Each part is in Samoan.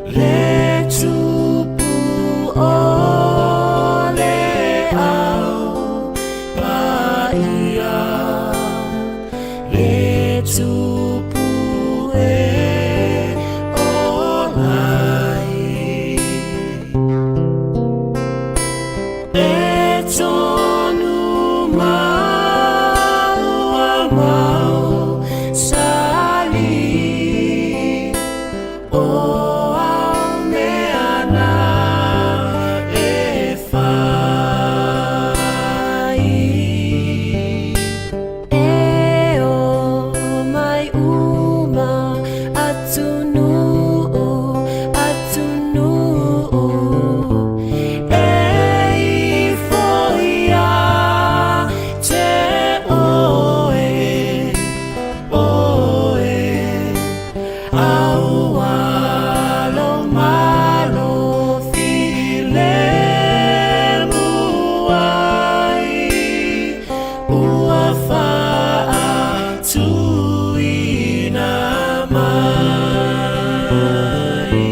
Le tupu o le au paia Le tupu e ola ai E tonu mau a mau sali O au mea nā e whai E o mai uma atunuu atunuu E ifo ia te oe oe Aualo malo filemu ai Ua faatuina mai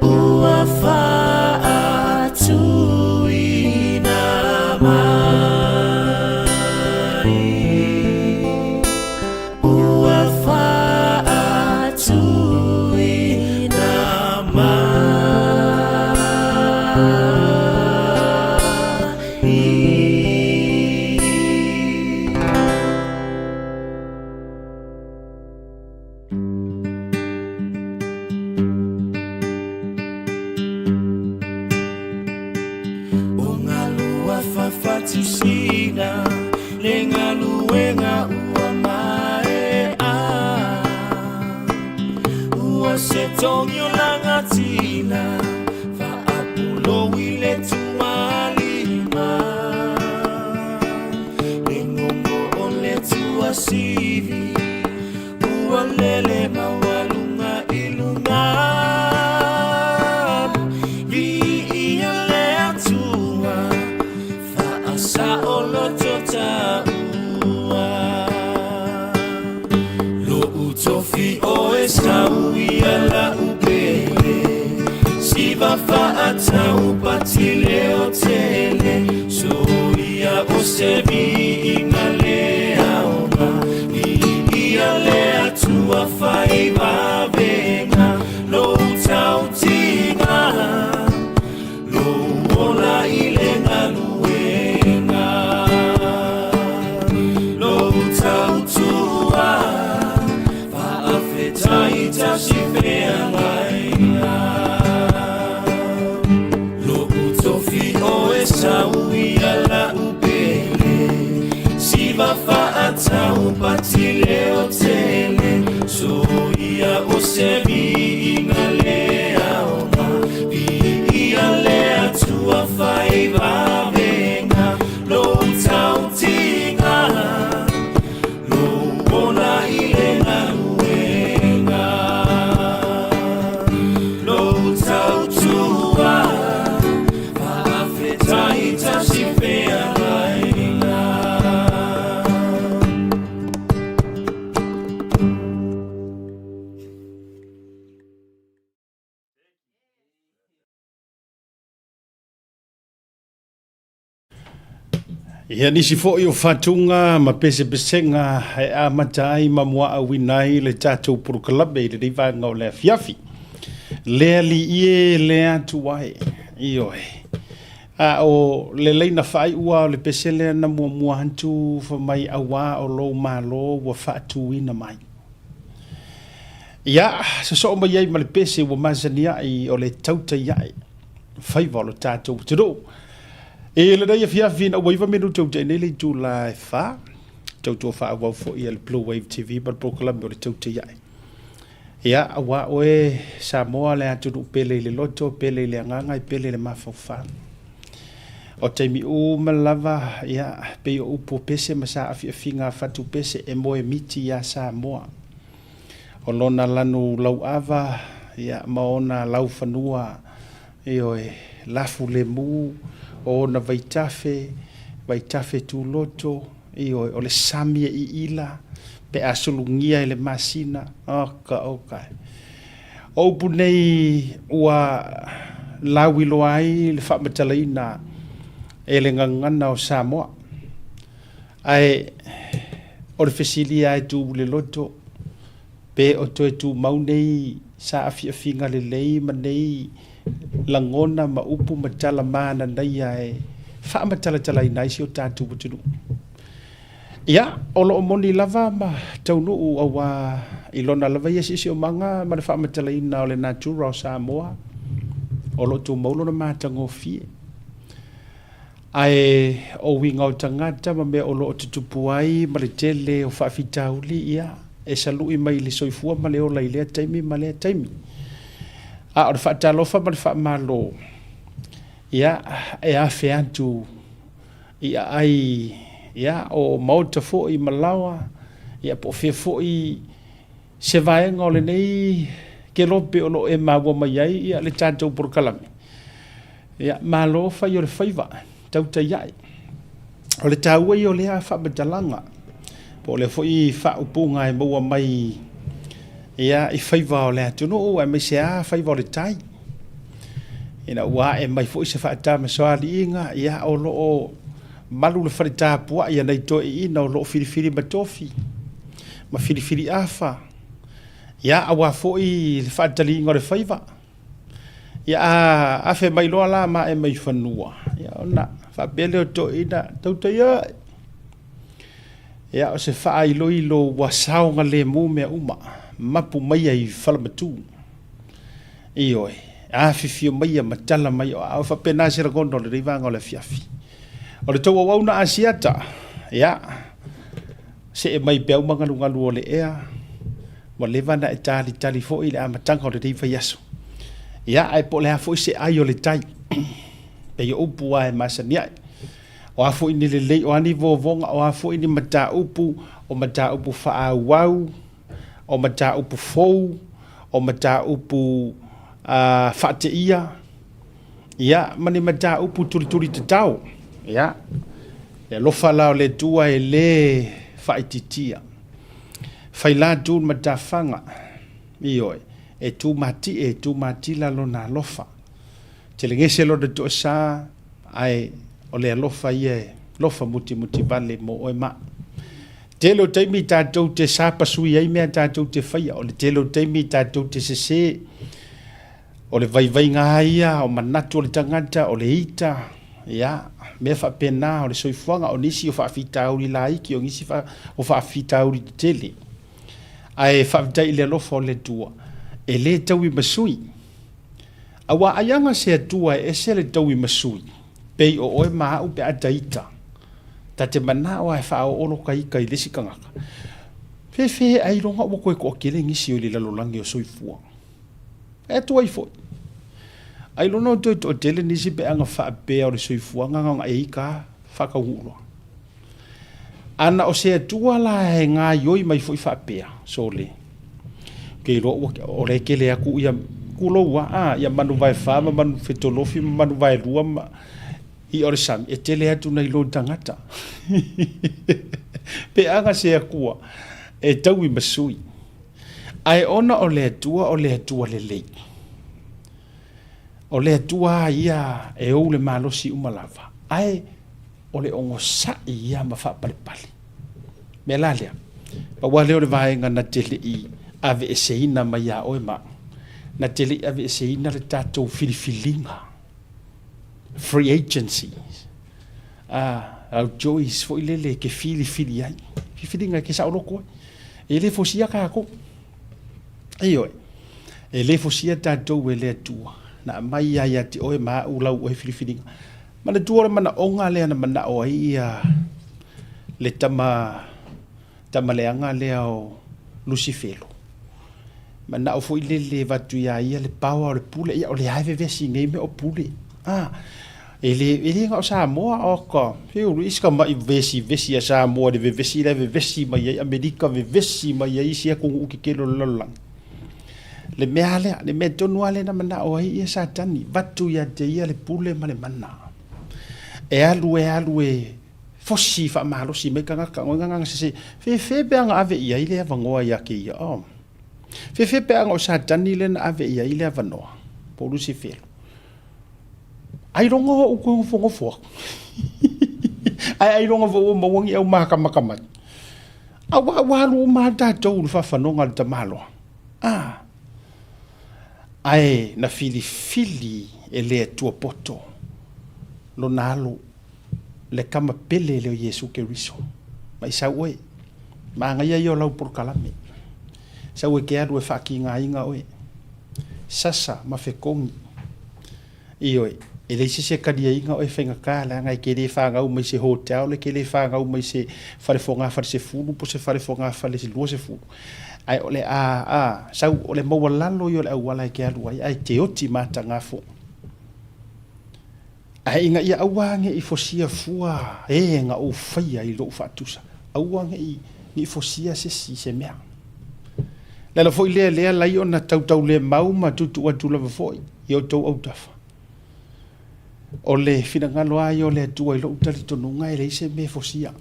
Ua faatuina mai Ua faatuina mai. O galua fafatusina le galuega ua maea Ua se togi o lagatina faapulou i le tualima Le gogo o le tuasivi Ua lele maualuga i luga Viia le Atua Faasaoloto taua Lo'u tofi oe sau ia la'u pele Siva faatau pati leo tele Soia o se viiga le aoga Viia le Atua fai vavega Lou tautiga Lou ola i le galuega Lou tautua Faafetai tasi feagaiga Lo'u tofi oe sau ia la'u pele Siva faatau pati leo tele Soia o se viiga le aoga Viia le Atua fai vavega Lou tautiga Lou ola i le galuega Lou tautua Faafetai tasi feagaiga. Ia nisi foi o faatuga ma pesepesega e amata ai ma muaauina ai le tatou polokalame i lenei vaega o le afiafi. Le alii e, le Atua e, ioe. A o le laina faaiua o le pese lea na muamua atu fai mai auā o lou Malo ua faatuina mai. Ia, sosoo mai ai ma le pese ua masani ai o le tautai ae faiva o lo tatou atunuu. I lenei afiafi ina ua 9 minute ua tea nei le itula e 4, tautua faaauau foi a le Blue Wave TV ma le polokalame o le tautai ae. Ia, auā oe Samoa le atunuu pele i le loto, pele i le agaga, e pele i le mafaufau. O taimi uma lava, ia, pei o upu o pese ma saafiafiga a fatu pese e moe miti iā Samoa. O lona lanu lauava, ia, ma ona laufanua, ioe, lafu lemu, o ona vaitafe, vaitafe tuloto, Ioe, o le sami e iila pe a sulugia i le masina. Oka, oka e. O upu nei ua lauiloa ai le faamatalaina e le gagana o Samoa. Ae o le fesili lava e tu i le loto, pe o toe tumau nei saafiafiga lelei ma nei lagona ma upu ma tala mananaia e faamatalatalaina ai si o tatou atunuu. Ia, o lo o moni lava ma taunuu auā i lona lava ia siosiomaga ma le faamatalaina o le natura o Samoa, o lo o tumau lona matagofie. Ae o uiga o tagata ma mea o lo o tutupu ai ma le tele o faafitauli, ia, e salu'i mai i le soifua ma le ola i lea taimi ma lea taimi. A o le faatalofa ma le faamalo, ia, e afe atu i aai, ia, o maota foi ma laoa, ia, po o fea foi se vaega o lenei kelope o lo o e maua mai ai ia le tatou polokalame. Ia, malo fai o le faiva, tautai ae. O le taua ia o lea faamatalaga, po o lea foi faaupuga e maua mai ia i faiva o le atunuu aemaise lava faiva o le tai. Ina ua ae mai foi se faatamasoaliiga, ia o lo o malu le fale tapuai a nai toeaiina o lo o filifili matofi ma filifili afa, ia aua foi le faataliina o le faiva. Ia a afe mai loa la ma ae mai fanua, ia ona faapea lea o toeaiina, tautai ae. Ia o se faailoilo ua saogalemu mea uma, mapu maia i falamatu. Ioe, afifio maia ma tala mai o aao, e faapena se lagona o lenei vaega o le afiafi. O le tou auauna Asiata, ia, see mai peau ma galugalu o le ea, ua leva ona e talitali foi i le amataga o lenei vaiaso. Ia, ae po o le a foi se ai o le tai, pei o upu lava e masani ai. O a foi ni lelei, o a ni vovoga, o a foi ni mataupu, o mataupu faaauau, o mataupu fou, o mataupu faateia, ia, ma ni mataupu tulituli tatao. Ia, le alofa la o le Atua e le faaitiitia. Faila tu le matafaga, ioe, e tumatie, e tumatila lona alofa. Telegese lona toasa, ae o le alofa ia e lofa mutimuti vale mo oe ma au. Tele o taimi tatou te sapasui ai mea tatou te faia, o le tele o taimi tatou te sese, o le vaivaiga lava ia o manatu o le tagata, o le ita, ia, mea faapena o le soifuaga, o nisi o faafitauli laiti, o nisi o faafitauli tetele. Ae faafetai i le alofa o le Atua, e le taui ma sui. Aua ai aga se Atua e ese le taui ma sui, pei o oe ma a'u pe a ta ita, ta te mana'o a e faaoo lo ka ika i le isi tagata. Fefe ailoga ua koe toatele nisi o i le lalolagi o soifua. E atu ai foi. Ailoga o toe toatele nisi pe aga faapea o le soifuaga na ona e ika a faataunuu loa. Ana o se Atua la e gaioi mai foi faapea, sole, ke iloa ua, o le kele atu ia, tulou a, a, ia manu vaefa ma manu fetolofi ma manu vaelua ma i'a o le sami, e tele atu nai lo tagata. Pe aga se Atua e taui ma sui. Ae ona o le Atua o le Atua lelei. O le Atua a ia e ou le malosi uma lava, ae o le onosai ia ma faapalepale. Mea la lea, pau lava lea o le vaega na te le i aveeseina mai ia oe ma au, na te le i aveeseina le tatou filifiliga, free agency, a, au choice foi lele e te filifili ai, filifiliga e te saoloto ai. E le fosia tatou. Ioe, e le fosia tatou e le Atua, na aumai lava ia te oe ma au lau oe filifiliga. Manatua o le manaoga lea na manao ai ia le tama, tama leaga lea o Lusifelo. Manao foi lele avatu ia ia le power o le pule, ia o lea e vevesi nei mea o pule. Ah, e le, e le na o Samoa, o ka, fiu, isi ka mai vesi vesi a Samoa le vevesi le vevesi mai ai Amerika vevesi mai ai isi atunuu tetele o le lalolagi. Le mea lea, le mea tonu lava lea na manao ai ia Satani, vatu ia te ia le pule ma le mana. E alu e alu e Fosi faamalosi mai tagata o gagaga sese. Fefe pe aga ave i ai le avanoa ia te ia. Oh. Fefe pe aga o Satani lea na ave i ai le avanoa. Po o Lusifelo. Ailoga o ou toe nofonofo aku. Ae ailoga foi ua maua ni au makamakamae. Aua ua alu uma lava tatou i le faafanoga a le tamaloa. Ah. Ae na filifili e le Atua poto lona alo le kama pele lea o Iesu Keriso. Mai sau oe, manaia ia o lau polokalame. Sau e ke alu e faakigaina oe. Sasa ma fekogi. Ioe, e leai se isi e kaliaina oe e faigata leaga e te le fanau mai se hotel, e te le fanau mai se fale fogafale sefulu po o se fale fogafale 20. Ae o le a, a, sau o le maualalo ia o le auala e te alu ai ae te oti mataga foi. Ae ina ia aua ne i fosia fua e na ou faia i lou faatusa, aua ne i fosia se isi i se mea. Le ala foi lea lea lai ona tautaulemau ma tuutuu atu lava foi i outou autafa. O le finagalo lava ia o le Atua i lou talitonuga e leai se mea e fosia.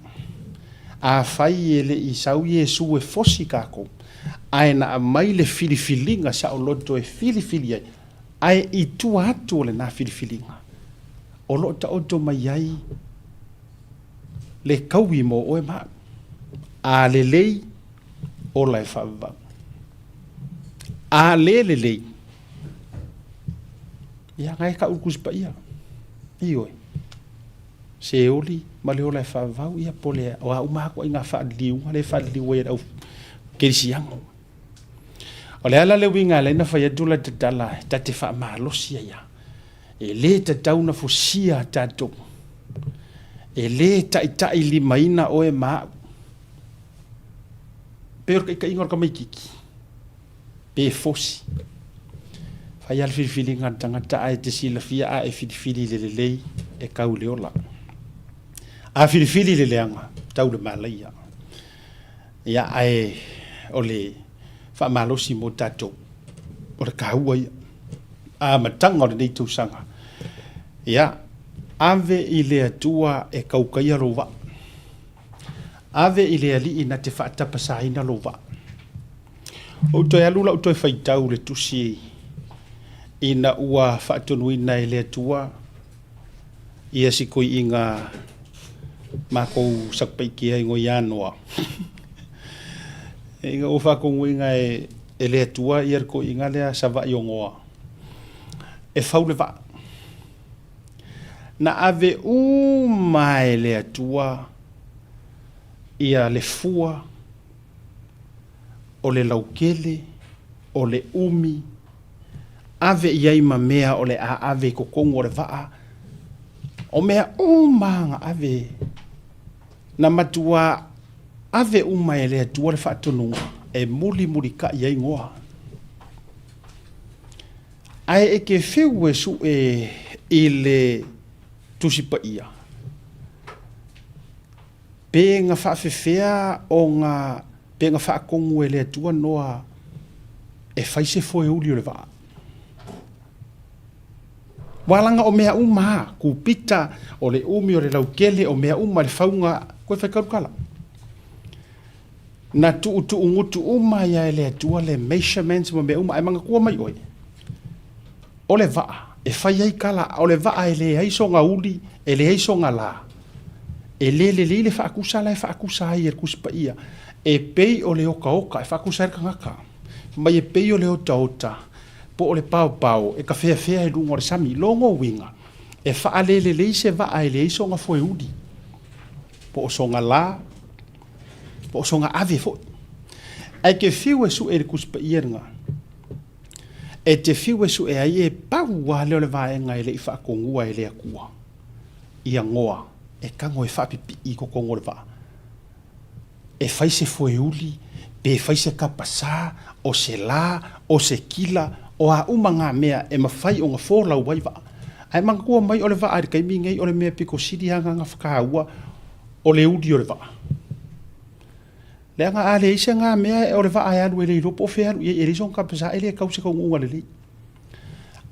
Afai e le i sau Iesu e fosi kākou, ae na aumai le filifiliga saoloto e filifili ai, Ae i tua atu o lena filifiliga, o lo o taoto mai ai le kaui mo oe ma au. A lelei, ola e faavavau. A le lelei, ia na e kau le Tusi Paia. Ioe. Seoli ma le ola e faavavau, ia po le, o a uma lava ituaiga faaliliuga lea e faaliliu ai e le au kerisiano. O le ala le uiga e ala ai ona fai atu la tatala ta te faamalosi ai a. E le tatau ona fosia tatou. E le taitai limaina oe ma au. Pei o le taitaiga o le tamaititi, pe fosi. Fai lava le filifiliga a le tagata ae te silafia a e filifili i le lelei e tau i le ola. A filifili i le leaga, tau i le malaia. Ia, ae o le faamalosi mo tatou, o le taua ia. Amataga o lenei tausaga, ia, ave i le Atua e taukaia lou vaa. Ave i le Alii na te faatapasaina lou vaa. Ou toe alu lau toe faitau le tusi ina ua faatonuina e le Atua ia si koiʻiga makou Satupaitea i Goianoa. Ina ua faatonuina e e le Atua ia le toeaina lea Savaii o Noa e fau le vaa. Na ave uma e le Atua ia le fua o le laukele, o le umi, ave i ai ma mea o le a ave i totonu o le vaa, o mea uma na ave, na matuā ave uma e le Atua le faatonuga e mulimulitaʻi ai Noa. Ae e te fiu e suʻe i le Tusi Paia, pe na faafefea ona, pe na faatonu e le Atua Noa e fai se foeuli o le vaa. Ua laga o mea uma a, kupita, o le umi, o le laukele, o mea uma, le fauga, koe fai kalukala. Na tuutuugutu uma ia e le Atua le measurements ma mea uma, ae manatua mai oe, o le vaa e fai ai kala, o le vaa e leai sona uli, e leai sona la, e le lelei le faatusa la e faatusa ai e le Tusi Paia, e pei o le otaota, e faatusa ai le tagata, fai mai e pei o le otaota, po o le paopao e tafeafea i luga o le sami. Lona uiga, e faalelelei se vaa e leai sona foeuli, po o sona la, po o sona ave foi. Ae ke fiu e sue i le Tusi Paia lena, e te fiu e sue ai e pau lava lea o le vaega e le i faatonua e le Atua ia Noa e tago e faapipii i totonu o le vaa. E fai se foeuli, pe fai se kapasā, o se lā, o se kila, o a uma ngā mea e mafai ona folau ai vaa. Ae manatua mai o le vaa i le taimi nei o le mea pito sili lava na whakaua o le uli o le vaa. Leaga a leai se ngā mea o le vaa e alu e le iloa po o fea e alu i ai, e leai sona kapasā, e le tau se taunuuga lelei.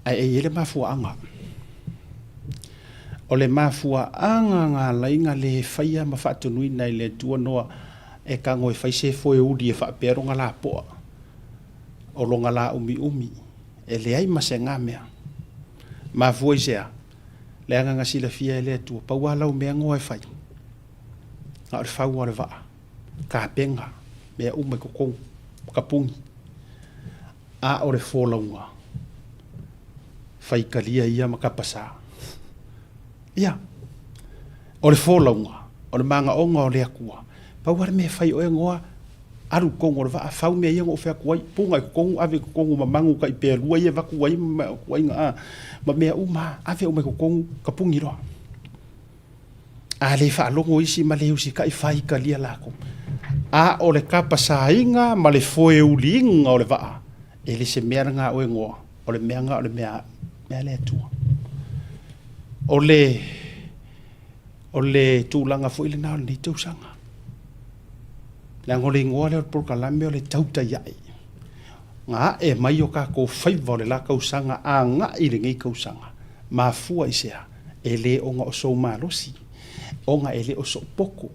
Ae e i ai le mafuaaga. O le mafuaaga galaiga le faia ma faatonuina e le Atua noa e tago e fai se foe uli e faapea lona lapoa o lona la umiumi e leai ma se ga mea. Mafua i se a? Leaga na silafia e le Atua, pau a lau mea goa e fai, na o le fau o le vaa, tapena mea uma i totonu, tapuni. A o le folauga, faitalia ia ma tapasā. Ia, o le folauga, o le manaoga o le Atua, pau lava le mea e fai o oe goa, alu i totonu o le vaa, fau mea ia na ou fai atu ai, puna i totonu, ave i totonu ma manu tai pelua ia e avatu ai ma ituaiga ma mea uma lava, ave uma i totonu, tapuni loa. A le faalogo isi ma le usitai, faitalia latou. A o le tapasaina ma le foeuliina o le vaa, e le se mea lena a oe goa, o le mea lena o le mea a le Atua. O le, o le tulaga foi lena o lenei tausaga. Leaga o le igoa lea o le polokalame o le tautai ae. Na ae mai o tatou faiva o le la tausaga agai i lenei tausaga. Mafua i se a? E le ona o sou malosi, ona e le o sou poto,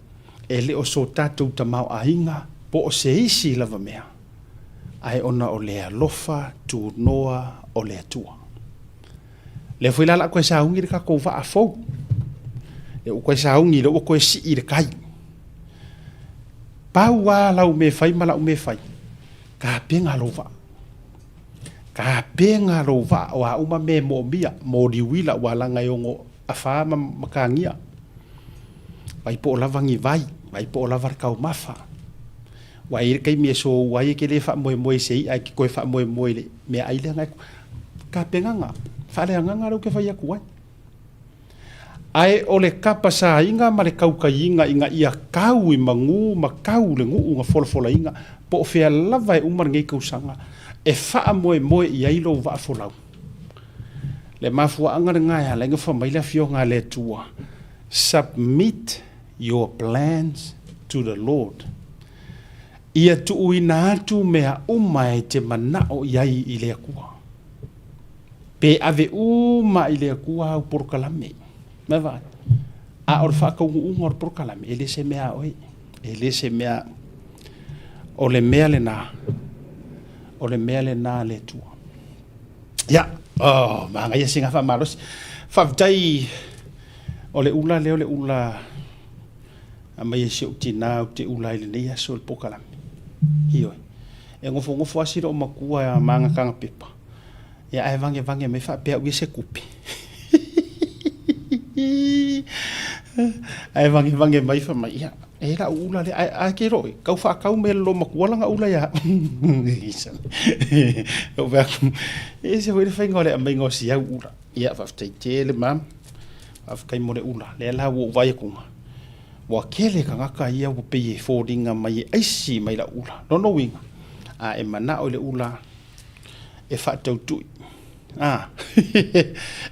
e le o so tatou tamaoaiga po o se isi lava mea, ae ona o le alofa tunoa o le Atua. Lea foi la o le a toe sauni le tatou vaa fou. Lea ua toe sauni, lea ua toe sii le tai. Pau lava lau mea e fai ma lau mea e fai, tapena lou vaa. Tapena lou vaa, o a uma mea e moomia, moli uila aua leaga e ono afa ma matagia. Vaai po o lava ni vai, vaai po o lava le taumafa. Aua e i ai le taimi e soua ai e te le faamoemoe i se i'a e te toe faamoemoe i le meaai lea na e tapenaga faaleagaga lea ou te fai atu ai. Ae o le tapasaina ma le tautaiina ina ia tau i manu ma tau i le nuu na folafolaina, po o fea lava e uma lenei tausaga, e faamoemoe i ai lou vaa folau. Le mafuaaga lena e ala ai ona fai mai le Afioga a le Atua, Submit your plans to the Lord. Ia tuuina atu mea uma e te manao i ai i le Atua. Pe ave uma i le Atua au polokalame. Mai vaai. A o le faataunuuga o le polokalame, e le se mea a oe. E le se mea. O le mea lena, o le mea lena a le Atua. Ia, oh, manaia sina faamalosi. Faafetai o le ula lea o le ula aumai e si ou tinā ou te ula ai i lenei aso i le polokalame. Ioe. E nofonofo lava si loomatua ma ana taga pepa, ia ae vagevage mai faapea au ia se tupe. Ae vagevage mai fai mai, ia, e lau ula lea, ae, ae ke loe, kau faatau mai e le loomatua lana ula ia au. Ou fai atu, e ese foi le faiga o le aumaiga o si au ula. Ia, faafetai tele mama. Faafetai mo le ula. Lea la ua ou vaai atu, ua tele tagata ia ua pei e foliga mai e aisi mai lau ula. Lona uiga, a e manao i le ula e faatautui. A.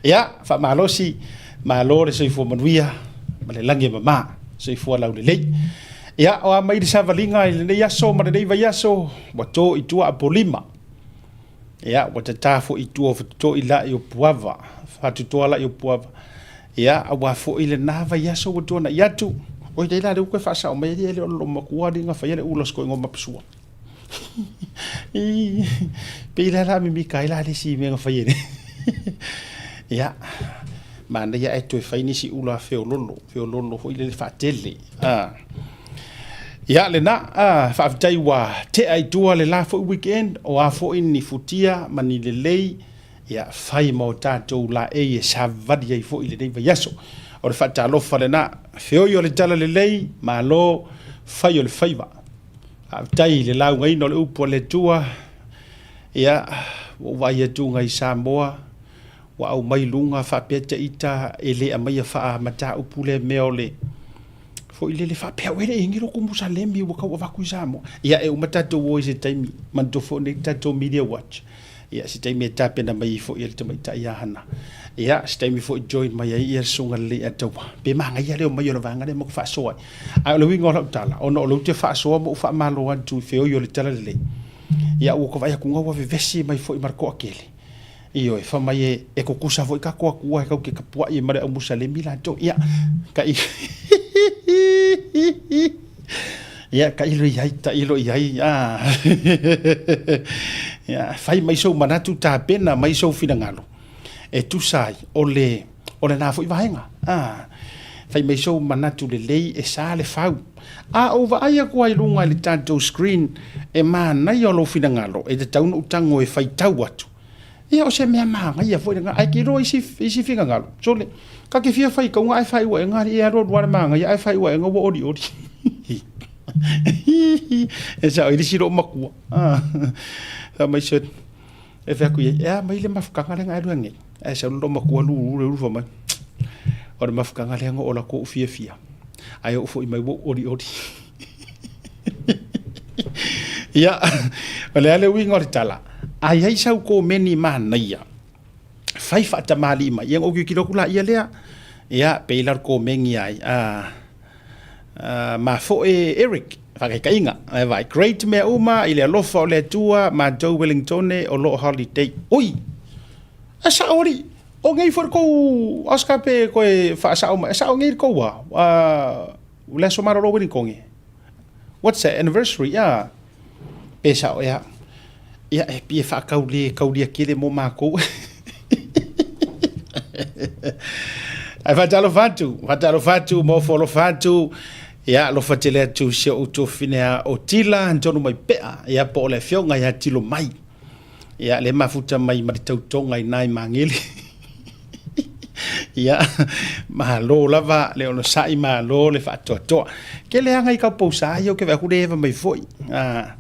Ia, faamalosi, malo le soifua manuia ma le lagi e mama. Soifua laulelei. Ia, o a mai le savaliga i lenei aso ma lenei vaiaso, ua to i tua Apolima. Ia, ua tata foi i tua o Fatutoi la'i o Puava, Fatutoa la'i o Puava. Ia, aua foi lena vaiaso ua tuana'i atu. Oi, lea la lea ua toe faasao mai e le o le loomatua alii na faia le ula o si toeaina o Mapasua. Pei la la mimita ai la le isi mea na fai e le. Ia, manaia ae toe fai nisi ula feololo, feololo foi lele faatele. Ah. Ia lena, ah, faafetai ua tea i tua le la foi weekend, o a foi ni futia ma ni lelei, ia fai ma o tatou laei e savali ai foi lenei vaiaso. O le faatalofa lena, feoi o le talalelei, malo, fai o le faiva. Faafetai i le laugaina o le upu a le Atua, ia, ua ou vaai atu i Samoa, ua aumai luga faapea te ita e le aumaia faa-mataupu lea mea o le foi lele faapea ua le i ni lotu Musalemi ua tau avatu i Samoa. Ia e uma tatou o i se taimi, manatua foi nei tatou Media Watch. Ia se taimi e tapena mai ai foi e le tamaitai ia Hana. Ia se taimi foi join mai ai ia le Susuga Lelei Ataua. Pe manaia le omai o le vaega lea ma faasoa ai. Ae o le uiga o lau tala, ona o lea ou te faasoa ma ou faamalo atu i feoi o le talalelei. Ia ua ou vaai atu ua vevesi mai foi ma le toatele. Ioe, fai mai e, e kukusa foi kako akua e kau ke kapuaʻi e ma le au Musalemi latou. Ia, ka i Ia, tailo i ai, tailo i ai, a. Ia, fai mai sou manatu, tapena mai sou finagalo e tusa ai o le, o lena foi vaega. A, fai mai sou manatu lelei e sa le fau. A ou vaai aku ai luga i le tatou screen, e manaia o lou finagalo e tatau ona ou tago e faitau atu. Ia, o se mea manaia foi lena, ae te iloa isi, isi finagalo, sole, ta te fia faitauga ae faaiu aega alii e alu alu lava le manaia ae faaiu aega ua olioli. E sao i le isi loomatua. Fai mai se, e fai atu i ai, e a mai le mafutaga lea na e alu ai nei? Ae sau le loomatua lulu le ulu fai mai, o le mafutaga lea na oo atu ou fiafia, ae oo foi mai ua ou olioli. Ia, o le a le uiga o le tala, a i ai sau komeni manaia, fai faatamalii mai, ia ona ou tilotilo atu laia lea, ia, pei la o le komeni ai, a, a, mafoe Eric, faataitaiga, e vaai, great mea uma i le alofa o le Atua, matou Wellingtone o lo o holiday. Ui, e sao alii, o nei foi le tou Oscar pe toe faasao mai, e sao nei le tou a, a, le aso malolo o Wellingtone. What's that anniversary? Yeah. Pe sao ea. Ia e pia whaakau le kaulia kele mō mākou. Ai whaatalofa atu, whaatalofa atu, mō alofa atu. Ia, alofa tele atu si o utu fine a o tila, tonu mai pea. Ia, po o le afioga ia tilo mai. Ia, le mafuta mai ma le tautoga i nai mangele. Ia, malo lava le onosai, malo le faatoatoa. Ke leaga i kau pousa ia o ke vaai atu le eva mai foi. Ah,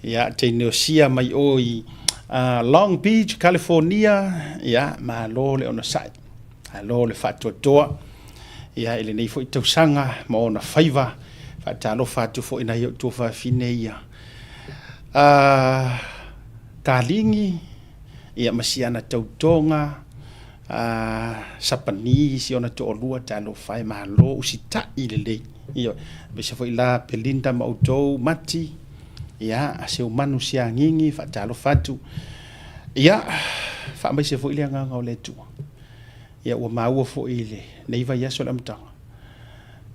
ia, teine o sia mai o i Long Beach, California, ia, malo le onosai. Malo le faatoatoa. Ia, i lenei foi tausaga ma ona faiva, faatalofa atu foi nai ou tuafafine ia. Ah, Kaligi, ia ma si ana tautoga, a Sapani si ona toalua talofa e malo usitai lelei. Ioe, aemaise foi la Belinda ma outou Mati, ia Seumanu Siagigi faatalofa atu. Ia, faamaise foi le agaga o le Atua. Ia ua maua foi i lenei vaiaso le amataga.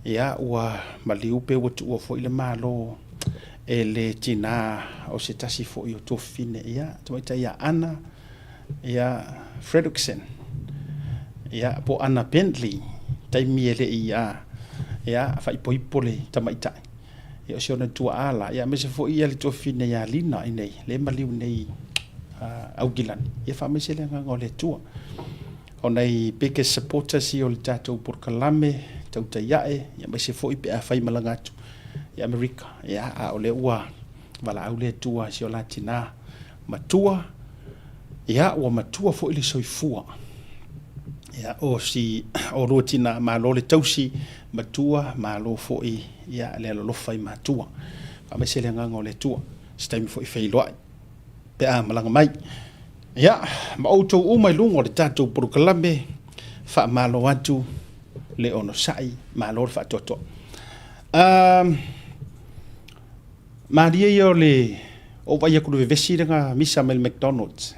Ia ua maliu pe ua tuua foi le Malo e le tina o se tasi foi o tuafafine, ia tamaitai ia Anna ia Fredrickson, ia po o Anna Bentley, taimi e le i a ia faaipoipo le tamaitai. Ia o si ona tuaa la, ia aemaise foi ia le tuafafine ia Lina i nei, le maliu nei Aukilani. Ia faamaise le agaga o le Atua. O nai biggest supporters ia o le tatou polokalame tautai ae, ia aemaise foi pe afai malaga atu i Amerika. Ia, a o lea ua valaau le Atua i si o la tina matua, ia, ua matua foi le soifua. Ia, o si o lua tina, malo le tausi matua, malo foi ia le alolofa i matua. Faamaise le agaga o le Atua, se taimi foi feiloai pe a malaga mai. Ia, ma outou uma i luga o le tatou polokalame, faamalo atu le onosai, malo le faatoatoa. Um, malie ia o le ou vaai atu i le vevesi lea na misa mai le McDonald's.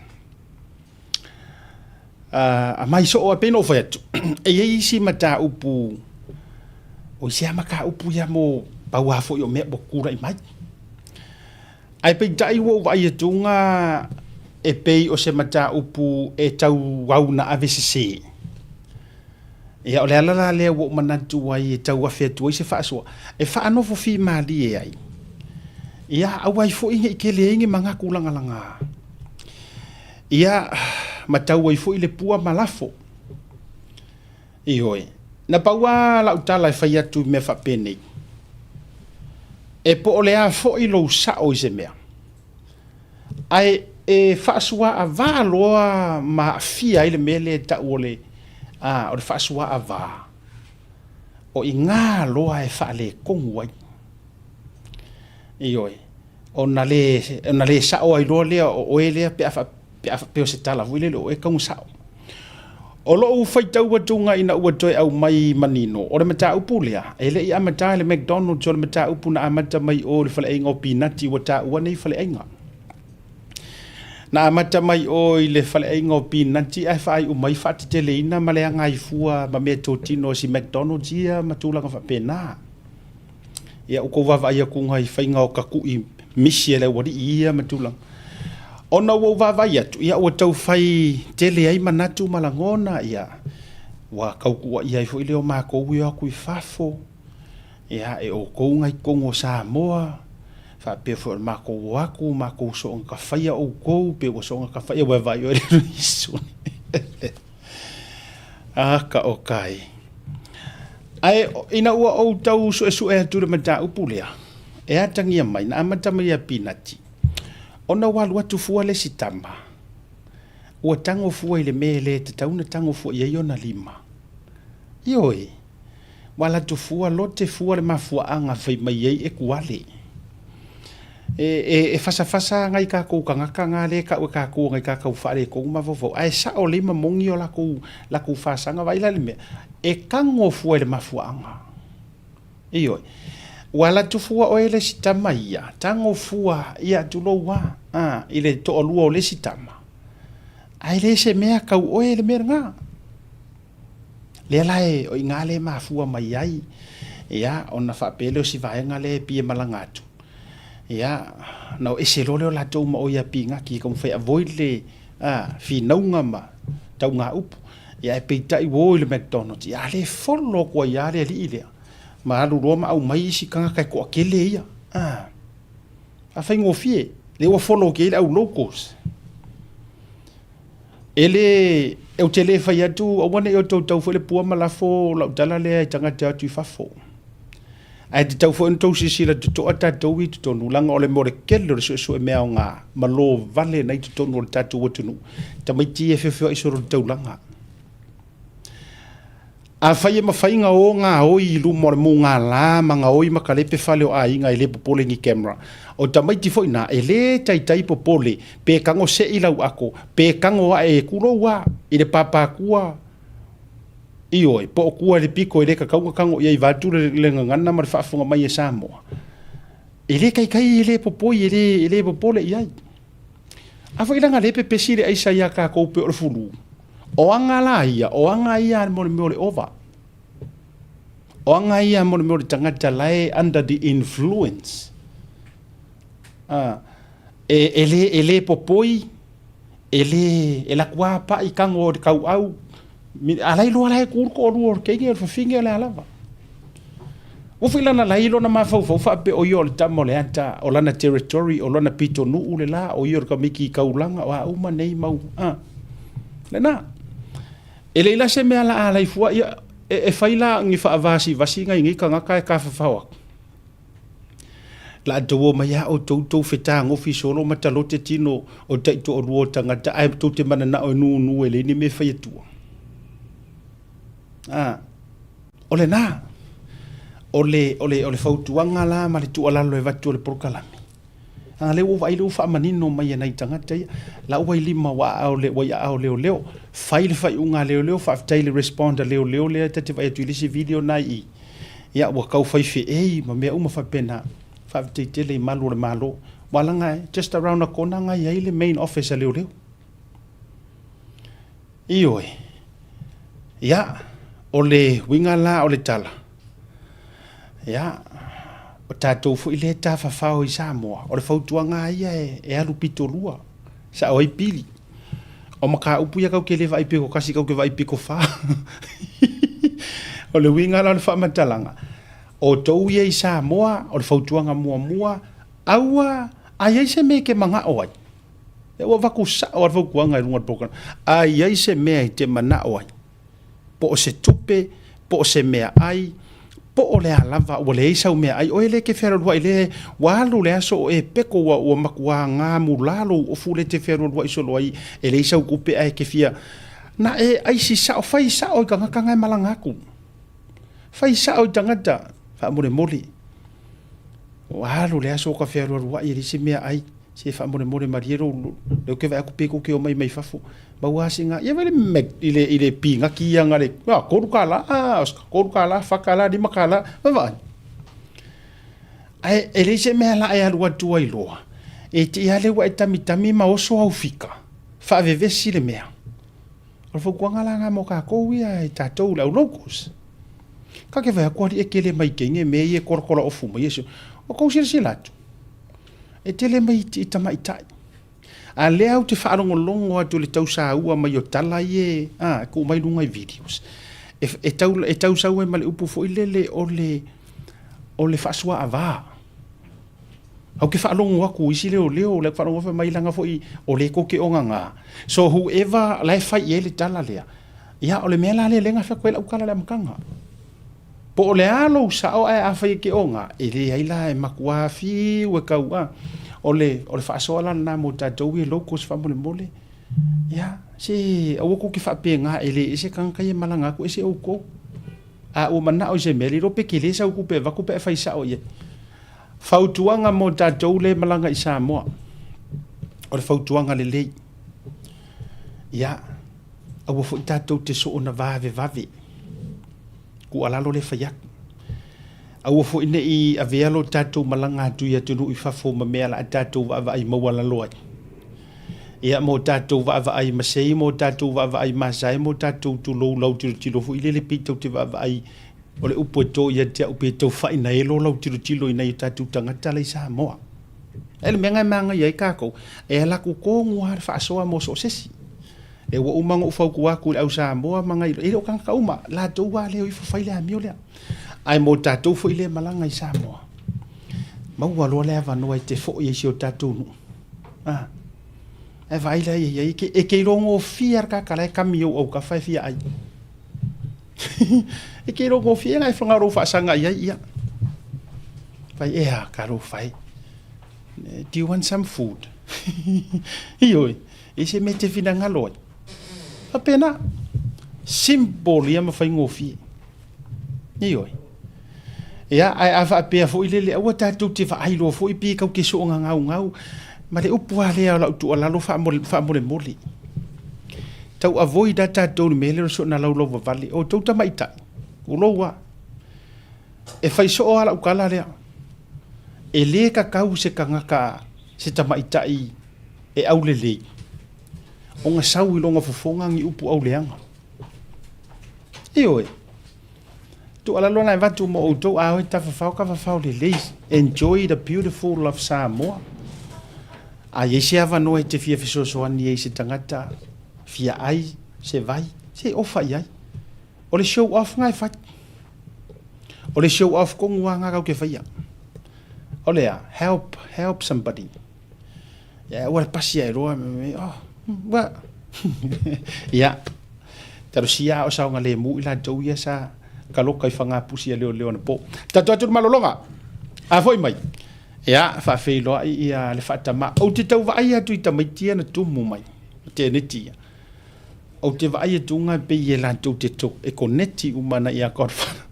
Uh, a mai soo e pei ona ou fai atu, e i ai isi mataupu, o isi lava mataupu ia mo pau lava foi o mea ua tulai mai. Ae peitai ua ou vaai atuga e pei o se mataupu e tauau na ave sese. Ia, o le ala la lea ua ou manatu ai e tau afe atu ai se faasoa e faanofo fimalie ai. Ia, aua ai foi ne i tele ai ni manatu lagalaga. Ia, ma tau ai foi le pua ma lafo. Ioe. Na pau lava lau tala e fai atu i mea faapenei, e po o le a foi lou sao i se mea, ae e faasuaavā loa ma aafia ai le mea lea e tau o le, a, o le faasuaavā, o i ina loa e faaletonu ai. Ioe. Ona le, ona le sao ai loa lea o oe lea pe a faa, pe a faapea o se tala foi lele o oe e tau sao. O lou faitau atuga ina ua toe aumai manino, o le mataupu lea, e le i amata e le McDonald's, o le mataupu na amata mai o i le faleaiga o Pinati ua taua nei faleaiga. Na amata mai o i le faleaiga o Pinati ae faaiu mai faateteleina ma le agaifua ma meatotino a si McDonald's ia ma tulaga faapena. Ia ua tou vaavaai atu i faiga o takui misi a le aualii ia ma tulaga. Ona ua ou vaavaai atu, ia ua tau fai tele ai manatu ma lagona, ia ua tau tuuaia ai foi lea o matou e o atu i fafo, ia e outou na i totonu o Samoa, faapea foi o le matou o atu, matou soona tafaia outou, pe ua soona tafaia, ua vaai oe le Aka o kai. Ae ina ua ou tau suesue atu i le mataupu lea, e atagia mai, na amata mai ia Pinati, ona ua alu atu fua le isi tama, ua tago fua i le mea e le tatau ona tago fua i ai ona lima. Ioe, ua alu atu fua lote fua le mafuaaga fai mai ai e tuale. E fasafasa nai tatou tagata na lea e tau e tatou o nai tagata ua faaletonu mafaufau, ae sao lelei ma moni o latou fasaga. Vaai la i le mea, e tago fua i le mafuaaga. Ioe. Ua alu atu fua oe le isi tama ia, tago fua, ia tulou lava, i le toalua o le isi tama, ae le se mea tau oe le mea lena. Lea la e, o i ina lea e mafua mai ai, ia, ona faapea lea o si vaega lea e pei e malaga atu, ia, ona o ese loa lea o latou ma oe ia Pinati e taumafai e avoid le finauga ma tauga upu. Ia ae peitai ua o i le McDonald's, ia a lea e follow atu ai lava le alii lea, ma alu loa ma aumai isi tagata e toatele ia. A faigofie, lea ua follow atu i ai le au locals. E le, ou te le fai atu, aua ne i outou tau foi le pua ma lafo lau tala lea i tagata e o atu i fafo. Ae tatau foi ona outou silasila totoa tatou i totonu, leaga o le mea o le tele o le suesue mea aoga ma lovale na i totonu o le tatou atunuu, tamaiti ia e feofeoai solo i le taulaga. Afai e mafai ona o gaoi i luma o le mugala ma gaoi ma kalepe fale o aiga e le popole i ni camera, o tamaiti foi na e le taitai popole pe tago sei lau ato, pe tago ae e tulou a i le papatua, ioe, po o tua i le pito e le tatau ona tago i ai vaeatu le gagana ma le faafofoga mai a Samoa. E le taitai e le popoi e le popole i ai. A foi leaga lea e pepesi le aisa ia tatou pei o le fulu. O aga la ia, o aga ia mo le mea o le ova. O aga ia mo le mea o le tagata la e under the influence. E le popoi, e le, e alu atu lava pai tago i le tauau, a la e iloa la e tu le toalua o le teine o le fafine o le a lava. Ua foi lana lai lona mafaufau faapea o ia o le tama o le ata, o lana territory, o lona pitonuu le la, o ia o le tamaiti taulaga, o a uma nei mau, a. Lena. E leai la se mea la a lai fua, ia, e fai la ni faavasivasi nai nei tagata e tafafao atu. La outou omai lava outou tou fetagofi solo ma talote tino o taitoalua o tagata ae tou te mananao e nunu e leai ni mea e fai atua. A, o lena. O le, o le, o le fautuaga la ma le tuualalo e avatu o le polokalame. A lea ua vaai lea ua faamanino mai e nai tagata ia. La ua i lima ua aao le, ua i aao leoleo. Fai le faaiuga a leoleo, faafetai i le respond a leoleo lea ta te vaai atu i le isi video na i i. Ia ua tau fai feei ma mea uma faapena. Faafetai tele i malu o le Malo. Ua laga e just around the corner na i ai le main office a leoleo. Ioe. Ia, o le uiga la o le tala, ia, o tatou foi lea e tafafao i Samoa, o le fautuaga lava ia e alu pitolua, sao ai pili. O mataupu ia tatou te le vaai pito tasi, tatou te vaai pito fa. O le uiga la o le faamatalaga, o outou ia i Samoa, o le fautuaga muamua, aua a i ai se mea e te manao ai, Lea ua avatu sao lava le fautuaga i luga o le polokalame. A i ai se mea e te manao ai, po o se tupe, po o se meaai, po o le a lava, ua leai sau meaai, oe lea e te fealualuai lea ua alu le aso o e peko ua matua gamula lou ofu lea e te fealualuai solo ai e leai sau tupe ae e te fia na e aisi sao, fai sao i tagata na e malaga atu. Fai sao i tagata faamolemole. Ua alu le aso o ka fealualuai e leai se meaai. Se faamolemole malie lou lea ou te vaai atu pe tou te omai mai fafo maua lava sina ia vaai i le i le pinati ia na le $3 $3 $4 $5 vaavaai ae e leai se mea la e alu atu ai loa. E te i a lea ua e tamitami ma oso au fika, faavevesi le mea. O le fautuaga la lena mo tatou ia e tatou le au locals. Ka ke fai atu alii e tele mai kenge mea ia e kolakola ofu mai e se. O tou silasila atu, e tele mai i tamaitai. A lea ou te faalogologo atu i le tau saua mai o tala ia e tuu mai luga i videos, e tau, e tau sau ai ma le upu foi lele o le, o le faasuaava. Ou te faalogo atu i isi leoleo, la e faalogo fai mai leaga foi o lea tou te ogaga. So whoever la e fai i ai le tala lea, ia o le mea la lea lea na fai atu ai lau tala i le amataga. Po o le a lou sao ae afai e te oga, e leai la e matua fiu e tau a. O le, o le faasoa la lena mo tatou ia locals faamolemole. Ia, se aua tou te faapena e le ese tagata ia e malaga atu ese outou. A ua manao i se mea, le iloa pe tele sau tupe e avatu pe a fai sao i ai. Fautuaga mo tatou le malaga i Samoa. O le fautuaga lelei. Ia, aua foi tatou te soona vavevave. Tuualalo lea e fai atu. Aua foi ne i avea lo tatou malaga atu i atunuu i fafo ma mea o le a tatou vaavaai maualalo ai. Ia, mo tatou vaavaai masei, mo tatou vaavaai masae, mo tatou tulou lau tilotilo foi lele pei tou te vaavaai o le upu e to ia te au pe tau fainaelo lau tilotilo i nai o tatou tagata la i Samoa. E le mea na e magaia ai tatou, e ala atu tonu lava le faasoa mo so o se isi. E ua uma ona ou fautua atu i le au Samoa ma nai, e le o tagata uma, latou lava lea o ifo fai le amio lea. Ae mo tatou foi lea malaga i Samoa, maua loa le avanoa e te foi ai i si o tatou nuu. A, ae vaai la i ai, e te iloa gofie lava le tagata la e kami i ou autafa e fia ai. E te iloa gofie na e whanga rou whaasaga i ai ia. Fai, e a, ka rou whai. Do you want some food? Ioe, e se mea te finagalo ai. Faapena, simple ia ma faigofie. Ioe. Ia, ae a faapea foi lele, aua tatou te vaai loa foi pe kau te soonga gaugau, ma le upu lava lea o lau tuualalo faamolemole. Tau avoid lava tatou i le mea lea o le soona laulauvavale. O outou tamaitai, tulou lava, e fai soo lava lau tala lea, e le tatau se tagata, se tamaitai e aulelei, ona sau i lona fofoga ni upu auleaga. Ioe. Tuualalo na avatu mo outou, a oi tafafao, tafafao lelei. Enjoy the beautiful of Samoa. A i ai se avanoa e te fia fesoasoani ai i se tagata, fia ai, se vai, se ofa i ai. O le show off nga e fai. O le show off tonu lava nga kau ke faia. O le a, help, help somebody. Ia, ua le pasi ae loa, oh, ua. Ia, talosia a o saogalemu i latou ia sa kaloka i fagapusi a leoleo anapo. Tatou atu i le malologa. A foi mai. Ia, faafeiloai ia le faatama. Ou te tau vaai atu i tamaiti ia na tumu mai, teneti ia. Ou te vaai atu e pei e latou te to, e koneti uma ana ia Godfather.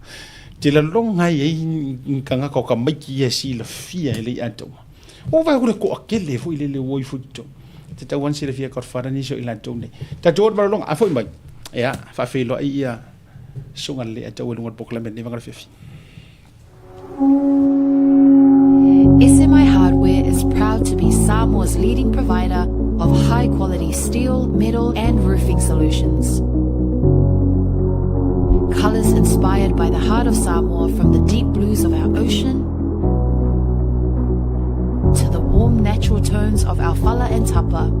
Te laloga ai ai ni tagata o tamaiti ia e silafia e le i atoa. Ua vaai atu le toatele foi lele ua o ifo i totonu. Te tau ana silafia Godfather nisi o i latou nei. Tatou o i le malologa, a foi mai. Ia, faafeiloai ia susuga lelei a tau e luga o le polokalame lenei vaega o le afiafi. SMI Hardware is proud to be Samoa's leading provider of high quality steel, metal and roofing solutions. Colours inspired by the heart of Samoa from the deep blues of our ocean to the warm natural tones of our fala and tapa.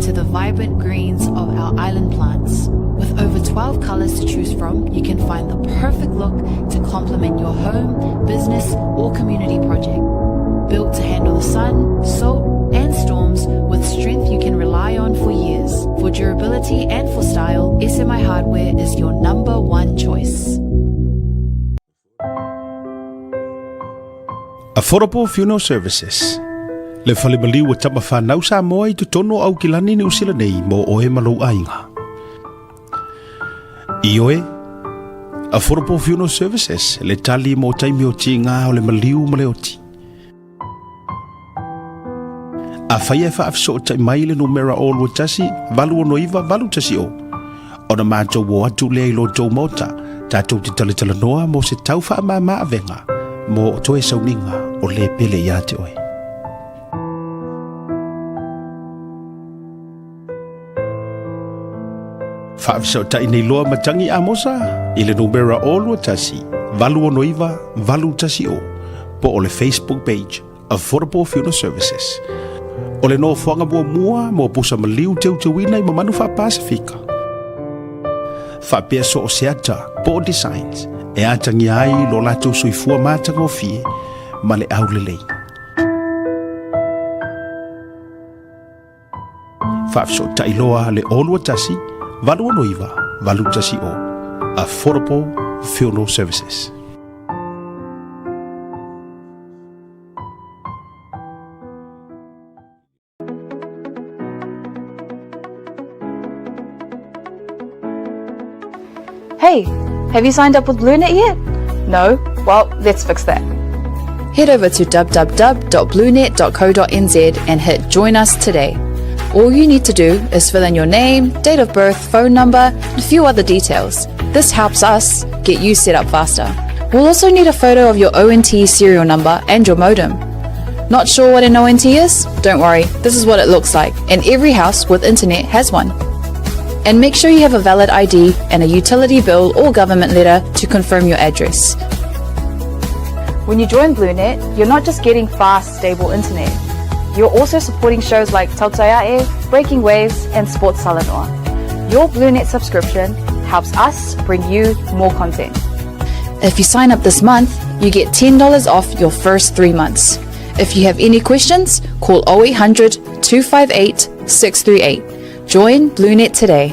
To the vibrant greens of our island plants. With over 12 colors to choose from, you can find the perfect look to complement your home, business, or community project. Built to handle the sun, salt, and storms with strength you can rely on for years. For durability and for style, SMI Hardware is your number one choice. Affordable Funeral Services Le fale maliu o tama whanau Samoa i totonu o Aukilani Niu Sila nei mō oe ma lou aiga. Ioe, Affordable Funeral Services, le tali mō taimi o tīngā o le maliu ma le oti. Afai e faafesootai mai le numera 021 869 810, ona matou o atu lea i lo outou maota, Tatou te talatalanoa mo se tau faamama avega mo toe sauniga o le pele ia te oe. Faafesootai nei loa matagi Amosa i le numera 021 869 810 po o le Facebook page Affordable Funeral Services. O le nofoaga muamua mo pusa maliu teuteuina i mamanu faa-Pasifika. Faapea so o se ata po o designs e atagia ai lo latou soifua matagofie ma le aulelei. Faafesootai loa le 021 869 810 Affordable Funeral Services. Hey, have you signed up with BlueNet yet? No? Well, let's fix that. Head over to www.bluenet.co.nz and hit Join Us today. All you need to do is fill in your name, date of birth, phone number, and a few other details. This helps us get you set up faster. We'll also need a photo of your ONT serial number and your modem. Not sure what an ONT is? Don't worry, this is what it looks like, and every house with internet has one. And make sure you have a valid ID and a utility bill or government letter to confirm your address. When you join BlueNet, you're not just getting fast, stable internet. You're also supporting shows like Tautaiae, Breaking Waves, and Sports Salanoa. Your BlueNet subscription helps us bring you more content. If you sign up this month, you get $10 off your first three months. If you have any questions, call 0800 258 638. Join BlueNet today.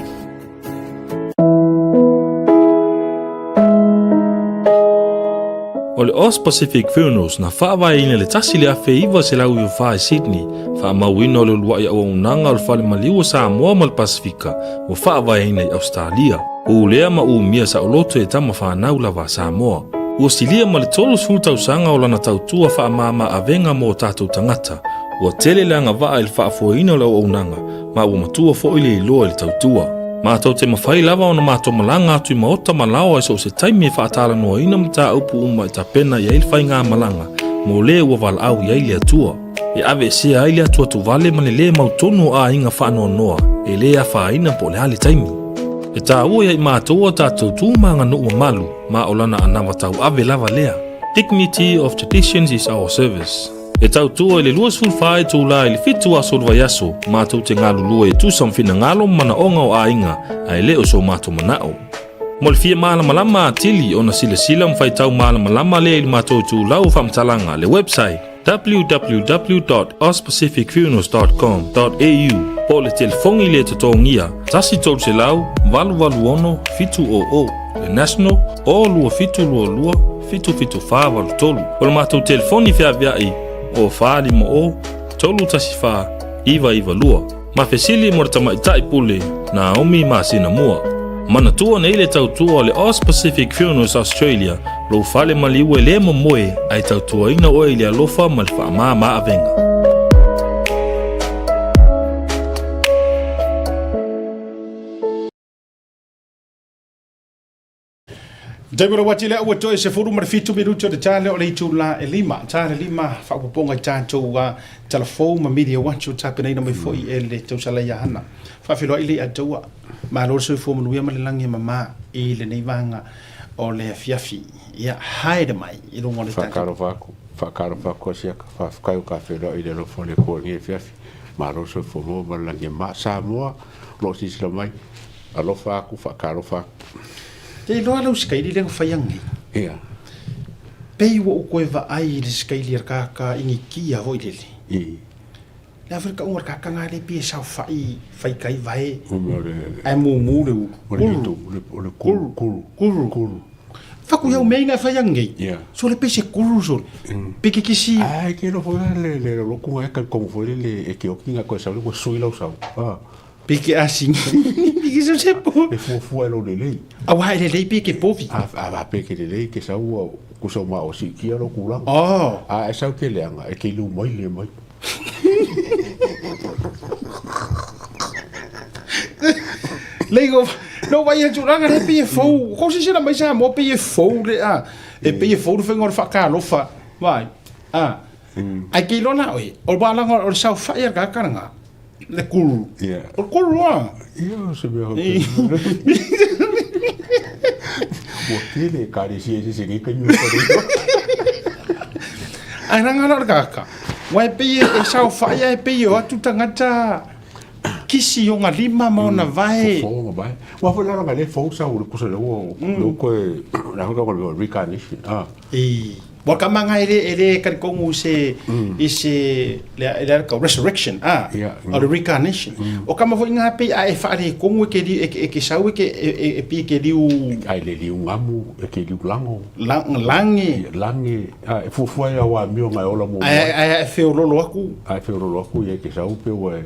O le Aus Pacific Funerals na faavaeina i le 1994 i Sydney, faamauina o le uluai auaunaga o le Fale Maliu o Samoa ma le Pasifika ua faavaeina i Ausetalia. Ulea ma umia saoloto e tama fanau lava a Samoa. Ua silia ma le 30 tausaga o lana tautua faamama avega mo o tatou tagata. Ua tele le agavaa i le faafoeina o le auaunaga ma ua matua foi le iloa i le tautua. Matou te mafai lava ona matou malaga atu i maota ma laoa i so o se taimi e faatalanoaina mataupu uma e tapena i ai le faigamalaga mo le ua valaau i ai le Atua. E aveesea ai le atuatuvale ma le lē mautonu o aiga faanoanoa e lē afaina po o le a le taimi. E taua ia i matou a tatou tu ma aganuu mamalu ma o lana anava tauave lava lea. Dignity of traditions is our service. E tautua i le 24 itulā i le 7 aso o le vaiaso, matou te galulue e tusa ma finagalo ma manaoga o aiga, ae le o so matou manao. Mo le fia malamalama atili ona silasila ma faitau malamalama lea i le matou itulau o faamatalaga, le website, www.auspacificfunerals.com.au po o le telefoni le totogia 1 300 886 700, le national 0 2722 77483. O le matou telefoni feaveai o 450 314 992. Ma fesili mo le tamaitai pule Naomi masina mua. Manatua nei le tautua o le Aus Pacific Funerals Australia, lou fale maliu e le momoe ae tautuaina oe i le alofa ma le faamama avega. Taimi o le uati lea ua toe 17 minuti o le tale o le itula e lima. Tale lima faaopoopoga i tatou talafou ma media watch o tapenaina mai foi e le tausala ia Hana. Faafeiloai le ia taua. Malo le soifua manuia ma le lagi e mama i lenei vaega o le afiafi. Ia haere mai i luga o le tatou. Faatalofa atu, faatalofa atu Asiata, faafetai o ta feiloai i le alofa o le Atua i lenei afiafi. Malo le soifua maua ma le lagi e mama. Samoa o lo o silasila mai, Alofa atu, faatalofa atu. Te iloa lau sikaili lea na fai anei. Ia. Pei ua ou toe vaai i le sikaili a le kaka initia foi lele. I. Le a foi le tauga o le kaka na lea pei e saofai fai tai vae. Ae mumu le ulu. O le itu, o le kuru, kuru. Kuru. Kuru. Faku iau mea ina e fai anei. Ia. Sole pei se kuru sole. Pe ke kisi. Ai ke iloa foi le le loku ngai ka komu foi le e ke oki nga koe sau le ua sui lau sau. Ah. Pe ke asigi. Pe ke se po. E fuafua e lou lelei. Auā e lelei pe ke povi. A, a, a pe ke lelei ke sau ua kusa ma o siitia lou kulaga. Oh. A e sau ke leaga e ke lu mai le mai. Lei ko No vai e tulaga le pei e fou. Ko se sila mai sa mo pei e fou le a. E pei e fou le faiga o le faatalofa. Vai. A. Ai ke iloa la oe. O le wālanga o le saofai a le tagata lena. Le kuru. Yeah. O le kuru a. Ia, o se mea Ua tele e kāresia i se se nei kaimi o whare. Ai ranga la o le tagata. Wa e pei e saofai a e pei e o atu tagata kisi ona lima ma ona vae. Fofo ma vae. Ua foi la le fou sa o le kusa le ua le koe la hoka ko le reincarnation. Ah. I Ua ka manga e le e le talitonu i se i se le le ka resurrection a o le reincarnation. O kama foi nga pei a e faaletonu e ke e ke e ke sau e ke e e pi ke liu Ai le liu ngamu e ke liu lango. Langi. Langi a e fuafua ai au amioga e ola muamua. Ae ae e feololo aku. Ae feololo aku ia ke sau pe ua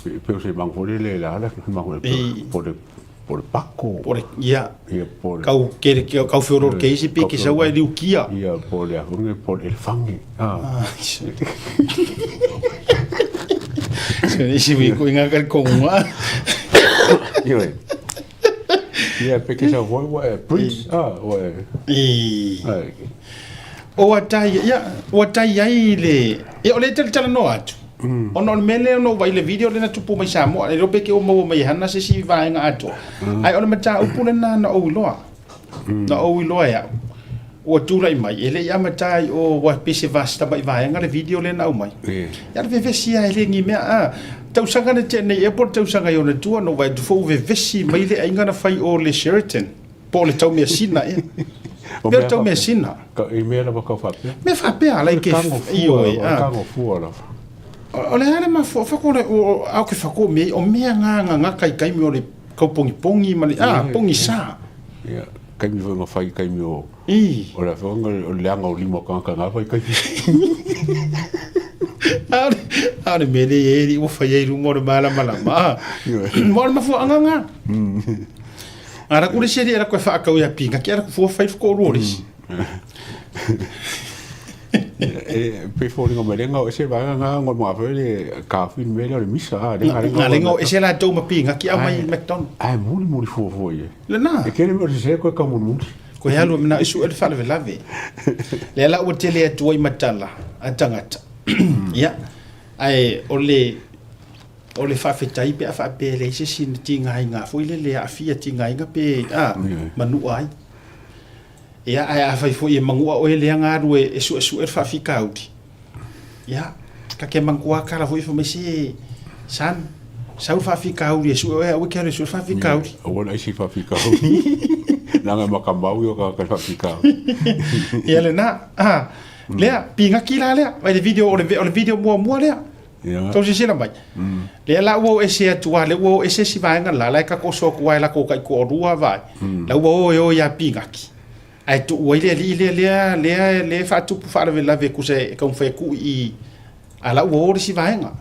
pe o se mangu foi lele le ala mangu po le po le pako. Po le ia. Ia po le kau ke ke kau feololo ke isi pe ke sau ai liu kia. Ia po le afunge po le elefange. Ah. Se isi wi ko inga ka konga. Ia. Ia pe ke sau foi ua e prince. Ah ua e. I. O tai ia ua tai ai le ia o le talatalanoa atu. Ona o le mea lea ona ou vaai i le video lea na tupu mai Samoa, e le iloa pe ke ua maua mai e hana se isi vaega atoa. Ae o le mataupu lena na ou iloa, na ou iloa e au, ua tulai mai, e le i amata ai o ua pei se va se tamai vaega le video lea na aumai. Ia le vevesi lava e le ni mea, a tausaga na tea nei ea po o le tausaga i ona tua na ou vaai atu foi ua vevesi mai le aiga na fai o le Sheraton. Po o le taumeasina ea. O Pea o mea le taumeasina. Ka, i mea lava kau faapea. Mea faapea, like O le tago fua, ioe, o le a. tago fua lava. O le a le mafua, fako o le, o, a o ke fako o mea ia, o mea nga nga nga kai taimi o le kau pongipongi ma le, a, pogisa. Ia, taimi foi na fai taimi o, I. o le afioga o le leaga o lima o tagata na fai taimi. A o le, a o le mea lea e alii ua fai ai i luma o le malamalama, a. Ioe. Ma o le mafuaaga nga. A raku le isi alii e raku e faakau ia Pigaki, a raku fua fai toalua o le isi. E pei foliga mai le gao ese vaega nga ngo mga foi le kafi le mea lea o le misa a le nga Nga le gao ese latou ma Pigaki aumai McDonald. Ae muli muli fua fua ia. Lena. E tele mea o le sese koe kau mulimuli. Koe alu e manao e sue le faalavelave. Lea la ua tele atu ai ma tala a tagata. Ia, ae o le O le faafetai pe a faapea e leai se isi na tigaina foi lele e aafia tigaina pe a manua ai. Ia, ae afai foi e manua oe lea na alu e suesue le faafitauli, ia, ta te manatua tala foi fai mai se son, sau le faafitauli e sue oe aua e te alu e sue le faafitauli. Aua le aisi faafitauli. Leaga e matamau ia o tagata i le faafitauli. Ia lena, a, lea, pinaki la lea, vai le video, o le video muamua lea. Ia. Tou silasila mai. Lea la ua o ese atu a, lea ua o ese si vaega la, la e takoso atu ai latou taitoalua vae. La ua o e o ia Pigaki. Ae tuu ai le alii lea lea lea lea e faatupu faalavelave tusa e taumafai e tuu i a la ua o le isi vaega.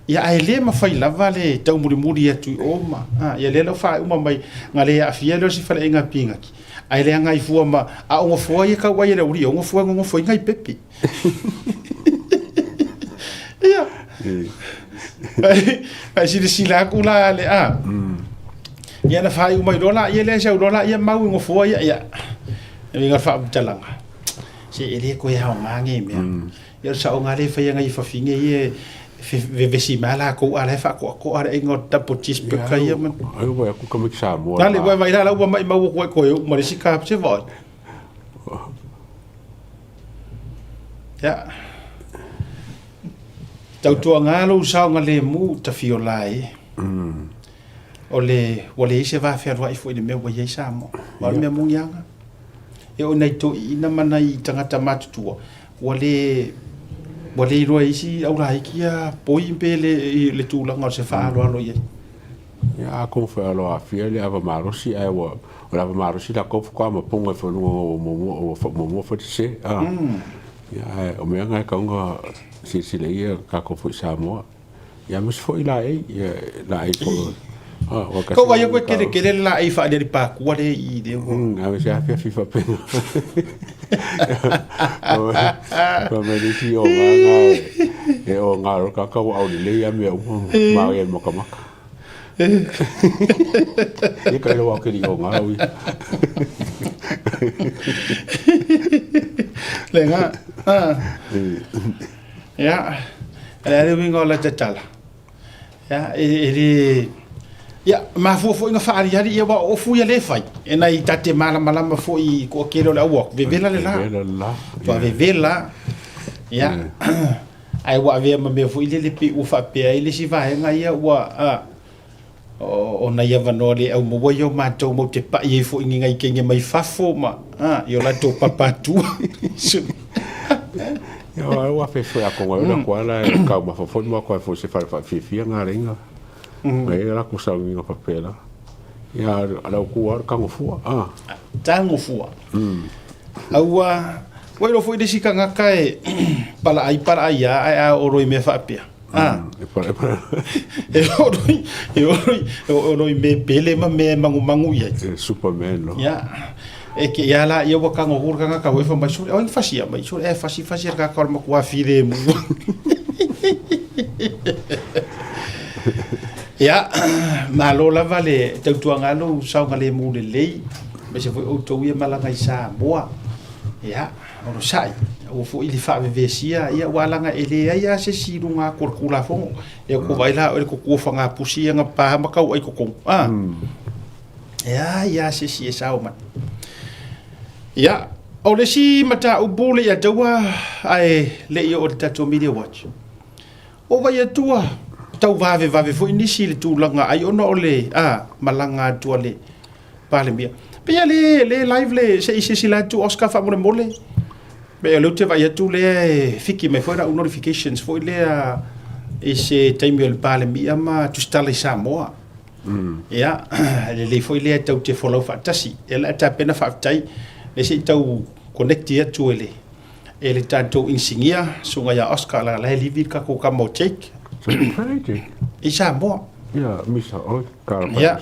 Ia ae le mafai lava le taumulimuli atu i o ma a ia lea la ua faaiuma mai na le aafia lea o si faleaiga a Pigaki. Ae leaga ai fua ma a o nofoa ia tau ai e le aualii o nofoa e nonofo ai nai pepe. Ia. Ai silasila atu la le a. Ia na faaiu mai loa laia lea sau loa laia mau i nofoa ia ia. E uiga faamatalaga. Se e le toe aoga nei mea. Ia o le saoga lea e fai nai fafine ia e vevesi mai latou a la e faatoatoa le aiga o double cheeseburger ia ma. Ai ua aku tamaiti Samoa. Lale ua vai la la ua maimau atu ai koe uma le isi ka se vai. Ia. Tautuaga lou saogalemu Tafiola e. O le, ua leai se va fealuai foi i le mea ua i ai Samoa. Aua o le mea moni lava. E oo i nai toeaiina ma nai tagata matutua, ua le, ua le iloa e isi aulaiti ia poi pe le, i le tulaga o se faaaloalo i ai. Ia, atonu foi aloaafia le ava malosi, ae ua, o le ava malosi latou faatoa mapoga i fanua ua muamua, ua faamuamua foi le sese. A, ia, ae o mea na e tatau ona silasila i ai tatou foi i Samoa. Ia, aemaise foi laei, ia, laei foi. A, ua Kau vaai aku e kerekere le laei faaliali pakua le i le ua. A se afiafi faapena. Fa mai le isi o ngā ngā e o ngā ro kaka ua au lelei a mea uma ma e makamaka. Ia ka iloa ke li o ngā ui. Le ngā. Ia, le ale winga o la tatala. Ia, e le... Ia, mafua foi na whaariari ia wa ofu ia le whai. E nai tate malamalama foi ko kele o le aua. Vevela le la. Vevela le la. Tua vevela. Ia. Ai ua avea ma mea foi lele pei ua faapea ai le isi vaega ia ua a o nai avanoa le au maua ia o matou mau te pai ai foi ni ngai kenge mai fafo ma a i o latou papa atua. Ia ua fe foi a konga ula ko ala e kau ma fofo ma ko fo se fale fa fiafia ngā renga. Ngai la ko saungi nga papela. Ia ala ku ar kango fua. Ah. Tango fua. Aua ua iloa foi le isi tagata e palaai palaai lava ae a olo i mea faapea. A. E pala e pala. E olo i e olo i e olo i mea pele ma mea e magumagu i ai. E Superman lo. Ia. E ke ia la ia ua tagofu le tagata foi fai mai sole oi fasi ia mai sole e fasi fasi le tagata o le matua filemu. Ia, malo lava le tautuaga lou saogalemu lelei, aemaise foi outou ia malaga i Samoa. Ia, onosai, aua foi le faavevesia, ia aua leaga e leai lava se isi i luga atu o le Tulafono. Ia ua vaai la oe i le totua fagapusi ia na pa ma tauai i totonu. A, e leai lava se isi e sao mai. Ia, o le isi mataupu le ia taua ae le i oo i le tatou Media Watch. O Vaiatua, tau vavevave foi nisi i le tulaga ai ona o le a malaga atu a le Palemia. Pei a le le live le se i silasila atu Oscar faamolemole. Pei o lea ou te vaai atu lea e fiki mai foi lau notifications foi lea i se taimi o le Palemia ma tusitala i Samoa. Ia, e lelei foi lea tau te folau faatasi. Ia la tapena faafetai le se i tau connect atu e le e le tatou inisinia susuga ia Oscar la la e livi le tatou tama o Jake i Samoa. Ia, misa oi, ka Ia,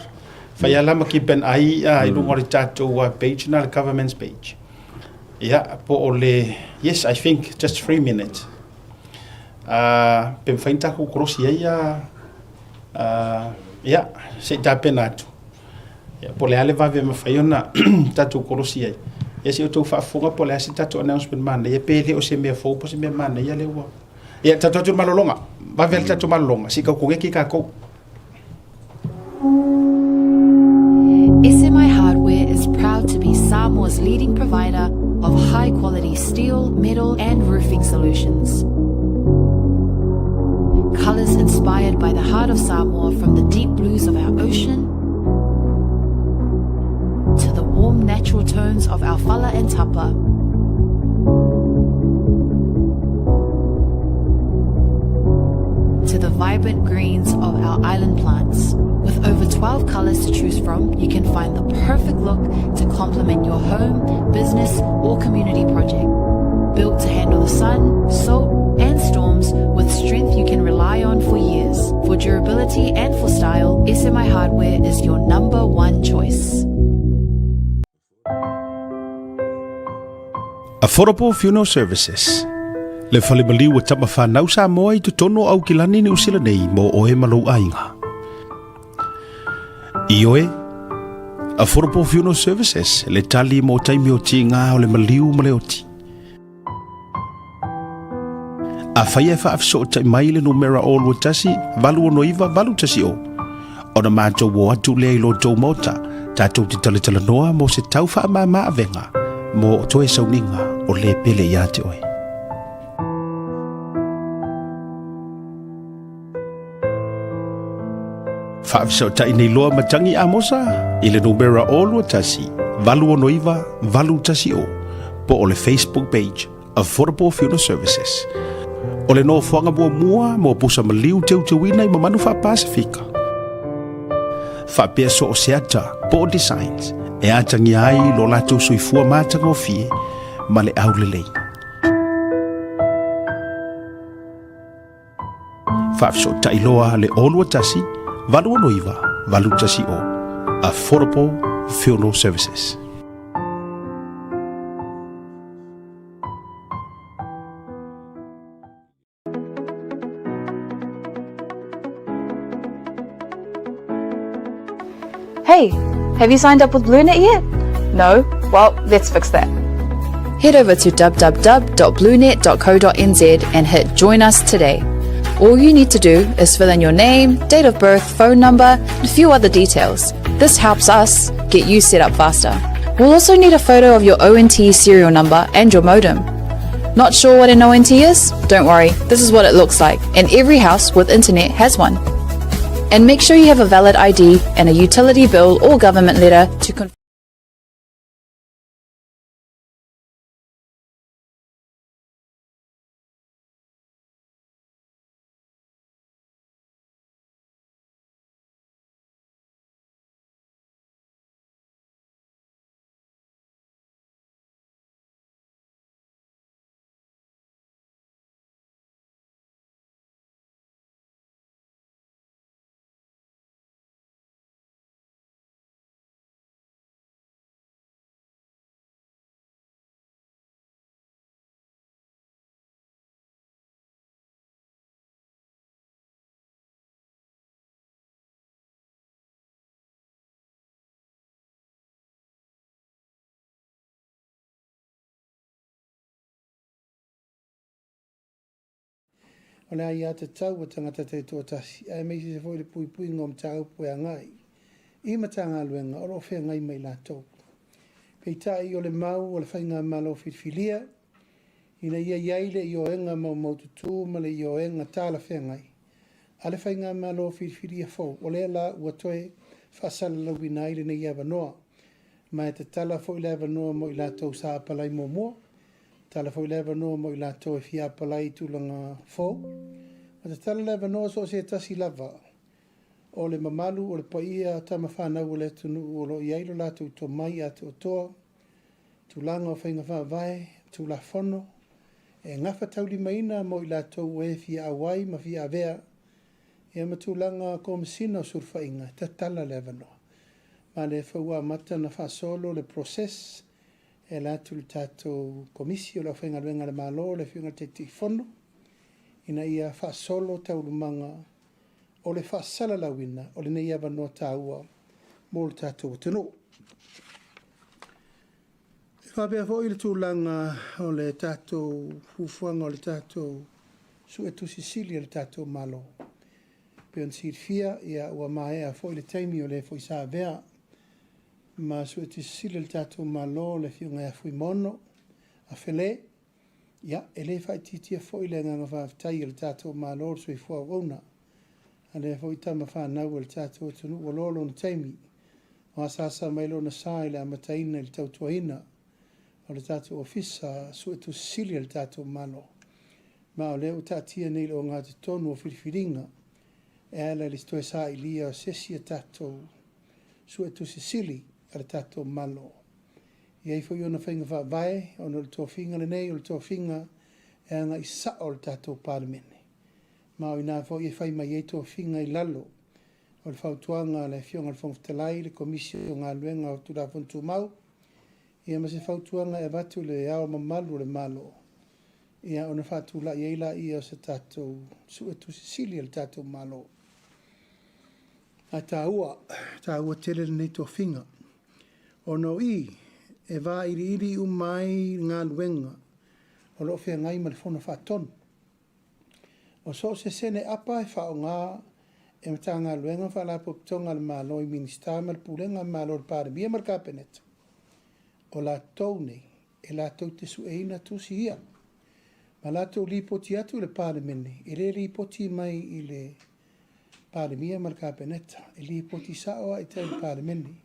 fai ala ma keep an eye i luga o le tatou page na le government's page. Ia, po o le, yes, I think just 3 minutes. Pe mafai ona tatou kolosi ai ia, se i tapena atu. Ia, po o le a le vave e mafai ona tatou kolosi ai. Ia se i outou faafofoga po o le a se tatou announcement manaia, pe le o se mea fou po o se mea manaia lea ua... Ia, tatou atu i le malologa. Vave le tatou malologa, se i tau koneki tatou. SMI Hardware is proud to be Samoa's leading provider of high quality steel, metal and roofing solutions. Colors inspired by the heart of Samoa from the deep blues of our ocean to the warm natural tones of our fala and tapa. To the vibrant greens of our island plants. With over 12 colors to choose from, you can find the perfect look to complement your home, business, or community project. Built to handle the sun, salt, and storms with strength you can rely on for years. For durability and for style, SMI Hardware is your number one choice. Affordable Funeral Services Le fale maliu o tama whanau Samoa i totonu o Aukilani Niu Sila nei mō oe ma lou aiga. Ioe, Affordable Funeral Services le tali mō taimi o tīngā o le maliu ma le oti. Afai e faafesootai mai le numera 021 869 810, ona matou o atu lea i lo tou maota, tatou te talatalanoa mo se tau faamama avega mo toe sauniga o le pele ia te oe. Faafesootai nei loa ma Tangi Amosa i le numera 021 869 810 po o le Facebook page Affordable Funeral Services. O le nofoaga muamua mo pusa maliu teuteuina i mamanu faa-Pasifika. Faapea so o se ata po o designs e atagia ai lo latou soifua matagofie ma le aulelei. Faafesootai loa le 021 869 810 Affordable Funeral Services. Hey, have you signed up with BlueNet yet? No? Well, let's fix that. Head over to www.bluenet.co.nz and hit Join Us today. All you need to do is fill in your name, date of birth, phone number, and a few other details. This helps us get you set up faster. We'll also need a photo of your ONT serial number and your modem. Not sure what an ONT is? Don't worry, this is what it looks like, and every house with internet has one. And make sure you have a valid ID and a utility bill or government letter to confirm. O le aiatatau a tagata taitoatasi, aemaise foi le puipuiga o mataupu e agai i Matagaluega o lo o feagai ma i latou. Peitai, o le mau a le Faigamalo filifilia, ina ia i ai le ioega maumaututu ma le ioega talafeagai a le Faigamalo filifilia fou, o lea la ua toe faasalalauina ai lenei avanoa. Ma e tatala foi le avanoa mo i latou sa apalai muamua, tatala foi le avanoa mo i latou e fia apalai i tulaga fou, ma tatala le avanoa so o se tasi lava o le mamalu o le paia tama fanau o le atunuu o lo o i ai lo latou tomai atoatoa, tulaga o faiga faavae, Tulafono, e gafataulimaina mo i latou o e fia auai ma fia avea ia ma tulaga Komesina o Sulufaiga e tatala le avanoa. Ma lea foi ua amata ona faasolo le process e ala atu i le tatou Komisi o le Aufaigaluega a le Malo, le Afioga i le Taitaifono, ina ia faasolo taualumaga o le faasalalauina o lenei avanoa taua mo le tatou atunuu. E faapea foi le tulaga o le tatou fuafuaga o le tatou Suetusi Sili a le tatou Malo. E pei ona silafia, ia, ua maea foi le taimi o le foi sa avea ma Suetusi Sili a le tatou Malo, le Afioga ia Fuimaono Afele. Ia, e le faaitiitia foi le agaga faafetai a le tatou Malo i le soifua auauna a lea foi tama fanau a le tatou atunuu ua loa lona taimi o asaasa mai lona sa i le amataina i le tautuaina o le tatou Ofisa Suetusi Sili a le tatou Malo. Ma o lea ua taatia nei i le ogatotonu o filifiliga e ala i le toe sailia o se isi a tatou Suetusi Sili a le tatou Malo. E i ai foi ona faiga faavae ona o le tofiga lenei o le tofiga e agai sao i le tatou Palemene. Ma o ina foi e fai mai ai tofiga i lalo o le fautuaga a le Afioga i le Fofoga Fetalai, le Komisi o Galuega o Tulafono Tumau, ia ma se fautuaga e avatu i le Ao Mamalu o le Malo, ia ona faatulai ai laia o se tatou Suetusi Sili a le tatou Malo. Ae taua, taua tele lenei tofiga, ona o i e vailiili uma ai galuega o lo o feagai ma le Fono Faatonu. O so o se sene apa e faaaoga e Matagaluega ma Faalapotopotoga a le Malo i Minisita ma le Pulega a le Malo, le Palemia ma le Kapeneta, o latou nei e latou te sueina tusi ia ma latou lipoti atu i le Palemene, e le lipoti mai i le Palemia ma le Kapeneta, e lipoti sao lava i tai i le Palemene,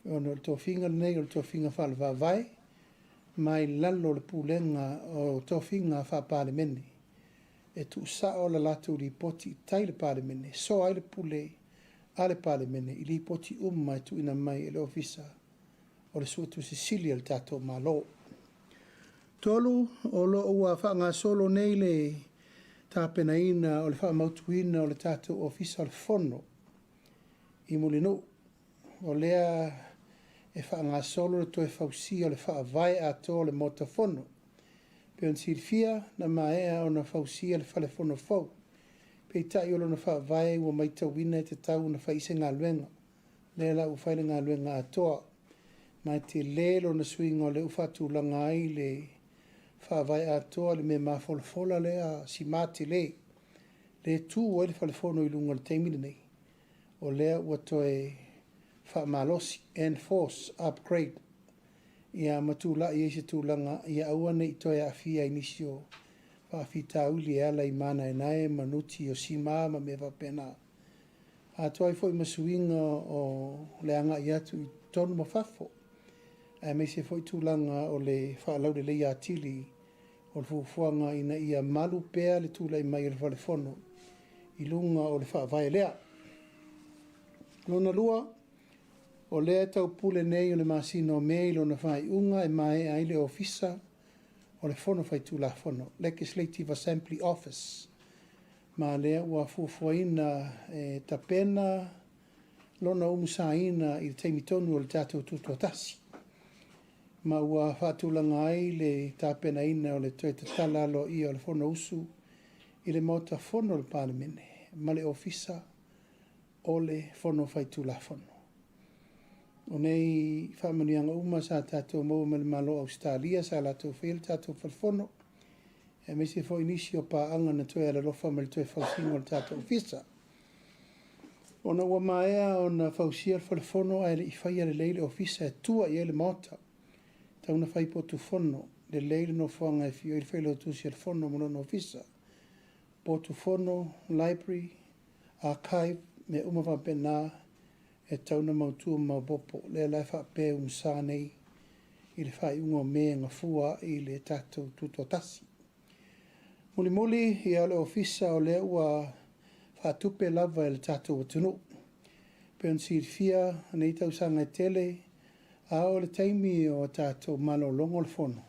ona o le tofiga lenei o le tofiga faale-Faavae ma i lalo o le pulega o tofiga faa-Palemene, e tuusao la latou lipoti i tai i le Palemene, e soa ai le pule a le Palemene i lipoti uma e tuuina mai e le Ofisa o le Suetusi Sili a le tatou Malo. 3, o lo o ua faagasolo nei le tapenaina o le faamautuina o le tatou Ofisa o le Fono i Mulinuu. O lea e faagasolo le toe fausia o le faavae atoa o le Maota Fono. Pei ona silafia, na maea ona fausia le Fale Fono fou. Peitai o lona faavae ua maitauina e tatau ona fai se galuega. Lea la ua fai le galuega atoa, ma e tele lona suiga o lea ua faatulaga ai le faavae atoa le mea mafolafola lea sima tele, lea e tu ai le Fale Fono i luga i le taimi lenei, o lea ua toe faamalosi, enforce, upgrade, ia ma tulai ai se tulaga ia aua ne i toe aafia i nisi o faafitauli e ala i manaenae ma nuti o sima ma mea faapena. Atoa ai foi ma suiga o le agai atu i totonu ma fafo, aemaise foi tulaga o le faalauleleia atili o le fuafuaga ina ia malu pea le tulai mai o le Fale Fono i luga o le faavae lea. Lona lua, o lea e taupule nei o le masina o Me i lona faaiuga e maea ai le Ofisa o le Fono Faitulafono, Legislative Assembly Office, ma lea ua fuafuaina e tapena lona umusaina i le taimi tonu o le tatou Tutoatasi, ma ua faatulaga ai le tapenaina o le toe tatala aloaia o le Fonousu i le Maota Fono o le Palemene ma le Ofisa o le Fono Faitulafono. O nei faamanuiaga uma sa tatou maua mai le Malo o Ausetalia sa latou faia le tatou Fale Fono, aemaise foi nisi o paaga na toe alolofa mai i le toe fausiga o le tatou Ofisa. Ona ua maea ona fausia le Fale Fono ae le i faia lelei le Ofisa e tua i ai le Maota, e tatau ona fai potu fono, lelei le nofoaga e afio ai le Failautusi o le Fono ma lona Ofisa, potu fono, library, archive, mea uma faapena e tatau ona mautu ma maopoopo. Lea la e faapea e umusa nei i le faaiuga o Me e gafua ai le tatou Tutoatasi. Mulimuli, ia o le Ofisa o lea ua faatupe lava e le tatou atunuu. E pei ona silafia nei tausaga e tele, a oo i le taimi o tatou malologa o le Fono,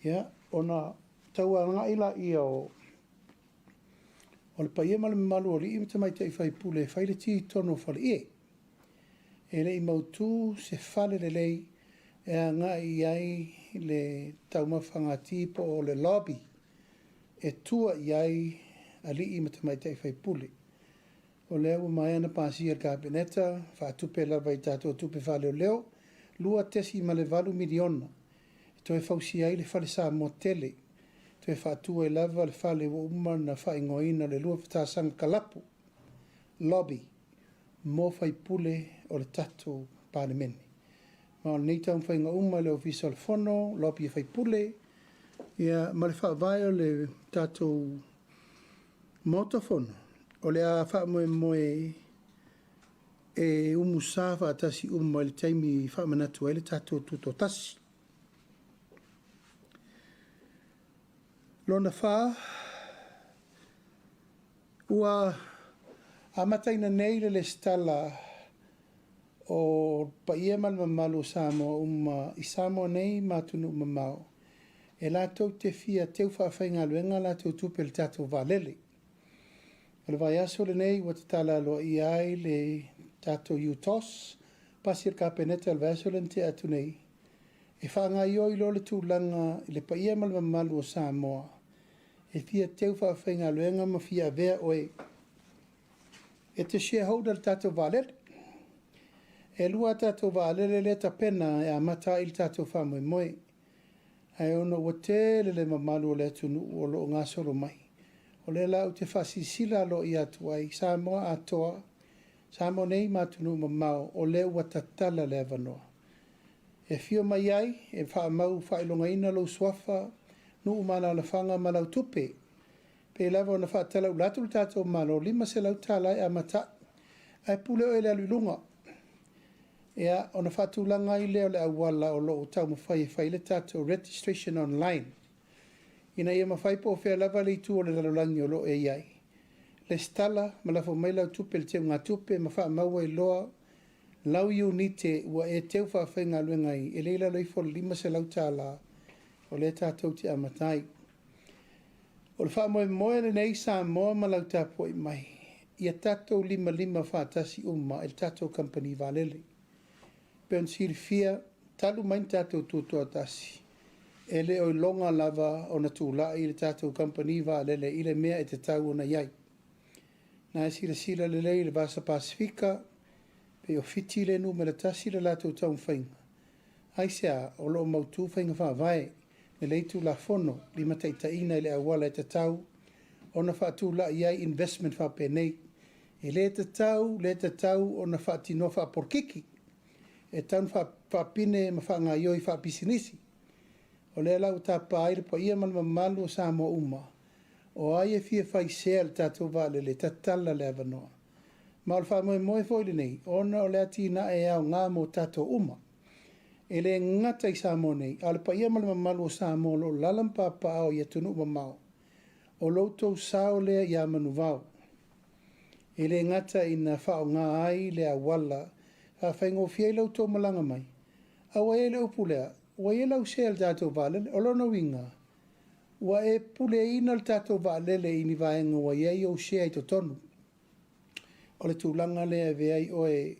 ia, ona tau agai lea o le paia ma le mamalu o alii ma tamaitai faipule e fai le ti i totonu o faleie. E le i mautu se fale lelei e agai i ai le taumafaga ti po o le lobby e tua i ai alii ma tamaitai faipule. O lea ua maea ona pasia e le Kapeneta, faatupe lava i tatou tupe faaleoleo, $2.8 miliona e toe fausia ai le fale Samoa tele, toe faatu ai lava le fale ua uma ona faaigoaina o le Luafatasaga Kalapu, lobby, mo faipule o le tatou Palemene. Ma o lenei taumafaiga uma i le Ofisa o le Fono, lobby a faipule, ia, ma le faavae o le tatou Maota Fono, o le a faamoemoe e umusa faatasi uma i le taimi i faamanatu ai le tatou Tutoatasi. Lona fa, ua amataina nei le lesitala o paia ma le mamalu o Samoa uma i Samoa nei ma atunuu mamao e latou te fia teu faafaigaluega a latou tupe i le tatou vaalele. O le vaiaso lenei ua tatala aloaia ai le tatou UTOS, pasi a le Kapeneta i le vaiaso lea na tea atu nei, e faagaoioi loa le tulaga i le paia ma le mamalu o Samoa e fia teu faafaigaluega ma fia avea oe e te shareholder i le tatou vaalele. E lua a tatou vaalele lea e tapena e amata ai le tatou faamoemoe. Ae ona ua tele le mamalu o le atunuu o lo o gasolo mai, o lea la ou te faasilasila aloaia atu ai, Samoa atoa, Samoa nei ma atunuu mamao, o lea ua tatala le avanoa. E afio mai ai, e faamau faailogaina lou suafa, nuu ma alaalafaga ma lau tupe. Pei lava ona faatalaula atu le tatou Malo, $500 e amata ai, ae pule oe i le alu i luga. Ia, ona faatulaga ai lea o le auala o lo o taumafai e fai le tatou registration online, ina ia mafai po o fea lava le itu o le lalolagi o lo o e i ai, lesitala ma lafo mai lau tupe i le teugatupe ma faamau ai loa lau iunite ua e teu faafaigaluega ai, e le i lalo ifo o le $500 o lea tatou te amata ai. O le faamoemoe lenei Samoa ma lau tapuai mai, ia tatou limalima faatasi uma i le tatou kamupani vaalele. E pei ona silafia, talu mai na tatou tutoatasi, e le o iloga lava ona tulai le tatou kamupani vaalele i le mea e tatau ona i ai. Na e silasila lelei i le Vasa Pasefika, Pei o Fiti le numera tasi i le latou taumafaiga. Aisea? O lo o mautu faiga faavae, lelei tulafono, limataitaiina i le auala e tatau ona faatulai ai investment faapenei. E le tatau, le tatau ona faatinoa faapolokiki. E tatau ona faapine ma faagaoioi faapisinisi. O lea la ua tapa ai le paia ma le mamalu o Samoa uma, o ai e fia fai sea i le tatou vaalele, tatala le avanoa. Ma o le faamoemoe foi lenei, ona o le atinae e aoga mo tatou uma. E le gata i Samoa nei, a o le paia ma le mamalu o Samoa o lo o alaala ma papaaao i atunuu mamao, o lo outou sao lea ia Manuvao. E le gata ina faaaoga ai le auala e faafaigofie ai lo outou malaga mai, a ua i ai le upu lea, ua i ai lau sea i le tatou vaalele. O lona uiga, ua e puleaina le tatou vaalele i ni vaega ua i ai ou share i totonu. O le tulaga lea e avea ai oe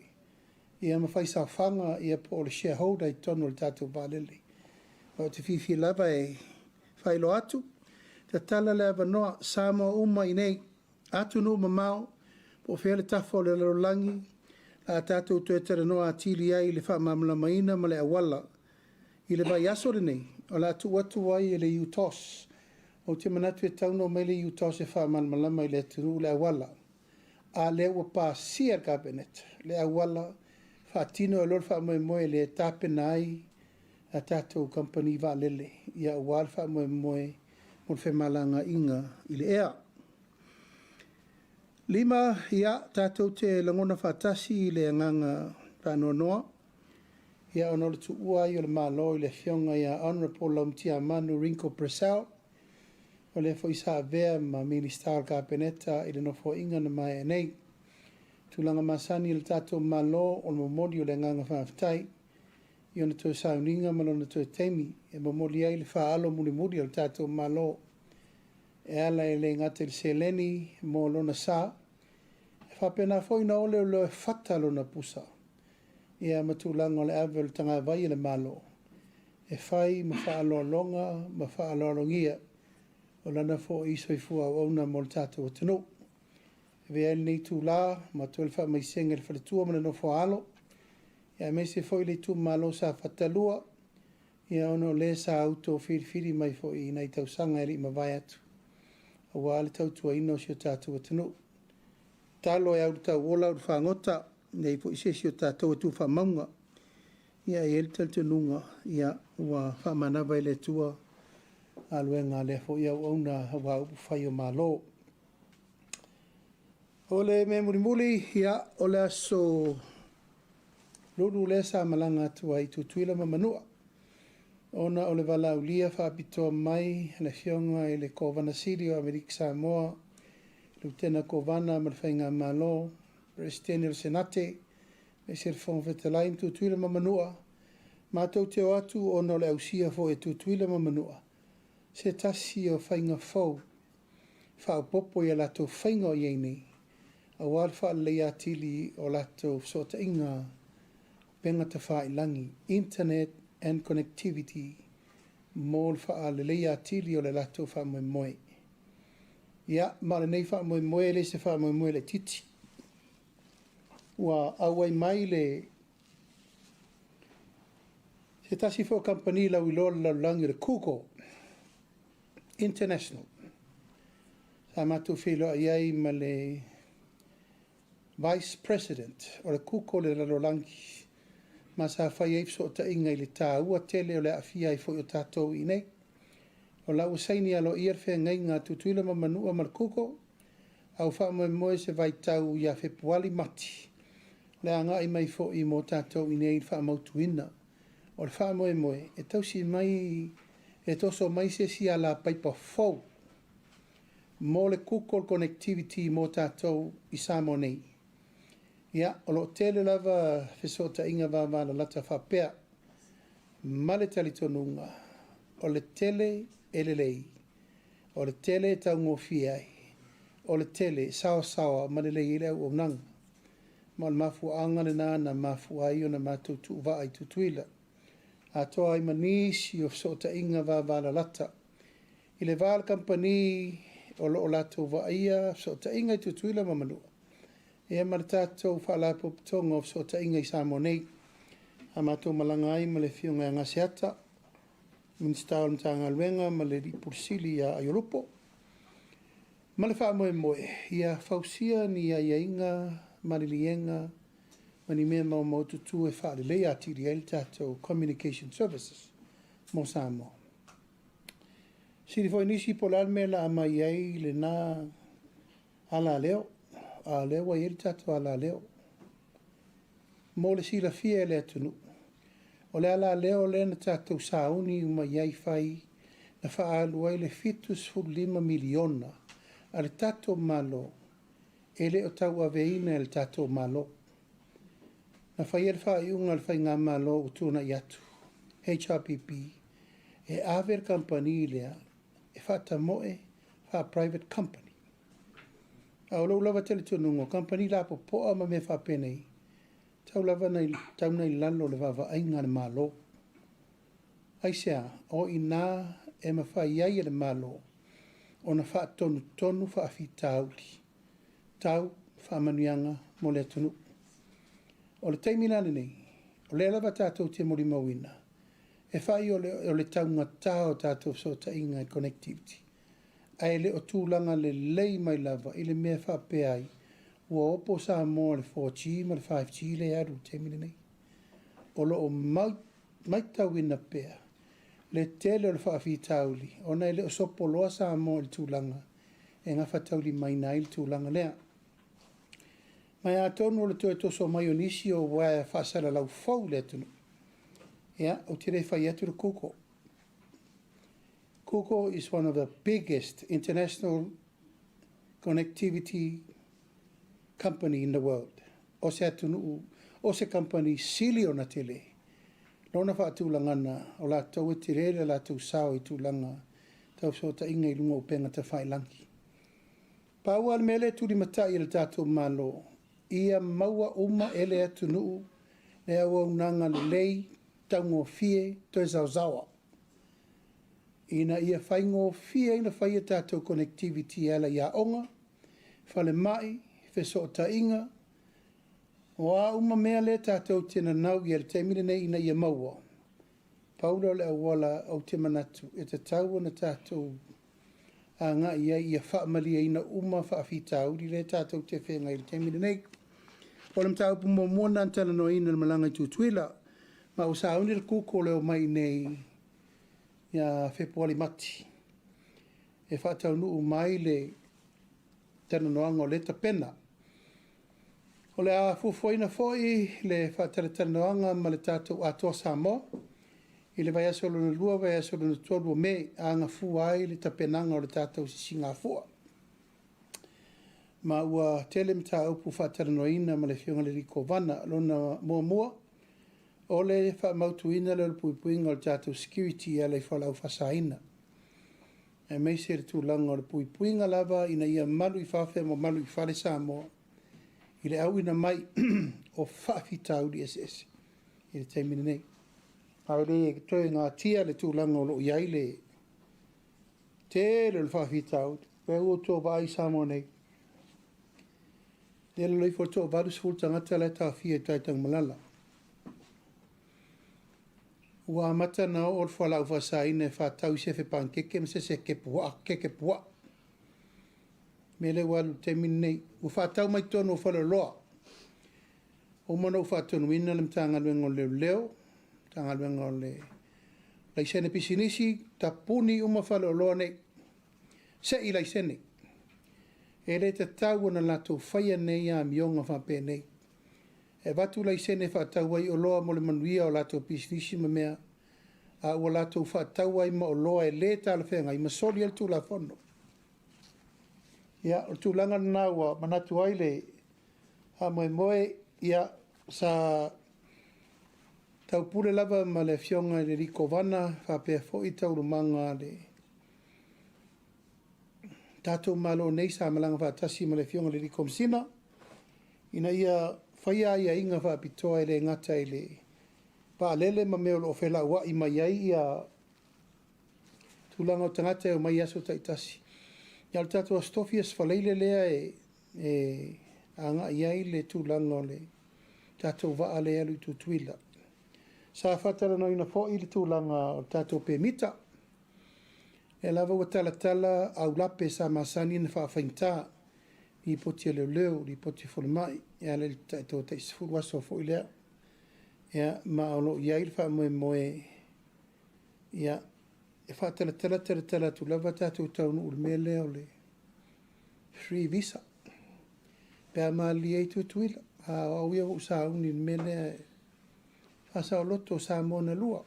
ia ma faisaofaga ia po o le shareholder i totonu o le tatou vaalele. Ma ou te fiafia lava e faailoa atu, tatala le avanoa, Samoa uma i inei, atunuu mamao, po o fea le tafa o le lalolagi, o le a tatou toe talanoa atili ai i le faamalamalamaina ma le auala. I le vaiaso lenei, o le a tuu atu ai e le UTOS. Ou te manatu e tatau ona omai le UTOS e faamalamalama i le atunuu le auala, a lea ua pasia e le Kapeneta le auala faatino ai loa le faamoemoe lea e tapena ai a tatou kamupani vaalele ia aua le faamoemoe mo le femalagaaiga i le ea. 5, Ia, tatou te lagona faatasi i le agaga faanoanoa, ia ona o le tuua ai o le Malo i le Afioga ia Honourable Laumatiamanu Ringo Purcell, o lea foi sa avea ma Minisita o le Kapeneta i le Nofoaiga na maea nei. Tulaga masani a le tatou Malo o le momoli o le agaga faafetai i ona toe sauniga ma lona toe taimi e momoli ai le faaalo mulimuli o le tatou Malo e ala e le gata i le seleni mo lona sa, e faapena foi ona oleoleo e fata lona pusa ia ma tulaga o le ave o le tagavai e le Malo e fai ma faaaloaloga ma faaaloalogia o lana foi soifua auauna mo le tatou atunuu. E avea ai lenei itula ma toe le faamaisega i le faletua ma le nofo a alo, aemaise foi le itumalo Safata 2, ia ona o le sa outou filifili mai foi i nai tausaga e le i mavae atu, aua le tautuaina o si o tatou atunuu. Tatalo e au i le tauola au i le fagota, e leai foi se isi o tatou e tu faamauga. Ia e i ai le talitonuga, ia, ua faamanava e le Atua galuega a lea foi auauna aua upufai o Malo. O le mea mulimuli, ia, o le aso Lulu lea sa malaga atu ai i Tutuila ma Manua, ona o le valaaulia faapitoa mai a le Afioga i le Kovana Sili o Amerika Samoa, Lutena Kovana ma le Faigamalo, Peresetene o le Senate, aemaise le Fofoga Fetalai ma Tutuila ma Manua, matou te o atu ona o le ausia foi e Tutuila ma Manua se tasi o faiga fou faaopoopo i a latou faiga o i ai nei, aua le faaleleia atili o latou fesootaiga upega tafailagi, internet and connectivity, mo le faaleleia atili o le latou faamoemoe. Ia, ma o lenei faamoemoe e le se faamoemoe laitiiti. Ua auai mai le se tasi foi o kamupani lauiloa o le lalolagi o le Google International. Sa matou feiloai ai ma le Vice President o le Google i le lalolagi ma sa fai ai fesootaiga i le taua tele o le aafia ai foi o tatou i inei. O la ua saini aloaia le feagaiga a Tutuila ma Manua ma le Google, a ua faamoemoe se vaitau ia Fepuali, Mati, o le agai mai foi mo tatou i inei i le faamautuina o le faamoemoe e tausi mai, e toso mai se isi alapaipa fou mo le Google Connectivity mo tatou i Samoa nei. Ia, o lo o tele lava fesootaiga vavalalata faapea, ma le talitonuga, o le tele e lelei, o le tele e taugofie ai, o le tele e saoasaoa ma lelei ai le auaunaga. Ma o le mafuaaga lena na mafua ai ona matou tuuvaa i Tutuila, atoa ai ma nisi o fesootaiga vavalalata i le va o le kamupani o lo o latou vaaia fesootaiga i Tutuila ma Manua. Ia ma le tatou Faalapotopotoga o Fesootaiga i Samoa nei. A matou malaga ai ma le Afioga ia Gaseata, Minisita o le Matagaluega ma le Alii Pule Sili ia Aiolupo. Ma le faamoemoe ia fausia ni aiaiga, maliliega ma ni mea maumaututu e faaleleia atili ai le tatou communication services mo Samoa. Sili foi nisi po o le a le mea o le a aumai ai lena alaleo, a o lea ua i ai le tatou alaleo. Mo le silafia e le atunuu, o le alaleo lea na tatou sauni uma i ai fai na faaalu ai le $75 miliona a le tatou Malo e le o tauaveina e le tatou Malo. Na faia le faaiuga a le Faigamalo ua tuanai atu, HRPP, e ave le kamupani lea e faatamoe faa-private company. A o lou lava talitonuga, o kamupani lapopoa ma mea faapenei, tau lava na tau na i lalo o le vaavaaiga a le Malo. Aisea? O i ina e mafai ai e le Malo ona faatonutonu faafitauli tau faamanuiaga mo le atunuu. O le taimi la lenei, o lea lava tatou te molimauina, e fai o le, o le taugata o tatou fesootaiga i connectivity, ae le o tulaga lelei mai lava i le mea e faapea ai, ua opo Samoa i le 4G ma le 5G lea e alu i le taimi lenei. O lo o matauina pea le tele o le faafitauli ona e le o sopoloa Samoa i le tulaga e gafataulimaina ai le tulaga lea. Ma e atonu o le toe toso mai o nisi o uaea faasalalau fou i le atunuu, ia, ou te le fai atu le Google. Google is one of the biggest international connectivity company in the world. O se atunuu, o se kamupani sili ona tele lona faatulagana, o latou e tele le latou sao i tulaga tau fesootaiga i luga o upega tafailagi. Pau lava le mea lea e tulimatai e le tatou Malo, ia maua uma e le atunuu le auaunaga lelei, taugofie, toe saosaoa, ina ia faigofie ai ona fai a tatou connectivity e ala i aoga, falemai, fesootaiga, o a uma mea lea tatou te nanau i ai i le taimi lenei ina ia maua. Pau lea o le auala ou te manatu e tatau ona tatou agai i ai ia faamalieina uma faafitauli lea tatou te feagai i le taimi lenei. O le mataupu muamua lena na talanoaina i le malaga i Tutuila, ma ua sauni le Google e omai i inei ia Fepuari Mati e faataunuu mai le talanoaga o lea e tapena. O le a fuafuaina foi le faatalatalanoaga ma le tatou Atoa Samoa i le vaiaso lona lua, vaiaso lona tolu o Me, a gafua ai le tapenaga o le tatou sisigafua. Ma ua tele mataupu faatalanoaina ma le Afioga i le Kovana. Lona muamua, o le faamautuina lea o le puipuiga o le tatou security e ala i fualaau faasaina, aemaise le tulaga o le puipuiga lava ina ia malu i fafo ma malu i fale Samoa i le auina mai o faafitauli eseese i le taimi lenei. Ae le toe gatia le tulaga o lo o i ai le tele o le faafitauli. Lea ua outou vaai i Samoa nei, i lalo ifo o le toa-80 tagata la e taofia i tai Tanumalala. Ua amata ona oo le fualaau faasaina e faatau i sefe panukeke ma se isi keke puaa. Mea lea ua alu i le taimi lenei. Ua faatau mai totonu o faleoloa. Ua uma ona ou faatonuina le Matagaluega o Leoleo, Matagaluega o le Laisene Pisinisi, tapuni uma faleoloa nei, sei laisene. E le tatau ona latou faia nei amioga faapenei. E avatu laisene e faatau ai oloa mo le manuia o latou pisinisi ma mea, a ua latou faatau ai ma oloa e le talafeagai ma soli ai le Tulafono. Ia, o le tulaga lena ua manatu ai le faamoemoe, ia, sa taupule lava ma le Afioga i le alii Kovana faapea foi taualumaga a le tatou Malo nei sa malaga faatasi ma le Afioga i le alii Komesina ina ia faia aiaiga faapitoa e le gata i le vaalele ma mea o lo o felauai mai ai ia tulaga o tagata e omai i aso taitasi. Ia, o le tatou Aso Tofi, Aso Faraile lea e agai ai le tulaga o le tatou vaa lea e alu i Tutuila. Sa faatalanoaina foi le tulaga o le tatou pemita. O lea lava ua talatala aulape sa masani ona faafaigata, lipoti a leoleo, lipoti a falemai, e ala i le toe tai 10 aso foi lea. Ia, ma o lo o i ai le faamoemoe, ia, e faatalatala talatala atu lava tatou taunuu i le mea lea o le free visa pe a malilie ai Tutuila. A o au ia ua ou sauni i le mea lea e faasaoloto Samoa na lua.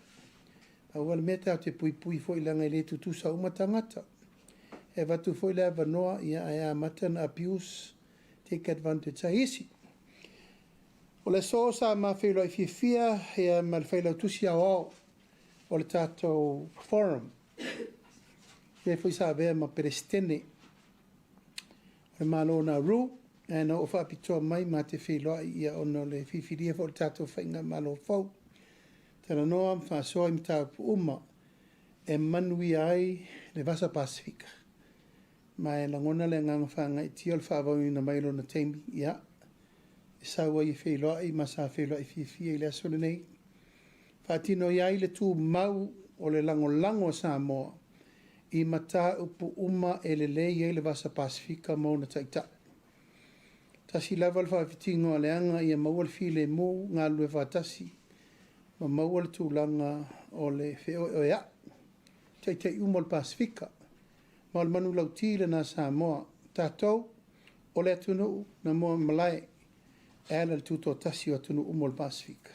Pau lava le mea tatou te puipui foi leaga e le tutusa uma tagata. E avatu foi le avanoa ia ae amata ona abuse, take advantage ai isi. O le aso sa ma feiloai fiafia ia ma le Failautusi Aoao o le tatou Forum, lea foi sa avea ma Peresetene o le Malo o Nauru, ae na oo faapitoa mai ma te feiloai ia ona o le filifilia foi o le tatou faigamalo fou. Talanoa ma faasoa i mataupu uma e manuia ai le Vasa Pasefika. Ma e lagona le agaga faagaeetia o le faaauauina mai o lona taimi, ia, e sau ai e feiloai ma sa feiloai fiafia i le aso lenei. Faatino ai le tumau o le lagolago a Samoa i mataupu uma e lelei ai le Vasa Pasefika ma ona taitai. Tasi lava le faafitiga o aleaga ia maua le filemu, galulue faatasi ma maua le tulaga o le feoeoea'i, taitai uma o le Pasefika. Ma o le manulauti lena a Samoa, tatou o le atunuu na moamalae e ala i le tutoatasi o atunuu uma o le Pasefika.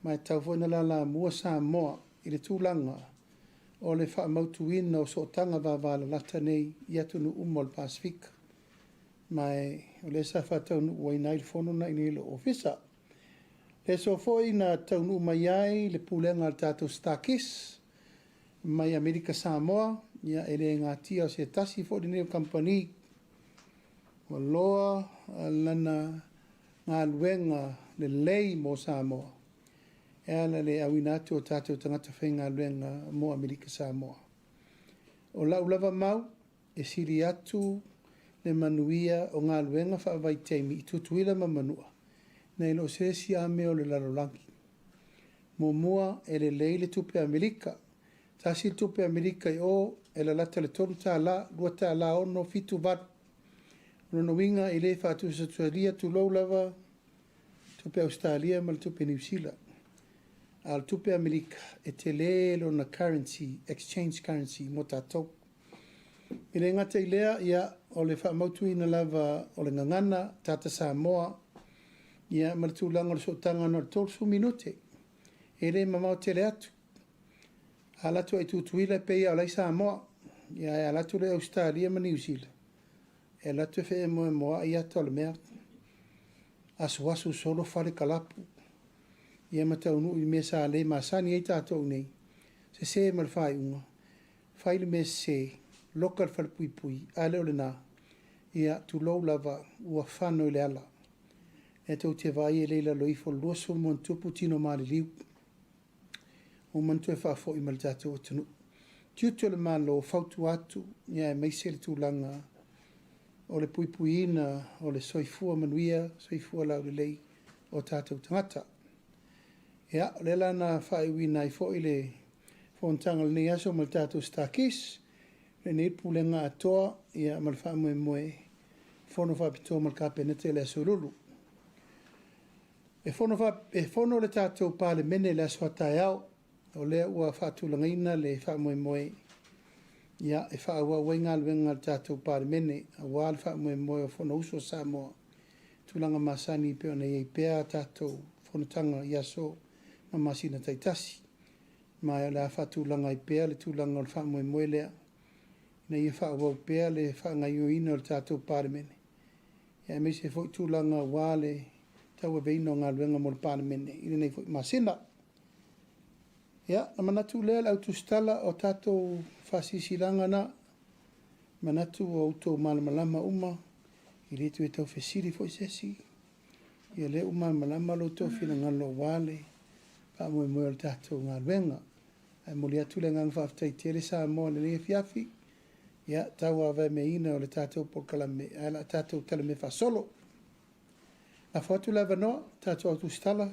Ma e tatau foi ona lalamua Samoa i le tulaga o le faamautuina o sootaga vavalalata nei i atunuu uma o le Pasefika. Ma o lea sa faataunuuina ai le fono lena i inei i lou ofisa. Le aso foi na taunuu mai ai le pulega a le tatou StarKiss mai Amerika Samoa, ia e le natia o se tasi foi lenei o kamupani ua loa lana galuega lelei mo Samoa e ala i le auina atu o tatou tagata faigaluega mo Amerika Samoa. O lau lava mau, e sili atu le manuia o galuega faavaitaimi i Tutuila ma Manua nai lo se isi lava mea o le lalolagi. Muamua, e lelei le tupe Amerika. Tasi le tupe Amerika i o, e lalata i le $3, $2.6, 7, 8. O lona uiga e le faatusatusalia, tulou lava, tupe Ausetalia ma le tupe Niu Sila. A o le tupe Amerika, e tele lona currency, exchange currency mo tatou. E le gata i lea, ia, o le faamautuina lava o le gagana, Tata Samoa, ia, ma le tulaga o le sootaga na o le 30 minute. E le mamao tele atu. A alu atu ai i Tutuila e pei lava o la e i Samoa. Ia, ae a alu atu loa i Ausetalia ma Niu Sila, e alu atu e feemoemoai ata o le mea, asuasu solo fale kalapu, ia ma taunuu i mea sa le masani ai tatou nei, sese ma le faaiuga, fai le mea sese, loka le falepuipui, a le o lena, ia, tulou lava, ua fano i le ala. E tou te vaai e le i lalo ifo o le 20+ tino maliliu ua uma ona toe faafoi mai le tatou atunuu. Tiute o le Malo, fautua atu, ia aemaise le tulaga o le puipuiina o le soifua manuia, soifua laulelei o tatou tagata. Ia, o lea la na faaiuina ai foi le fonotaga o lenei aso ma le tatou StarKiss, lenei pulega atoa, ia ma le faamoemoe fono faapitoa ma le Kapeneta i le aso Lulu. E fono, e fono le tatou Palemene i le aso a taeao, o lea ua faatulagaina le faamoemoe ia, e faaauau ai galuega a le tatou Palemene aua le faamoemoe o Fonousu a Samoa, tulaga masani pei ona i ai pea a tatou fonotaga i aso ma masina taitasi. Ma o le a faatulaga ai pea le tulaga o le faamoemoe lea, ina ia faaauau pea le faagaoioiina o le tatou Palemene, ia aemaise foi tulaga aua le tauaveina o galuega mo le Palemene i lenei foi masina. Ia, na manatu lea le au tusitala o tatou faasilasilaga na, manatu ua outou malamalama uma, e le toe tau fesili foi se isi, ia lea ua malamalama lo outou finagalo aua le faamoemoe o le tatou galuega. Ae momoli atu le agaga faafetai tele Samoa i lenei afiafi, ia tauavameaina o le tatou polokalame, ae o le a tatou talamea faasolo. Lafo atu le avanoa, tatou au tusitala.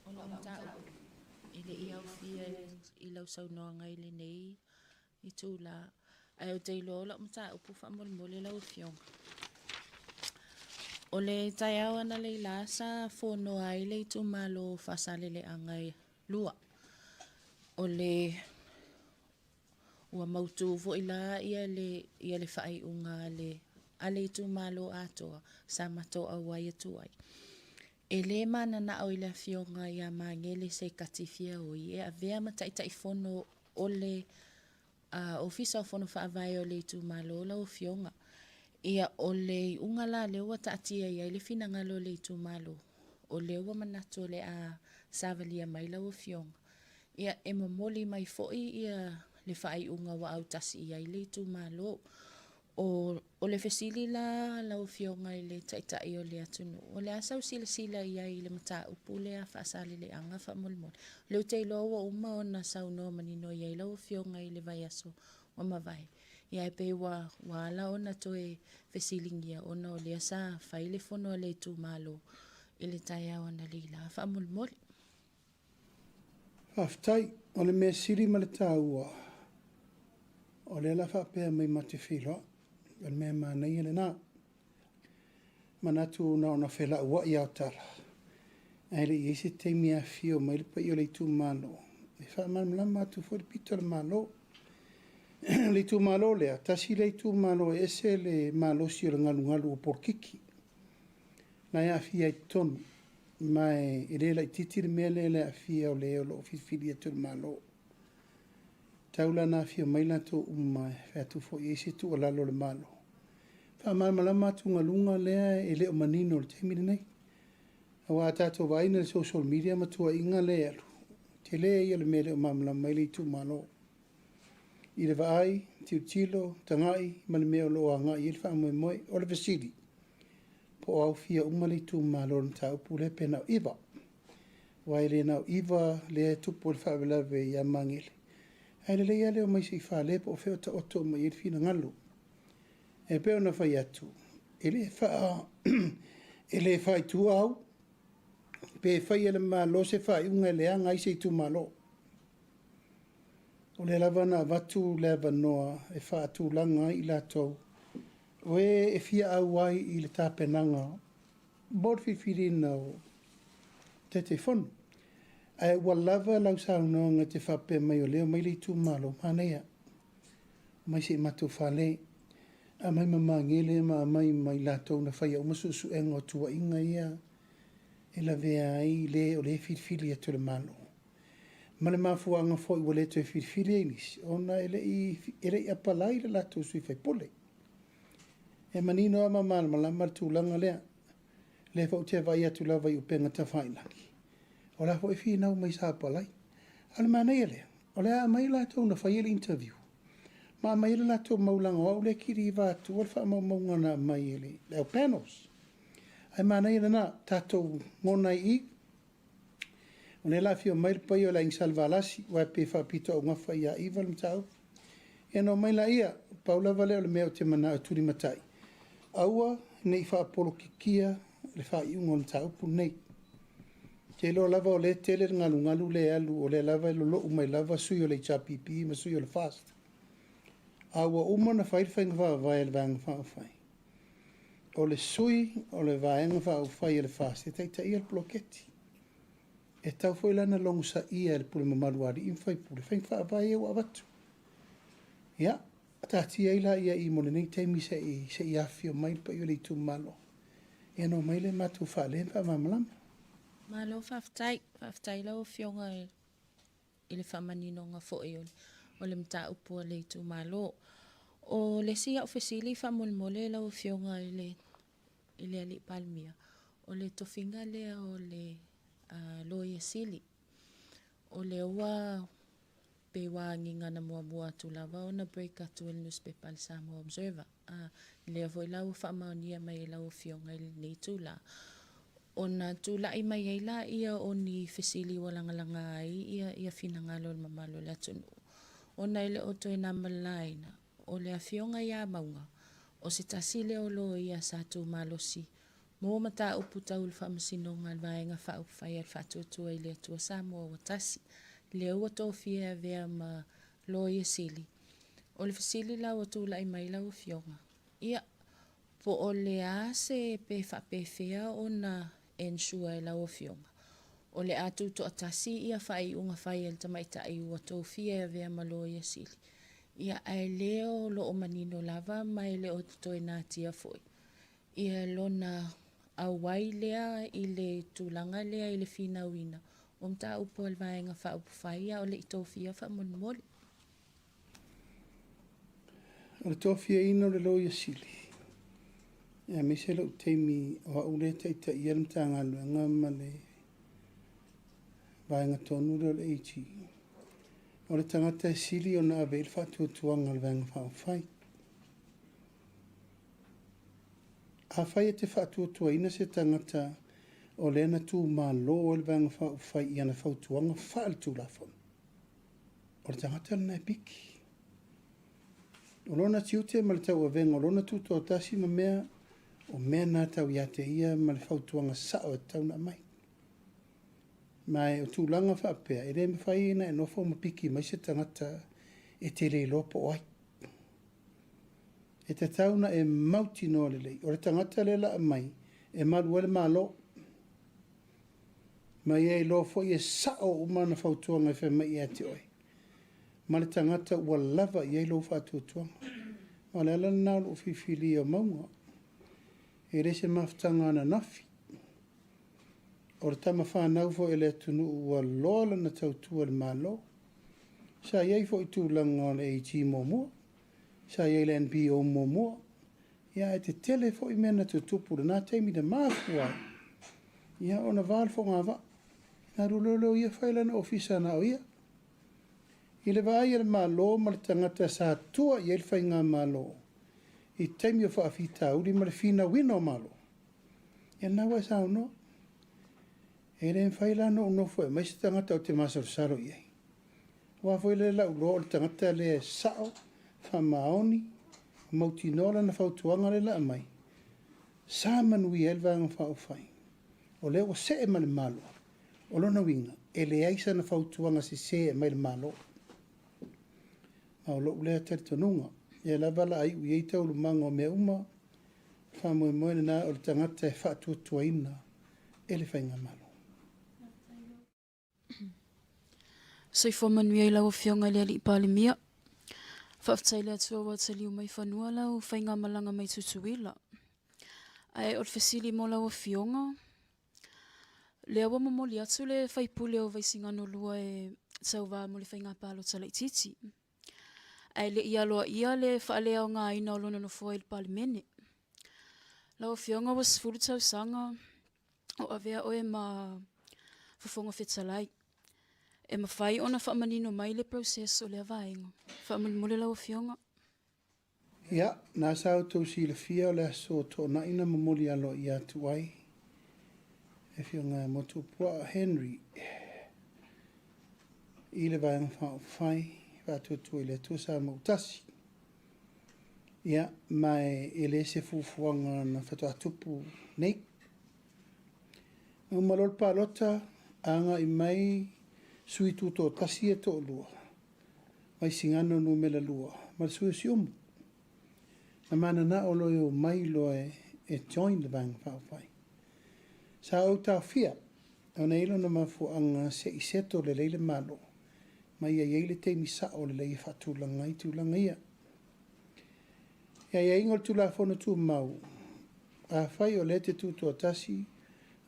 O lau mataupu e le i aofia i lau saunoaga i lenei itula, ae ou te iloa o lau mataupu faamolemole lau Afioga. O le taeao analeila sa fonoa ai le itumalo o Faasaleleaga e 2. O le ua mautu foi la ia le ia le faaiuga a le a le itumalo atoa sa matou auai atu ai. E le mananao i le Afioga ia Magele Seikati Fiaoi e avea ma Taitaifono o le Ofisa o Fono Faavae o le itumalo lau Afioga. Ia, o le iuga la lea ua taatia i ai le finagalo o le itumalo, o lea ua manatu o le a savalia mai lau Afioga. Ia, e momoli mai foi ia le faaiuga ua autasi i ai le itumalo. O, o le fesili la lau Afioga i le Taitai o le atunuu, o le a sau silasila i ai i le mataupu lea Faasaleleaga faamolemole? O lea ou te iloa ua uma ona saunoa manino i ai lau Afioga i le vaiaso ua mavae, ia ae pei ua, ua ala ona toe fesiligia ona o lea sa fai le fono a le itumalo i le taeao analeila faamolemole. Faafetai. O le mea sili ma le taua, o lea la faapea mai ma te feiloai. O le mea manaia lena. Manatu na ona felauai lava o tala, ae le i i ai se taimi e afifio mai le paia o le itumalo e faamalamalama atu foi le pito o le Malo. O le itumalo lea, tasi lea itumalo e ese le malosi o le galugalu o polokiki. Na e aafia ai i totonu, ma e le laitiiti le mea lea i le aafia o le o lo o filifili atu e le Malo. Tau la na afio mai latou uma e fai atu foi i ai se tuualalo a le Malo. Faamalamalama atugaluga lea e le o manino i le taimi lenei. Aua a tatou vaai i le social media ma tuuaiga lea e alu, tele ia o le mea e le o malamalama ai le itumalo. I le vaai, tilotilo, tagai ma le mea o lo o agai i ai le faamoemoe. O le fesili, po o aofia uma le itumalo i le mataupu lea pe na o 9. Aua e le na o 9 lea e tupu ai le faalavelave ia Magele. Ae lelei lava le omai se i fale po o fea o taoto uma i ai le finagalo. E pei ona fai atu, e le faa, e le faaituau pe fai e le Malo se faaiuga e leaga ai se itumalo. O lea lava na avatu le avanoa e faatulaga ai i latou o e e fia auai i le tapenaga mo le filifiliina o Taitaifono. Ae ua lava lau saunoaga e te faapea mai o lea e omai le itumalo, manaia, omai se i matou fale, aumai ma Magele ma aumai ma i latou na faia uma suesuega o tuuaiga ia e lavea ai le o lea e filifili atu e le Malo. Ma le mafuaaga foi ua le toe filifili ai nisi, ona e le i, e le i apalai le latou sui faipule. E manino lava ma malamalama le tulaga lea. O lea foi ou te vaai atu lava i upega tafailagi, o la foi e finau mai sa apalai. A o le manaia lea, o le a aumai latou na faia le interview, ma aumai ai le latou mau leaga o au lea e kiliva atua le faamaumauga na aumai e le au panels. Ae manaia lena, tatou gona ai i i. O lea la afio mai le paia o le Aiga Salevalasi, aua e pei e faapitoaugafa ia Iva le mataupu. Ia ona omai laia, pau lava lea o le mea ou te manao e tulimatai, aua ne i faapolokikia le faaiuga o le mataupu lenei. Ou te iloa lava o lea e tele le galugalu lea e alu, o lea lava e lolou mai lava sui o le HRPP ma sui o le FAST. A ua uma ona fai le faiga faavae a le Vaega Faaupufai, o le sui o le Vaega Faaupufai a le FAST e taitaia le poloketi. E tatau foi la ona logosaia e le pule mamalu a alii ma faipule faiga faavae ia ua avatu. Ia, taatia ai laia i mo lenei taimi se i, se i afifio mai le paia o le itumalo. Ia ona omai lea matou faalē ma faamalamalama. Malo faafetai. Faafetai lau Afioga i le faamaninoga foi o le mataupu a le itumalo. O le isi au fesili faamolemole lau Afioga i le i le Alii Palemia, o le tofiga lea o le Loia Sili. O lea ua pei ua agiga na muamua atu lava ona break atu e le nusipepa a le Samoa Observer. A, lea foi la ua faamaonia mai e lau Afioga i lenei itula, ona tulai mai ai laia o ni fesili ua lagalaga ai ia finagalo o le mamalu o le atunuu, ona e le o toe na ma le laina. o le Afioga ia Mauga, o se tasi lea o loia sa tumalosi mo mataupu tau i le Faamasinoga a le Vaega Faaupufai a le Faatuatua i le Atua Samoa ua Tasi, lea ua tofia e avea ma Loia Sili. O le fesili la ua tulai mai lau Afioga, ia, po o le a se pe faapefea ona ensure e lau Afioga o le a tutoatasi ia faaiuga fai a le tamaitai ua tofia e avea ma Loia Sili, ia ae le o lo o manino lava ma e le o toe natia foi ia lona auai lea i le tulaga lea i le finauina o mataupu a le Vaega Faaupufai a o le i tofia faamolemole. O le tofiaina o le Loia Sili, aemaise lou taimi o au lea e taitaia le Matagaluega ma le vaega tonu lea o le AG, o le tagata e sili ona ave i ai le faatuatuaga a le Vaega Faaupufai. Afai e te faatuatuaina se tagata o lea na tumalo ai le Vaega Faaupufai i ana fautuaga faaletulafono, o le tagata lena e piki. O lona tiute ma le tauavega o lona tutoatasi ma mea, o mea na tau ia te ia ma le fautuaga sao e tatau ona aumai. Ma o tulaga faapea, e le mafai ona e nofo ma piki mai se tagata e te le iloa po o ai. E tatau ona e mautinoa lelei, o le tagata lea la aumai, e malu ai le Malo. Ma ia iloa foi e sao uma ana fautuaga e fai mai ia te oe, ma le tagata ua lava i ai lou faatuatuaga. Ma o le ala lena o lou filifilia o Mauga. E le se mafutaga ananafi. O le tama fanau foi a le atunuu ua loa lana tautua i le Malo. Sa i ai foi tulaga o le AG muamua, sa i ai le NPO muamua, ia ae tetele foi mea na tutupu i lena taimi na mafua ai ia ona va le fogavaa. Na alu loa lea o ia fai lana ofisa na o ia. I le vaai a le Malo ma le tagata sa tua i ai le faigamalo i taimi o faafitauli ma le finauina o Malo, ia lena ua e saunoa. E le mafai la ona ou nofo e aumai se tagata ou te masalosalo i ai. Aua foi lea lau iloa o le tagata lea e sao, faamaoni, mautinoa lana fautuaga lea la aumai, sa manuia ai le Vaega Faaupufai. O lea ua see ma le Malo. O lona uiga, e leai sana fautuaga sese e aumai i le Malo. Ma o lou lea talitonuga, lea lava la a iu i ai taualumaga o mea uma, o le faamoemoe lena o le tagata e faatuatuaina e le Faigamalo. Soifua manuia i lau Afioga i le Alii Palemia. Faafetai i le Atua ua taliu mai fanua lau faigamalaga mai Tutuila. Ae o le fesili mo lau Afioga, lea ua momoli atu le faipule o Vaisigano 2 e tauva mo le faiga palota laitiiti, ae le i aloaia le faaleaogaina o lona nofoa i le Palemene. Lau Afioga ua 10 tausaga o avea oe ma Fofoga Fetalai. E mafai ona faamanino mai le process o lea vaega? Faamolemole lau Afioga. Ia, na sa outou silafia o le aso Toonai na momoli aloaia atu ai le Afioga ia Motuopuaa Henry i le Vaega Faaupufai Faatuatua i le Atua Samoa ua Tasi. Ia, ma e le se fuafuaga na faatoa tupu nei. Na uma loa le palota, agai mai sui tutoatasi ia toalua, Vaisigano numera 2 ma le sui o Siumu. Na mananao loa e omai loa e join le Vaega Faaupufai. Sa ou taofia, ona e i ai lona mafuaaga se i settle lelei le Malo, ma ia i ai le taimi sao lelei e faatulaga ai tulaga ia. I aiaiga o le Tulafono Tumau, afai o lea e te tutoatasi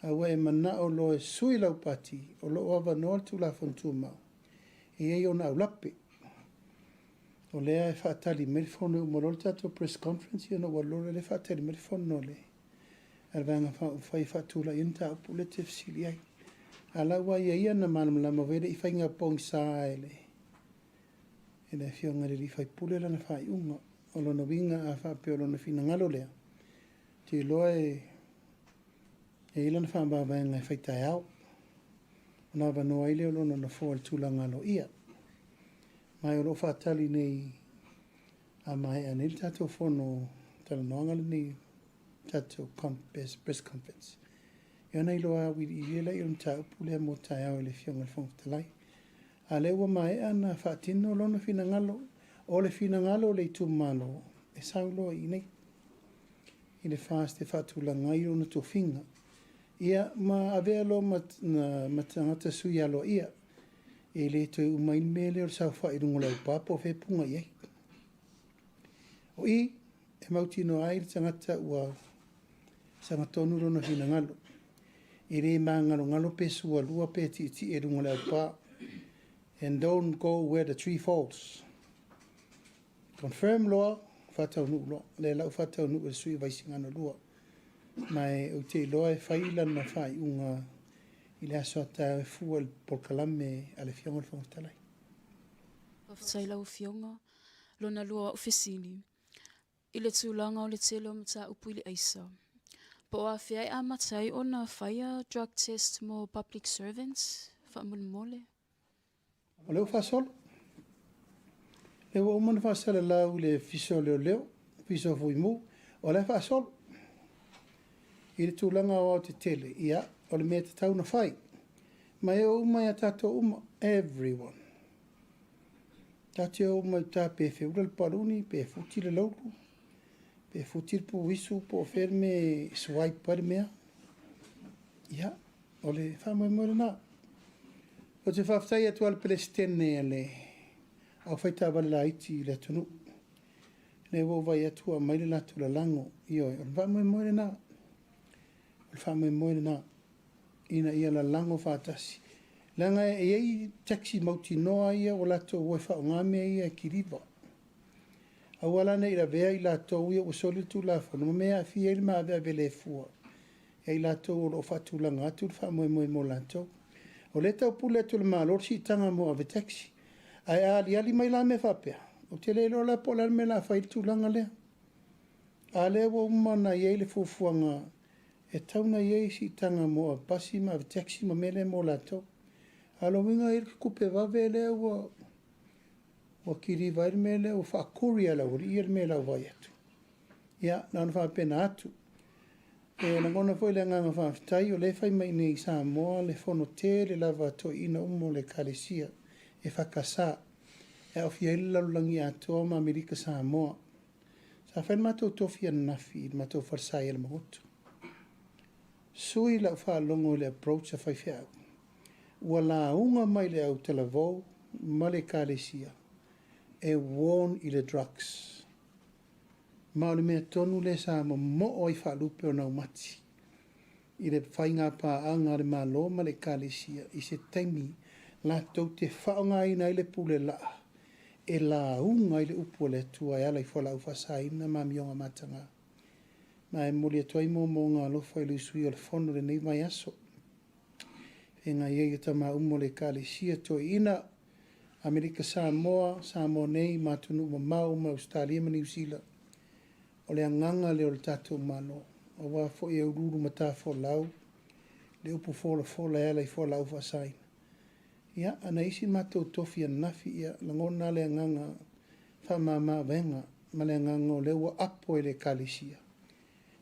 a ua e manao loa e sui lau pati, o lo o avanoa le Tulafono Tumau e i ai ona aulape. O lea e faatali mai le fono e uma loa le tatou press conference ia ona ou alu loa lea faatali mai le fono a le Vaega Faaupufai e faatulai ai le mataupu lea e te fesili ai. A la ua ia ia na malamalama foi e le i faiga pogisa e le e le Afioga i le alii faipule lana faaiuga. O lona uiga a faapea o lona finagalo lea, ou te iloa e i ai lana faamavaega e fai taeao, ona avanoa ai lea o lona nofoa i le tulaga aloaia. Ma o lo o faatali nei A maea nei le tatou fono talanoaga lenei, tatou press conference, ia ona iloa auiliili lea o le mataupu lea mo taeao i le Afioga i le Fofoga Fetalai. A lea ua maea ona faatino lona finagalo, o le finagalo o le itumalo e sau loa i inei i le FAST e faatulaga ai lona tofiga, ia ma avea loa ma tagata sui aloaia. E le toe uma ai le mea lea o le saofai i luga o le aupa po o fea e puga i ai. O i, e mautinoa ai le tagata ua sagatonu lona finagalo. E le magalogalo pe sualua pe tietie i luga o le aupa. And don't go where the tree falls. Confirm loa, faataunuu loa. O lea la ua faataunuu e le sui usufono o Vaisigano 2. Ma e ou te iloa e fai lana faaiuga i le aso a taeao e fua i le polokalame a le Afioga i le Fofoga Fetalai. Faafetai i lau Afioga. Lona lua o au fesili, i le tulaga o le tele o mataupu i le aisa, po o afea e amata ai ona faia drug test mo public servants faamolemole? O lea ua faasolo. O lea ua uma ona faasalalau i le Ofisa o Leoleo, Ofisa o Fuimu, o la e faasolo. I le tulaga aoaotetele, ia, o le mea e tatau ona fai. Ma e oo uma ia tatou uma, everyone. Tatou te o uma i uta pe feula le paluni, pe futi le laulu, pe futi le puisu, po o fea le mea e swipe ai le mea. Ia, o le faamoemoe lena. Ou te faafetai atu lava i le Peresetene a le Aufaitaavale Laiti i le atunuu. Lea ua ou vaai atu ua aumai le latou lalago. Ioe, o le faamoemoe lena. O le faamoemoe lena ina ia lalago faatasi. Leaga e i ai taxi mautinoa ia ua latou o e faaaoga mea ia e kiliva. Aua la ne i lavea i latou ia ua soli le Tulafono ma mea e aafia ai le maaveave le fua ia i latou o lo o faatulaga atu le faamoemoe mo latou. O lea e taupule atu e le Malo le siitaga mo ave taxi. Ae a aliali mai la mea faapea, ou te le iloa la po o le a le mea o le a fai ai le tulaga lea. A lea ua uma ona i ai le fuafuaga e tatau ona i ai siitaga mo ave pasi ma ave taxi ma mea lea mo latou. A o lona uiga e i ai le tupe vave lea ua ua kiliva ai le mea lea, ua faa-courier e le aualii ia le mea i lau vaai atu. Ia, na ona faapena atu. E lagona foi le agaga faafetai o lea e fai mai i inei i Samoa le fono tele lava a toeaiina uma o le Ekalesia EFKS e aofia ai le lalolagi atoa ma Amerika Samoa. Sa fai le matou tofi ananafi i le matou falesa i Alamagoto. Sui lau faalogo i le approach a faifeau. Ua lauga mai le au talavou ma le Ekalesia e warn i le drugs. Ma o le mea tonu lea sa momoo ai faalupe o naumati i le faiga paaga a le Malo ma le Ekalesia i se taimi latou te faaaogaina ai le pule laa e lauga ai le upu a le Atua e ala i fualaau faasaina ma amioga mataga. Ma e momoli atu ai moomooga alofa i le usui o le Fono i lenei vaiaso. Feagai ai o tama uma o le Ekalesia Toeaina, Amerika Samoa, Samoa nei ma atunuu mamao uma e Ausetalia ma Niu Sila. O le agaga lea o le tatou Malo, aua foi e uluulu matafolau le upu folafola e ala i fualaau faasaina. Ia, a na isi matou tofi ananafi, ia, lagona le agaga faamama-avaega ma le agaga o lea ua apo e le Ekalesia.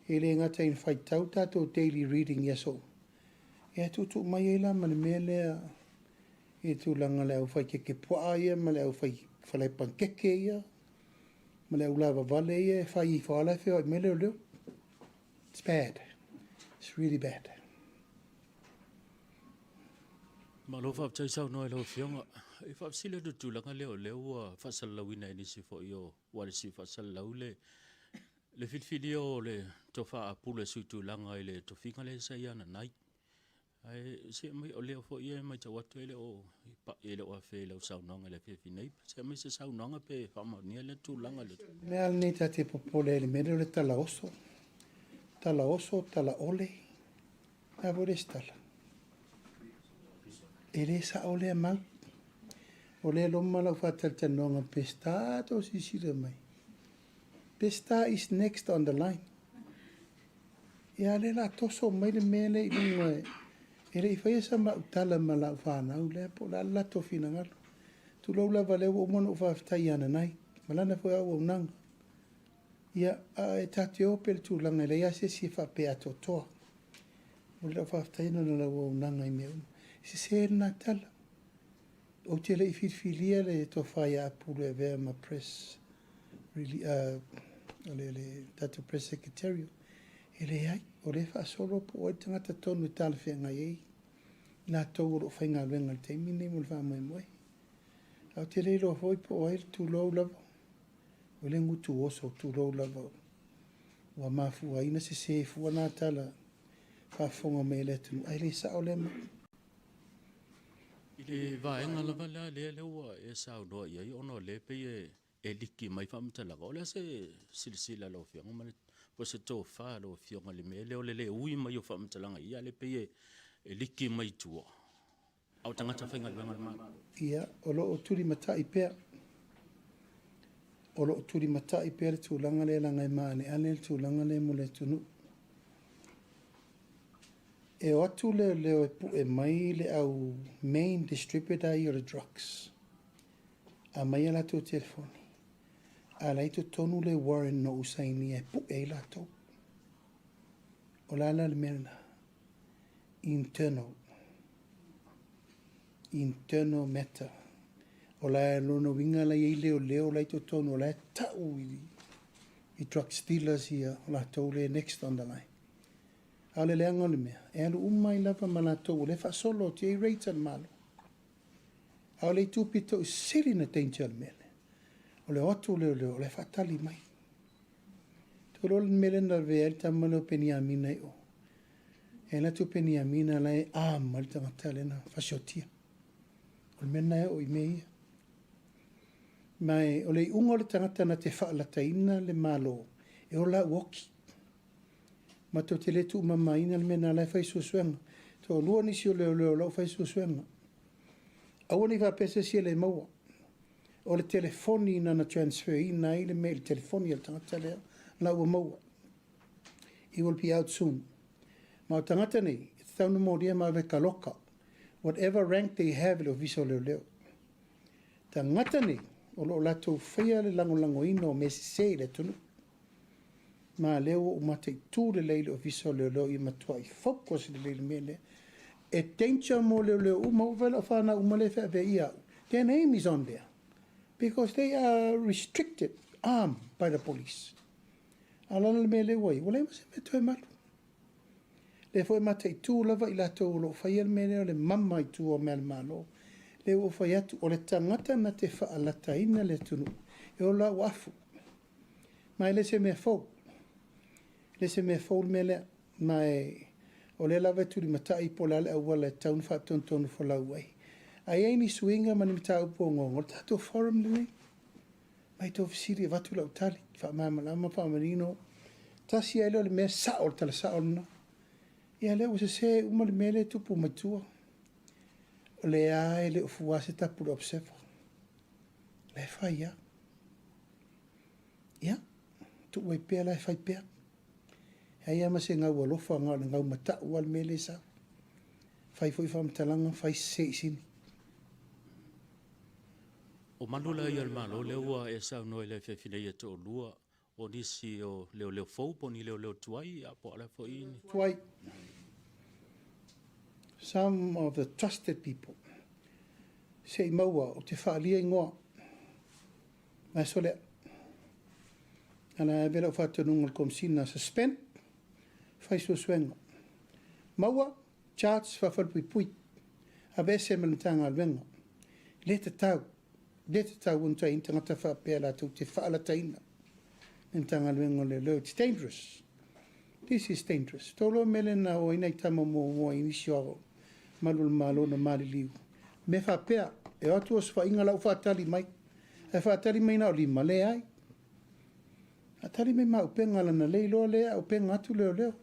E le gata ina faitau tatou daily reading i aso uma, ia e tuutuu mai ai la ma le mea lea i le tulaga o le au fai keke puaa ia ma le au fai falae panikeke ia ma le au lavavale ia e fai ifo lava la e feoai mai leoleo. It's bad. It's really bad. Malo faafetai saunoa i lau Afioga. E faafesili atu i le tulaga lea o lea ua faasalalauina e nisi foi o ualesi faasalalau le le filifilia o le Tofa Apulu e suitulaga i le tofiga lea sa ia Nanai. Ae se aumai, o lea foi e matau atu e le o pai, e le o afea i lau saunoaga i le afiafi nei. Se aumai se saunoaga pe faamaonia lea tulaga i le. O le mea lenei ta te popole ai i le mea lea o le talaoso, talaoso, talaole, o le a foi le isi tala? E le sao lea mau. O lea e loma lau faatalatalanoaga ma Peseta, tou silasila mai. Peseta is next on the line. Ia, lea o le a toso mai le mea lea i luga e, e le i faia sa mau tala ma lau fanau lea po o le a le latou finagalo. Tulou lava lea ua uma ona ou faafetai ia Nanai. ma lana foi auaunaga. Ia, a e tatou te o pea i le tulaga e leai lava se isi e faapea atoatoa. Momoli lau faafetai ona o lau auaunaga i mea uma. E sese lena tala. Ou te le i filifilia le tofa ia Apulu e avea ma press, le, le tatou press secretarial. E leai, o lea e faasolo po o ai le tagata tonu e talafeagai ai latou o lo o faigaluega i le taimi lenei mo le faamoemoe. Ae ou te le iloa foi po o ai le tulou lava, o le gutu oso, tulou lava, ua mafua ai ona sese fua na tala faafofoga mai a le atunuu, ae le sao lea mea. I le vaega lava lea lea ua e saunoa i ai ona o lea e pei e e liki mai faamatalaga, o le a se silasila a lau Afioga ma le, po o se tofa a lau Afioga i le mea lea o le le ui mai o faamatalaga ia, a o lea e pei e liki mai tua, a o tagata faigaluega a le Malo. Ia, o lo o tulimatai pea, o lo o tulimatai pea le tulaga lea leaga e maaleale le tulaga lea mo le atunuu. E o atu leoleo e pue mai le au main distributor ia o le drugs. Aumai a latou telefoni, a la e i totonu le warrant na ou sainia e pue ai latou. O le a la le mea lena? Internal. Internal matter. O la lona uiga la i ai leoleo la i totonu, o la e tau i, i drugs dealers ia, o latou le next on the line. A o le leaga o le mea, e alu uma ai lava ma latou o lea e faasolo atu i ai rates a le Malo. A o le itu pito i sili na danger le mea lea. O le o atu o leoleo, o la e faatali mai. Tou iloa le mea lea na lavea ai le tama lea o Peniamina i o. E alu atu o Peniamina la e arm mai le tagata lea na fasiotia. O le mea lena e oo i mea ia. Ma e, o le iuga o le tagata na te faalataina le Malo, e ola au oki. Matou te le tuumamaina le mea na la e fai suesuega. Toalua nisi o leoleo o la ua fai suesuega. Aua ne i faapea se isi e le maua. O le telefoni na na transfer ina ai le mea i le telefoni a le tagata lea, la ua maua. It will be out soon. Ma o tagata nei, e tatau ona molia ma ave kaloka. Whatever rank they have i le ofisa o leoleo. Tagata nei, o lo o latou faia le lagolagoina o mea sese i le atunuu. Ma lea ua ou mataitu lelei i le Ofisa o Leoleo ia matuai focus lelei i le mea lea. E danger mo leoleo uma, ua fai lau fanau uma lea e feavea ia au. Their name is on there because they are restricted, armed by the police. A o le ala le mea lea ua i ai, ua leai ma se mea toe malu. Lea foi e mataitu lava i latou o lo o faia le mea lea o le mama i tua o mea a le Malo. Lea ua ou fai atu, o le tagata na te faalataina le atunuu, e ola ua afu. Ma e le se mea fou. E le se mea fou le mea lea. Ma e, o lea lava e tulimatai po o le a le auala e tatau ona faatonutonu folau ai. A i ai ni suiga ma ni mataupu ogaoga, o le tatou forum lenei. Mai tou fesili e avatu lau tali, faamalamalama, faamanino. Tasi ai lea o le mea sao, o le tala sao lena. Ia lea ua sese uma le mea lea e tupu mai tua. O lea e le o fua se tapu i le observer. La e fai lava. Ia, tuu ai pea la e fai pea. E ai lava ma se gau alofa, na o le gau matau lava le mea lea e sau. Fai foi faamatalaga, fai sese i sini. O malu la ia o le Malo lea ua e saunoa i le afiafi nei e toalua o nisi o leoleo fou po o ni leoleo tuai po o le a foi ni. Tuai. Some of the trusted people. Se i maua, ou te faaalia ingoa. Aso lea. Ana ave lau faatonuga i le Komesina, suspend, fai suesuega. Maua, charge, faafalepuipui. Aveese ma le Matagaluega. Le tatau, le tatau ona tai tagata faapea latou te faalataina le Matagaluega o Leoleo. It's dangerous. This is dangerous. Tou loa mea lea na o ai nai tama muamua i nisi o malu o le Malo na maliliu. Mea faapea, e o atu osofaiga la ua faatali mai. Ae faatali mai na o lima, leai. Faatali mai ma upega lana le iloa lea upega atu leoleo.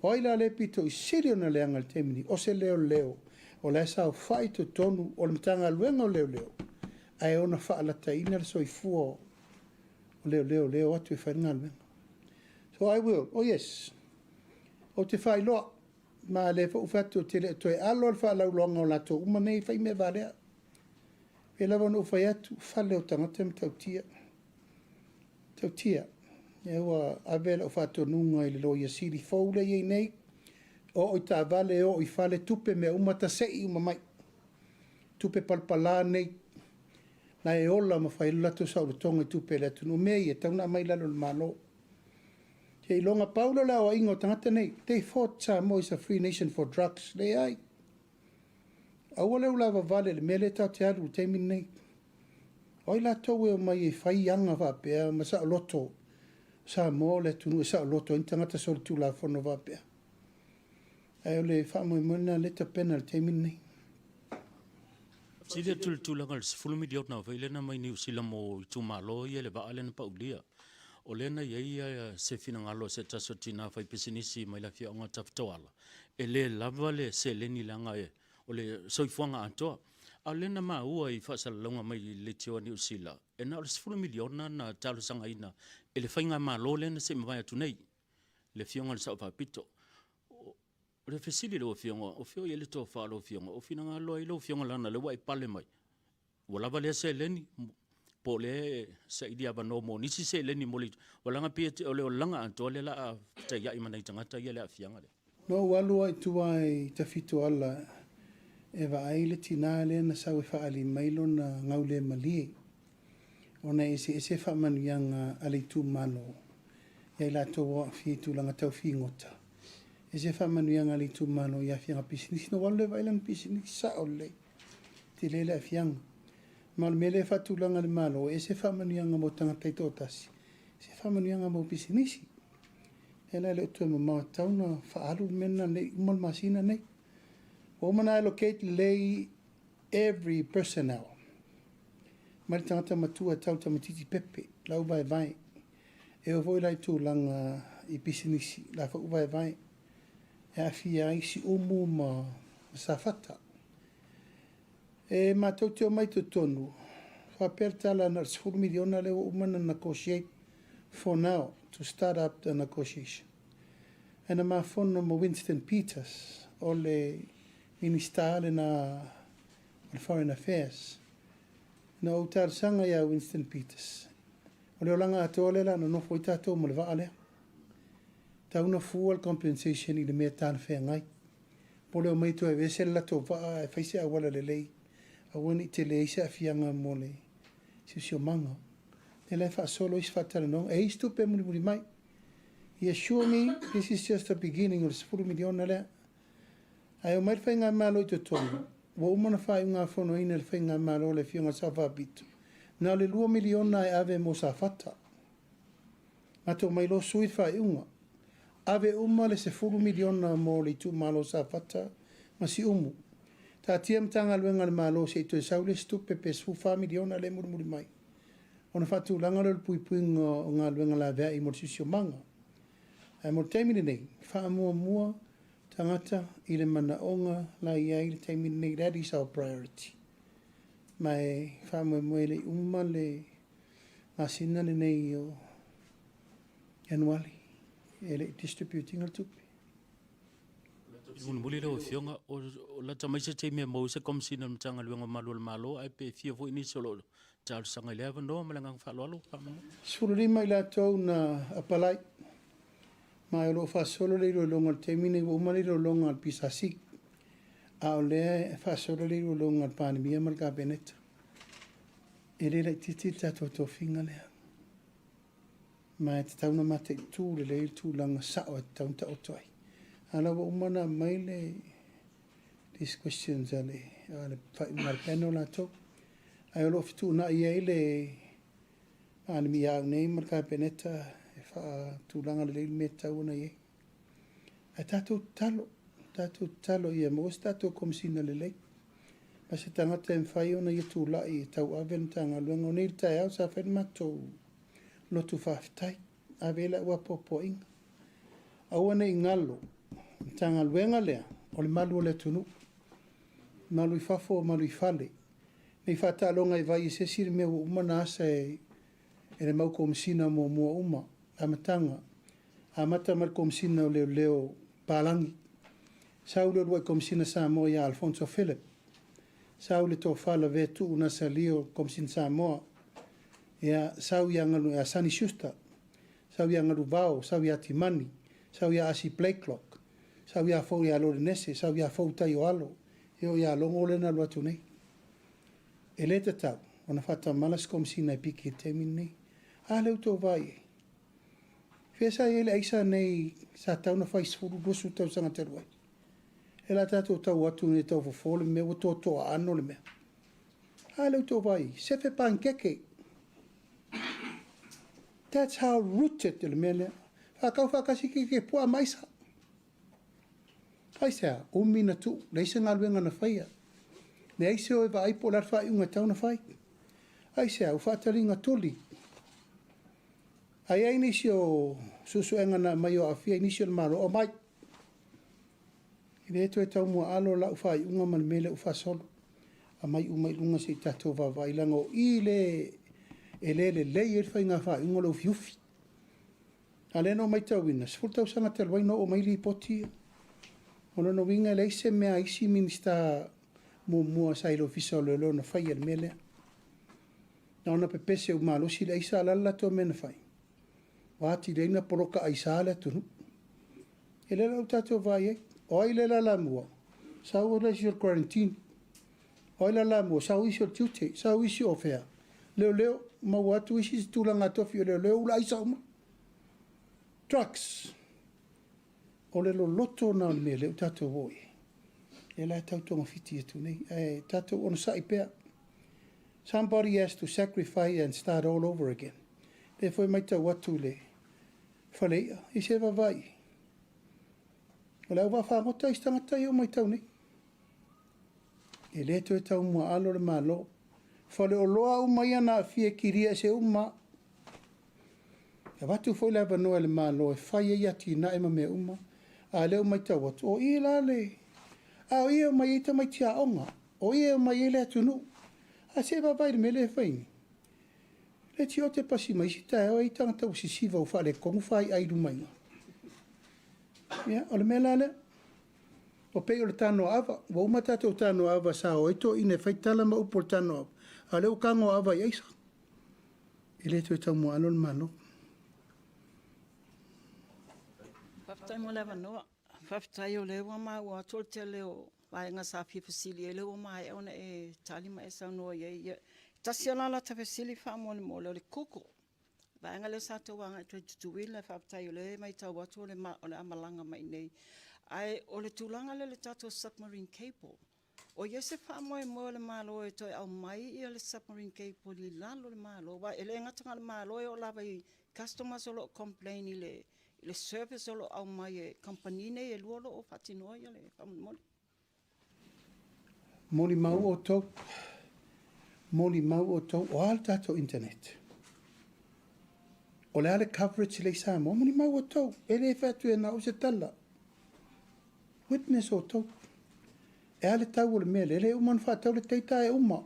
O ai la lea pito i sili ona leaga i le taimi nei? O se leoleo o la e saofai i totonu o le Matagaluega o Leoleo ae ona faalataina le soifua o leoleo lea e o atu e fai le galuega. So I will, oh yes, ou te faailoa, ma lea foi ua fai atu ou te le o toe alo le faalauiloaga o latou uma nei e fai mea valea. Pei lava ona ou fai atu, fale o tagata e matautia. Tautia, Lea ua ave lau faatonuga i le Loia Sili fou lea e i ai nei, oo i taavale, oo i fale, tupe, mea uma, tasei uma mai. Tupe palapala nei, la e ola ma fai ai lo latou saolotoga i tupe a le atunuu. O mea ia, e tatau ona aumai i lalo o le Malo. Seiloga pau lea o le aoaiga o tagata nei, they thought Samoa is a free nation for drugs. Leai. Aua le ulavavale i le mea lea tatou te alu i le taimi lenei. O ai latou e omai e fai aga faapea ma saoloto o Samoa o le atunuu e saoloto ai ni tagata solitulafono faapea? Ae o le faamoemoe lena lea e tapena i le taimi lenei. Sili atu le tulaga i le 10 miliona foi lea na aumai Niu Sila mo itumalo ia i le vaa lea na paulia. O lea na i ai se finagalo o se tasi o tina faipisinisi mai le afioaga o Tafitoala, e le lava le seleni leaga o le soifuaga atoa. A o lea na maua i faasalalauga mai le Leitio a Niu Sila, e na o le 10 miliona na talosagaina e le faigamalo lea na se i mavae atu nei, le Afioga i le Sao Faapito. O le fesili i lau Afioga, o fea o i ai le tofa a lau Afioga? O finagalo ai lau Afioga leaga o lea ua e pale mai, ua lava lea seleni, po o lea e saili avanoa mo nisi seleni mo le Aua leaga e pei o le olaga atoa lea o le a fetaiai ma nai tagata ia i le aafiaga lea. Na ou alu lava i tua i Tafitoala e vaai le tina lea na sau e faaali mai lona gaulemalie ona e eseese faamanuiaga a le itumalo ia i latou o aafia i tulaga tau figota. Ese faamanuiaga a le itumalo i aafiaga pisinisi. Na ou alu lea vaai lana pisinisi, sao lelei, tele le aafiaga. Ma o le mea lea e faatulaga e le Malo, e ese faamanuiaga mo tagata e toatasi, ese faamanuiaga mo pisinisi. O lea la e le o toe mamao e tatau ona faaalu le mea lena nei uma le masina nei. Ua uma ona allocate lelei every personnel mai le tagata matua e tau tamaitiiti pepe, lau vaevae. E oo foi la i tulaga i pisinisi, la foi ua vaevae e aafia ai Siumu ma Safata. E matou te omai i totonu, faapea le tala na o le 10 miliona lea ua uma ona negotiate for now to start up the negotiation. Ae na ma fono ma Winston Peters, o le Minista lena o le Foreign Affairs. Na ou talosaga ia Winston Peters, o le olaga atoa lea o le a nonofo ai tatou ma le vaa lea. Tau na fua le compensation i le mea talafeagai. Po o le omai toe aveese le latou vaa ae fai se auala lelei, aua ne i tele ai se aafiaga mo le siosiomaga. Lea la e faasolo isi faatalanoaga, e i ai se tupe e mulimuli mai. He assure me this is just the beginning o le 10 miliona lea. Ae omai le Faigamalo i totonu, ua uma ona faaiugafonoina e le Faigamalo le Afioga i le Sao Faapito, na o le 2 miliona e ave mo Safata. Matou mai loa sui le faaiuga. Ave uma le 10 miliona mo le itumalo o Safata ma Siumu. Taatia Matagaluega a le Malo se i toe sau le isi tupe pe 14 miliona lea e mulimuli mai ona faatulaga lea o le puipuiga o galuega laveai mo le siosiomaga. Ae mo le taimi lenei, faamuamua tagata i le manaoga la i ai i le taimi lenei, that is our priority. Ma e faamoemoe e le i uma le masina lenei o Ianuari e le i distribute ina le tupe. Mulimuli lau Afioga, o lata mai se taimi e maua ai se Komesina o le Matagaluega o Malu o le Malo, ae pe fia foi nisi o lo o talosaga i lea avanoa ma le agaga faaaloalo. Faamolemole. 15 i latou na apalai, ma o lo o faasolo le iloiloga i le taimi lenei, ua uma le iloiloga a le PSC, a o lea e faasolo le iloiloga a le Palemia ma le Kapeneta. E le laitiiti le tatou tofiga lea, ma e tatau ona mataitu lelei le tulaga sao e tatau ona taoto ai. A o la ua uma ona aumai le these questions a le faaiuga a le panel latou, ae o lo o fetuunai ai le Palemia au nei ma le Kapeneta e faatulaga lelei le mea e tatau ona i ai. Ae tatou tatalo, tatou tatalo ia maua se tatou Komesina lelei, ma se tagata e mafai ona ia tulai e tauave le Matagaluega. O nei le taeao sa fai le matou lotu faafetai, ave ai lau apoapoaiga. Aua ne i galo, Matagaluega lea o le malu o le atunuu, malu i fafo, malu i fale. Ne i faataaloga i vai e se isi le mea ua uma ona asa e le mau Komesina muamua uma, amataga. Amata mai le Komesina o Leoleo Palagi, sau le uluai Komesina Samoa ia Alfonso Philip, sau le Tofa Lavea Tuu Nasalio Komesina Samoa Ia, sau ia Galu, ia Sunny Schuster, sau ia Galuvao, sau ia Timani, sau ia Asi Blakelock, sau ia Fou ia Lorenese, sau ia Fou Tai o Alo, e oo ia Logo lea na alu atu nei. E le tatau ona faatamala se Komesina e piki i le taimi lenei. A lea ua tou vaai i ai? Fea sa i ai le aisa nei sa tatau ona fai 10, 20 tausaga talu ai? E la tatou tau atu nei tau fofo le mea ua toatoa aano le mea. A lea ua tou vaai i ai? Sefe panikeke. That's how rooted le mea lea. Faatau faatasi keke puaa ma aisa. Aisea? Umi na tuu, leai se galuega na faia. Leai se o e vaai po o le a le faaiuga e tatau ona fai. Aisea? Ua faataliga tuli. A i ai nisi o suesuega na aumai o aafia i nisi o le Malo, aumai. E le toe taumuaalo lau faaiuga ma le mea lea ua faasolo. Aumai uma i luga se i tatou vaavaai leaga o i le e le lelei ai le faiga faaiuga o le ufiufi. A o lea na ou matauina, 10 tausaga talu ai na oo mai lipoti ia. O lona uiga e leai se mea a isi Minisita muamua sa i le Ofisa o Leoleo na faia i le mea lea. Na ona pepese ua malosi le aisa, a o le a le latou mea na fai? Ua atili ai ona poloka aisa le atunuu. E le la ua tatou vaai ai. O ai le lalamua? Sau le isi o le quarantine. O ai lalamua? Sau isi o le tiute. Sau isi o fea? Leoleo. Maua atu isi se tulaga tofi o leoleo ula aisa uma. Drugs. O le loloto na o le mea lea ua tatou o i ai. Lea la e tau togafiti atu nei. Ae tatou onosai pea. Somebody has to sacrifice and start all over again. Lea foi matau atu i le fale i'a, i se vaavaai i ai. O le au vaafagota isi tagata ia ua matau nei. E le toe taumuaalo le Malo. Faleoloa uma ia na aafia e kilia ese uma. E avatu foi le avanoa e le Malo e fai ai atinae ma mea uma, a o lea ua matau atu, o i la le, a o i e omai ai tamaiti aoga, o i e omai ai le atunuu. A se i vaavaai i le mea lea e fai nei. Le tiote pasi mai isi taeao e i ai tagata ua sisiva ua faaletonu faiai i luma i ina. Ia, o le mea la lea. Ua pei o le tanoa ava. Ua uma tatou tanoa ava sa o ai toeaiina e fai tala ma upu o le tanoa ava, a o lea ua tanoa ava i aisa. E le toe taumuaalo le Malo. Faafetai mo le avanoa. Faafetai o lea ua maua atu o le tele o vaega sa fia fesili ai lea ua maea ona e tali ma e saunoa i ai. Ia, tasi lava la lata fesili faamolemole, o le Google, le vaega lea sa tau agai atu ai i Tutuila, faafetai o lea e matau atu o le a malaga mai i inei. Ae o le tulaga lea i le tatou submarine cable, O i ai se faamoemoe o le Malo e toe aumai ia le submarine cable i lalo o le Malo? Aua e le gata na o le Malo, e oo lava i customers o lo o complain i le service o lo o aumai e kamupani nei e lua o lo o faatinoa ia le faamolemole. Molimau outou, molimau outou, o a le tatou internet? O le a le coverage lea i Samoa? Molimau outou, e le fai atu e na o se tala. Witness outou. E a le tau o le mea lea? E le uma ona faatau le data e uma.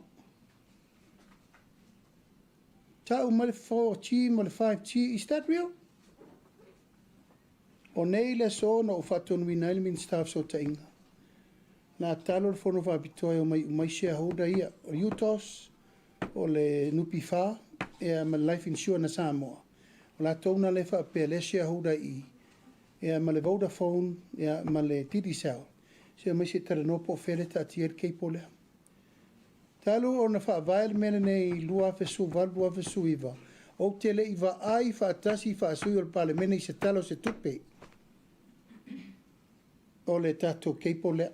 Tau mai le 4G ma le 5G, is that real? O nei le aso na ou faatonuina ai le Minisita o Fesootaiga. Na talo le fono faapitoa e omai uma ai shareholder ia, o le UTOS, o le NPF, ia ma le Life Insurance a Samoa. O latou na lea faapea lea shareholder i i, ia ma le Vodafone, ia ma le Digicel. Se omai se i talanoa po o fea lea e taatia ai le cable lea. Talu ona faavae le mea lenei i 2018, 2019, ou te le i vaai faatasi faasui o le Palemene i se Tala o se Tupe o le tatou cable lea.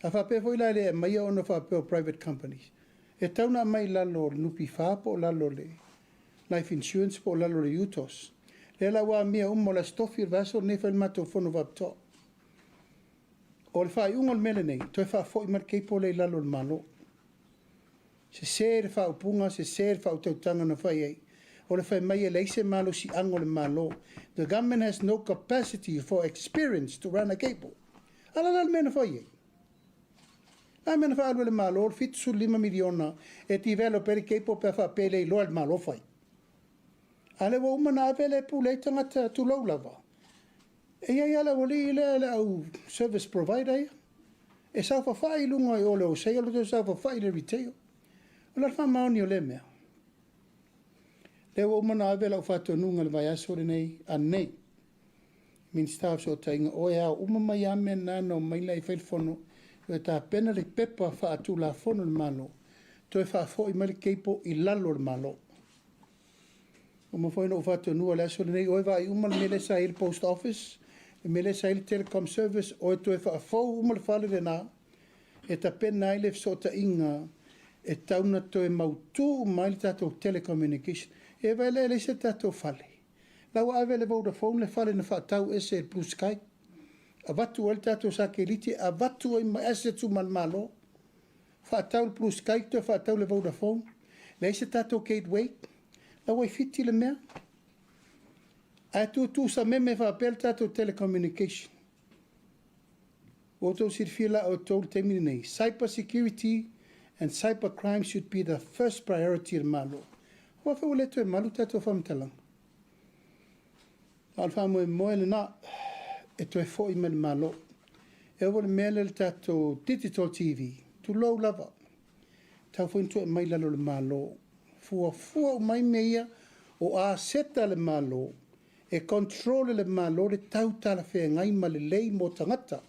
A faapea foi la e le aumaia ona faapea o private companies, e tatau ona aumai i lalo o le NPF po o lalo o le Life Insurance po o lalo o le UTOS. Lea la ua amia uma o le Aso Tofi o le vaiaso lenei fai le matou fono faapitoa. O le faaiuga o le mea lenei, toe faafoi mai le cable lea i lalo o le Malo. Sese le faaupuga, sese le faautautaga na fai ai. O le fai mai e leai se malosiaga o le Malo. The government has no capacity for experience to run a cable. A la le mea na fai ai? A mea na faaalu e le Malo le $75 miliona e develop ai le cable pe a faapea e le iloa e le Malo fai. A lea ua uma na ave le pule ai tagata tulou lava. E i ai lava le aualii lea le au service provider ia. E saofafai i luga i o le wholesale, o le saofafai i le retail. O le faamaoni o lea mea. Lea ua uma ona ave lau faatonuga i le vaiaso lenei ananei, Minisita o Fesootaiga, o e ao uma mai lava mea na na omai la e fai le fono, e tapena le pepa faatulafono a le Malo, toe faafoi mai le cable i lalo o le Malo. Ua uma foi ona ou faatonuina i le aso lenei, o e vaai uma le mea lea sa i ai le Post Office, le mea lea sa i ai le Telecom Service, o e toe faafou uma le fale lena, e tapena ai le fesootaiga e tatau ona toe mautu uma ai le tatou telecommunication. E vaai la e leai se tatou fale. La ua ave e le Vodafone le fale na faatau ese e le Blue Sky. Avatu ai le tatou sakeliti, avatu ai ma assets uma a le Malo. Faatau le Blue Sky toe faatau le Vodafone. Leai se tatou gateway. La ua i Fiti le mea. Ae tutu sameme faapea le tatou telecommunication. Ua outou silafia la outou i le taimi lenei, cyber security and cyber crime should be the first priority a le Malo. Aua foi ua le toe malu tatou faamatalaga. A o le faamoemoe lena e toe foi mai le Malo. E oo i le mea lea le tatou digital TV, tulou lava, tatau foi ona toe aumai i lalo o le Malo. Fuafua uma ai mea ia o aseta a le Malo, e control e le Malo le tau talafeagai ma lelei mo tagata.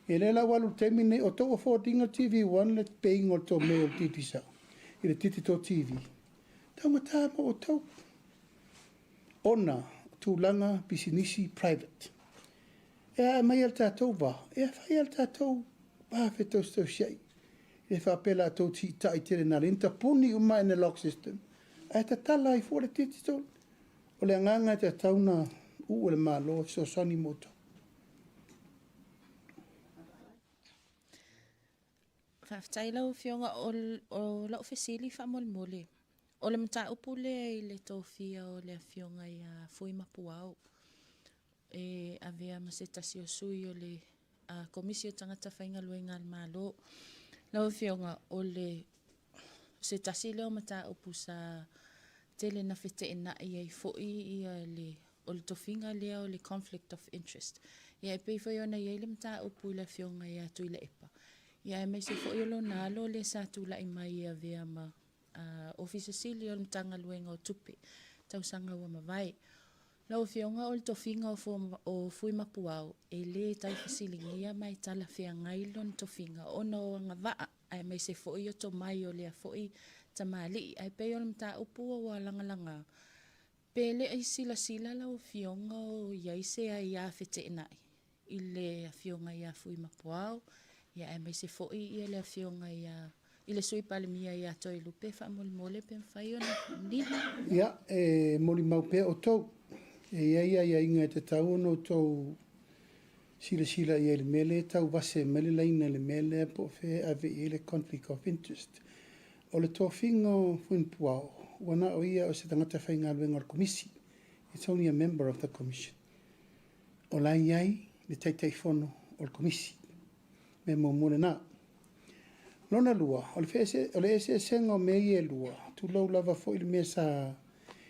Ia lea la ua alu i le taimi lenei, o tou afford ina le TV One le pay ina o le tou mea o le Digicel i le digital TV. Taugata mo outou ona o tulaga pisinisi private. E ae mai le tatou va, e fai lava le tatou va fetausitausiai. E le faapea la outou tiitai tele na le tapuni uma analog system, ae tatala ai fua le digital. O le agaga e tatau ona uu e le Malo e fesoasoani mo outou. Faafetai lau Afioga. O lau fesili faamolemole, o le mataupu lea i le tofia o le Afioga ia Fui Mapuao e avea ma se tasi o sui o le Komisi o Tagata Faigaluega a le Malo. Lau Afioga, o le se tasi lea o mataupu sa tele na feteenai ai foi ia le o le tofiga lea o le conflict of interest. Ia e pei foi ona i ai le mataupu i le Afioga ia Tuilaepa, ia aemaise foi o lona alo lea sa tulai mai e avea ma Ofisa Sili o le Matagaluega o Tupe tausaga ua mavae. Lau Afioga o le tofiga o Fui Mapuao e le tau fesiligia ma e talafeagai lona tofiga ona o agavaa aemaise foi o tomai o lea foi tamalii. Ae pei o le mataupu ua lagalaga, pe le i silasila lau Afioga o i ai se aia feteenai i le Afioga ia Fui Mapuao, ia aemaise foi ia le Afioga ia i le Sui Palemia ia Toelupe faamolemole pe mafai ona nina. Ia, e molimau pea outou, e i ai aiaiga e tatau ona outou silasila i ai i le mea lea e tau vase mai le laina i le mea lea po o fea e ave i ai le conflict of interest. O le tofiga o Fuinipuao, ua na o ia o se tagata faigaluega o le Komisi, it's only a member of the Commission. O la e i ai le Taitaifono o le Komisi. Mea muamua lena. Lona lua, o le eseesega o mea ia e lua, tulou lava foi le mea sa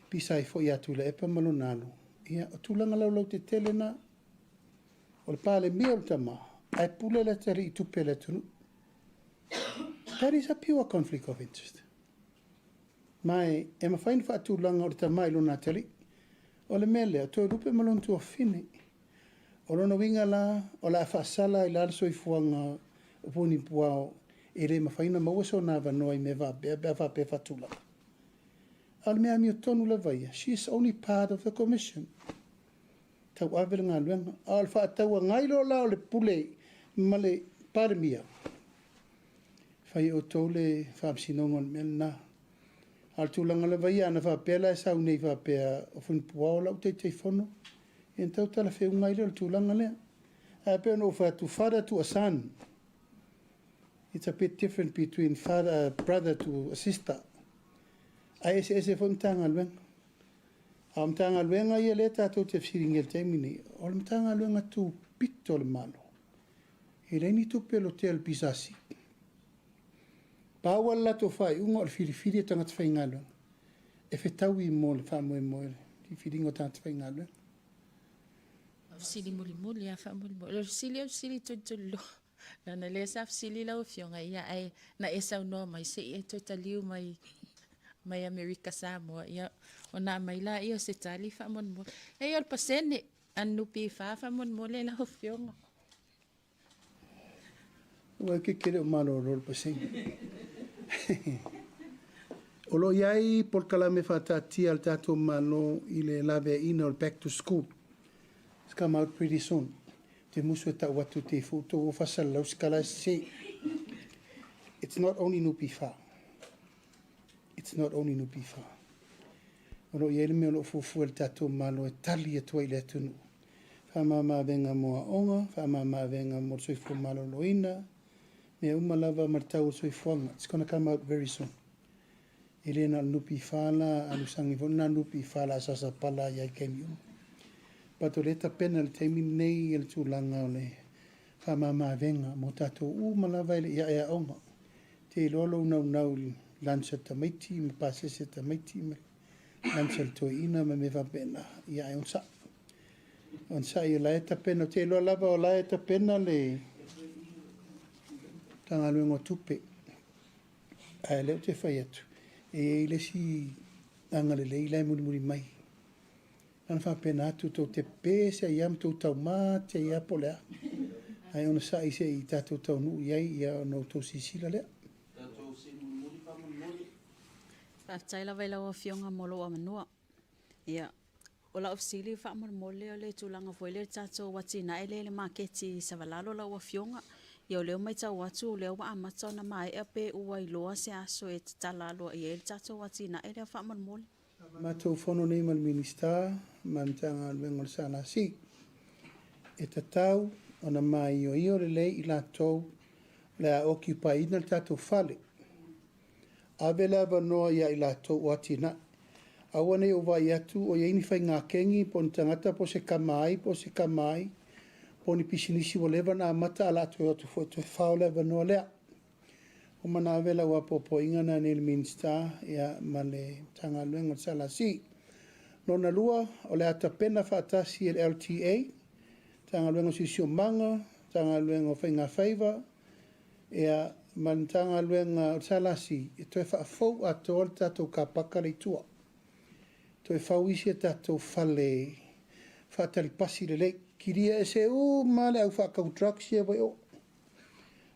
pisa ai foi ia Tuilaepa ma lona alu, ia, o tulaga laulautetele na. O le Palemia o le tama, ae pule le atalii i tupe a le atunuu. That is a pure conflict of interest. Ma e mafai ona faatulaga o le tama i lona atalii. O le mea lea, Toelupe ma lona tuafafine. O lona uiga la, o le a faasala ai la le soifuaga o Punipuao e le mafai ona maua sona avanoa i mea faapea pe a faapea e faatulaga. A o le mea amiotonu lava ia, she is only part of the commission. Tauave le galuega. A o le faatauagai loa la o le pule ma le Palemia, fai e outou le faamasinoga o le mea lena. A o le tulaga lava ia, ana faapea la e sau nei faapea o Funipuao lau Taitaifono, ia ona tau talafeuga ai lea o le tulaga lea. Ae pei ona ou fai atu, father to a son, it's a bit different between father, brother to a sister. Ae eseese foi Matagaluega. A o Matagaluega ia lea tatou te fesiligia i le taimi nei, o le Matagaluega tupito o le Malo. E leai ni tupe o lotea i le PSC. Pau lava le latou faaiuga o le filifili o tagata faigaluega e fetaui mo le faamoemoe o le filifiliga o tagata faigaluega. Fesili mulimuli lava faamolemole. O le fesili o le fesili tulituliloa. Leaga o lea sa fesili lau Afioga, ia ae na e saunoa mai se i e toe taliu mai. mai Amerika Samoa, ia, ona aumai laia o se tali faamolemole. Eia o le pasene a le NPF faamolemole lau Afioga. Ua ke ke le o malolo le pasene. O lo o i ai polokalame faataatia a le tatou Malo i le laveaiina o le Back to School. It's come out pretty soon. Te musu e tau atu te ifu tou o fasalalau sikala se. It's not only NPF. It's not only NPF. O lo o i ai le mea o lo o fuafua e le tatou Malo e tali atu ai i le atunuu. Faamama-avega mo aoga, faamama-avega mo le soifua maloloina, mea uma lava ma le tau o le soifuaga. It's gonna come out very soon. E le na o le NPF la alu sagi foi lena NPF la sasa pala ai i taimi uma. But o lea e tapena i le taimi lenei le tulaga o le faamama-avega mo tatou uma lava e le i ae aoga. Te iloa lou naunau i lunch a tamaiti ma pasese a tamaiti ma lunch a le toeaina ma mea faapena, ia ae onosai. Onosai o la e tapena, ou te iloa lava o la e tapena le Matagaluega o Tupe. Ae o lea ou te fai atu, e i ai le isi agalelei la e mulimuli mai. Na ona faapena atu tou te pese ai lava ma tou taumate ai lava po o le a. Ae onosai se i tatou taunuu i ai ia ona outou silasila lea. Tatou sii mulimuli faamolemole. Faafetai lava i lau Afioga mo lou avanoa. Ia, o lau fesili faamolemole o le tulaga foi lea i le tatou atinae lea i le maketi i Savalalo lau Afioga. Ia o lea ua matau atu o lea ua amata ona maea pe ua iloa se aso e tatala aloaia ai le tatou atinae lea faamolemole. Matou fono nei ma le Minisita ma le Matagaluega o le SLC. E tatau ona maioio lelei i latou o le a occupy-ina le tatou fale. Ave le avanoa ia i latou o atinae. Aua nei ou vaai atu o i ai ni faigakegi po o ni tagata po o se tama ai po o se tama ai po o ni pisinisi ua leva ona amata ae o le a toe o atu foi e toe fao le avanoa lea. Ua mana ave lau apoapoaiga na nei le Minisita ia ma le Matagaluega o le SLC. Lona lua, o le a tapena faatasi e le LTA, Matagaluega o Siosiomaga, Matagaluega o Faigafaiva, ia ma le Matagaluega o le SLC e toe faafou atoa le tatou car paka lea i tua. Toe fau isi a tatou fale faatali pasi lelei. Kilia ese uma le au faatau drugs ia ua i o.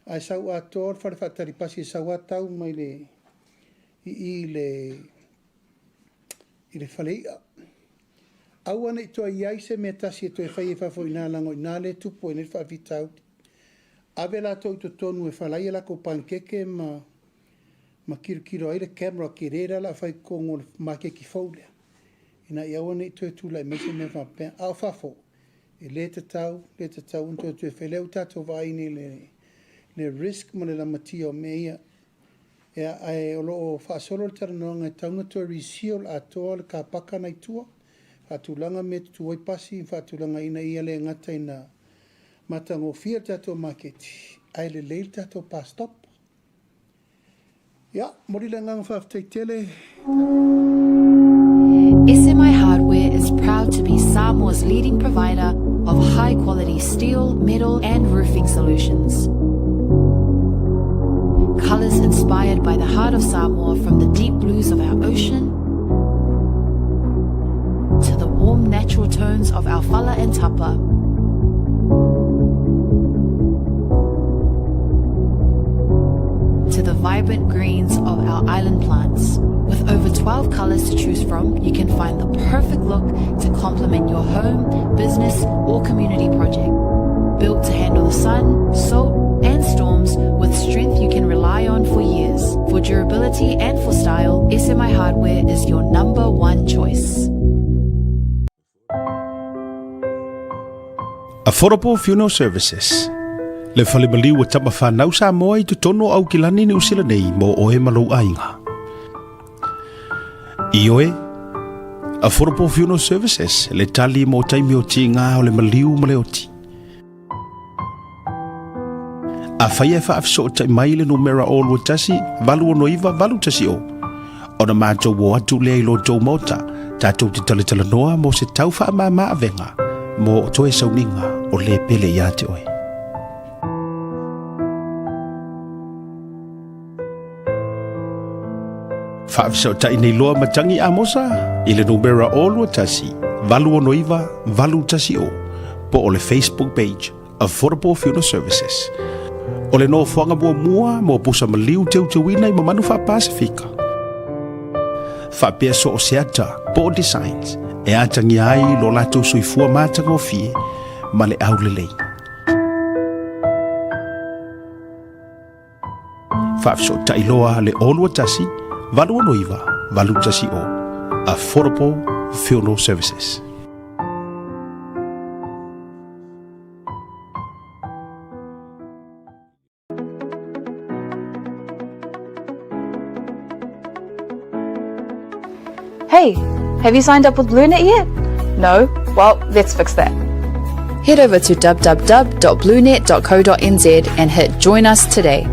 Ae sau atoa le fale faatali pasi e sau a tau mai le i i le i le fale i'a. Aua ne i toe i ai se mea tasi e toe fai ai fafo i ina leaga o i ina lea e tupu ai nei le faafitauli. Ave latou i totonu e fala ai a latou panikeke ma ma kilokilo ai le camera tele lea o le a fai i totonu o le maketi fou lea ina ia aua ne i toe tulai mai se mea faapea. A o fafo, E le tatau, le tatau ona toe toe fai. Lea ua tatou vaai nei le, le risk ma le lamatia o mea ia. Ia, ae o lo o faasolo le talanoaga e tatau ona toe reseal atoa le car paka na i tua, faatulaga mea e tutu ai pasi ma faatulaga ina ia le gata ina matagofie le tatou maketi, ae lelei le tatou bus stop. Ia, momoli le agaga faafetai tele. SMI Hardware is proud to be Samoa's leading provider of high quality steel, metal and roofing solutions. Colours inspired by the heart of Samoa from the deep blues of our ocean to the warm natural tones of our fala and tapa. To the vibrant greens of our island plants. With over 12 colors to choose from, you can find the perfect look to complement your home, business, or community project. Built to handle the sun, salt, and storms with strength you can rely on for years. For durability and for style, SMI Hardware is your number one choice. Affordable Funeral Services Le fale maliu o tama whanau Samoa i totonu o Aukilani Niu Sila nei mō oe ma lou aiga. I oe, Affordable Funeral Services, le tali mō taimi o tīngā o le maliu ma le oti. Afai e faafesootai mai le numera 021 869 810, ona matou o atu lea i lo tou maota, tatou te talatalanoa mo se tau faamama avega mo toe sauniga o le pele ia te oe. Faafesootai nei loa matagi Amosa i le numera 021 869 810 po o le Facebook page Affordable Funeral Services. O le nofoaga muamua mo pusa maliu teuteuina i mamanu faa-Pasefika. Faapea so o se ata po o designs e atagia ai lo latou soifua matagofie ma le aulelei. Faafesootai loa le 021 869 810 Affordable Funeral Services. Hey, have you signed up with BlueNet yet? No? Well, let's fix that. Head over to www.bluenet.co.nz and hit Join Us today.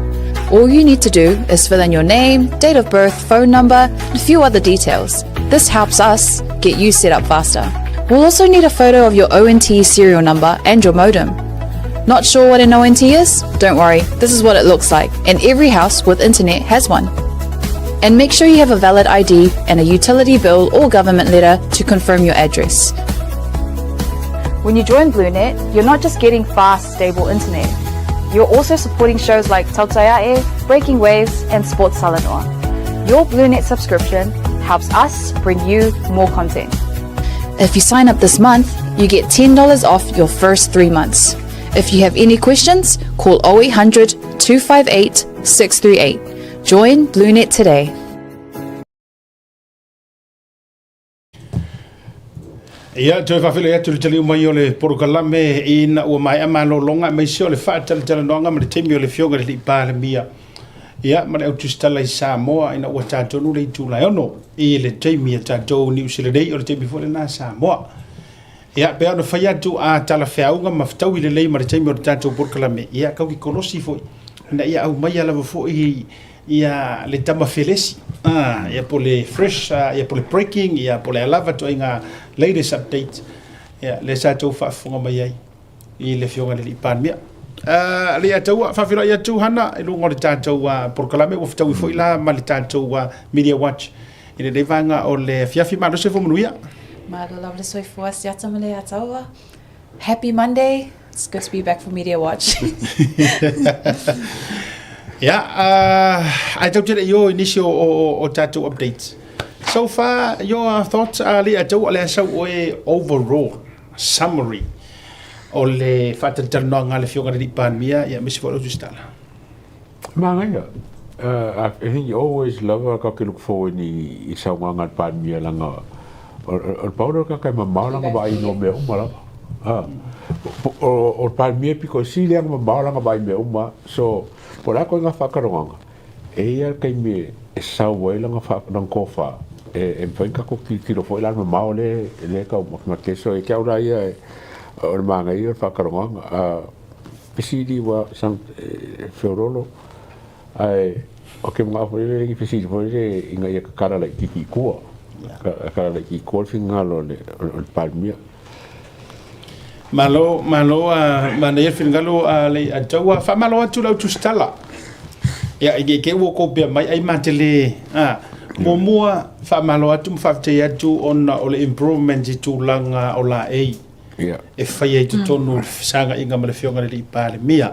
All you need to do is fill in your name, date of birth, phone number, and a few other details. This helps us get you set up faster. We'll also need a photo of your ONT serial number and your modem. Not sure what an ONT is? Don't worry, this is what it looks like, and every house with internet has one. And make sure you have a valid ID and a utility bill or government letter to confirm your address. When you join BlueNet, you're not just getting fast, stable internet. You're also supporting shows like Tautaiae, Breaking Waves, and Sports Salanoa. Your BlueNet subscription helps us bring you more content. If you sign up this month, you get $10 off your first three months. If you have any questions, call 0800 258 638. Join BlueNet today. Ia, toe faafeiloai atu i le taliu mai o le polokalame ina ua maea malologa aemaise o le faatalatalanoaga ma le taimi o le Afioga i le Alii Palemia ia ma le au tusitala i Samoa ina ua tatonu le itula e ono i le taimi a tatou Niu Sila nei, o le taimi foi lena Samoa. Ia, pe ona fai atu a talafeauga ma fetaui lelei ma le taimi o le tatou polokalame, ia kau ki kolosi foi ina ia aumaia lava foi ia le tama felesi, ah, ia po le fresh, ah, ia po le breaking, ia po le a lava ituaiga latest update, ia, lea sa outou faafofoga mai ai i le Afioga i le Alii Palemia. Uh, le ataua, faafeiloai atu Hana i luga o le tatou uh, polokalame ua fetaui foi la ma le tatou uh, Media Watch i lenei vaega o le afiafi. Malo soifua manuia. Malo lava le soifua, siata ma le ataua. Happy Monday. It's good to be back for Media Watch. yeah, uh, ai tau tele i o i nisi o, o, o, o tatou updates. So far, your thoughts, uh, le atau o le asau oe overall summary o le faatalatalanoaga a le Afioga i le Alii Palemia, ia aemaise foi o le Tusitala. Manaia. Uh, I think you always love ka ke look forward ni i saunoaga a le Palemia leaga o le pau lea o le tagata e mamao lana vaai i mea uma lava. Ah. O le Palemia e pito sili lava ona mamao lana vaai i mea uma. So, po o le a koe ngā faatalanoaga, e i ai lava le taimi e sau ai lana lana tofa e mafai ona tatou tilotilo foi la i le mamao lea e tau matemate. So, ia te au la ia o le manaia o le faatalanoaga. Ah, fesili ua e feololo ae o ke manao foi lele i fesili foi lele ina ia tatala laitiiti i tua. Tatala laitiiti i tua le finagalo o le Palemia. Malo, malo, uh, manaia le finagalo a le ataua. Faamalo atu lau tusitala. Ia, i ke ua kou pea mai ai mā te le, ah, muamua, faamalo atu ma faafetai atu ona o le improvement i tulaga o laei. e faia i totonu o le fesagaiga ma le Afioga i le Alii Palemia.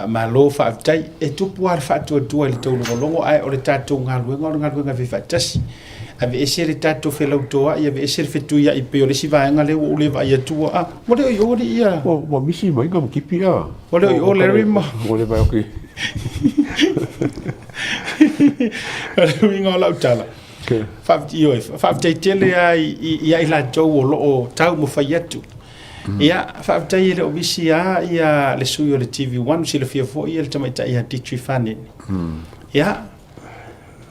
Malo faafetai. E tupu lava le faatuatua i le taulogologo, ae o le tatou galuega o le galuega e fai faatasi. Aveese le tatou felautoa'i, aveese le fetuia'i pei o le isi vaega lea ua ou le vaai atu ua, a, ua le o i o alii ia. Ua misi mai ngā mkipi a. Ua le o i o Larry ma. Ua le vaai atu i. O le uiga o lau tala. Ioe, faafetai tele lava ia i latou o lo o taumafai atu. Ia, faafetai e le o misi lava ia le sui o le TV1, silafia foi le tamaitai ia Ditri Fanene. Ia,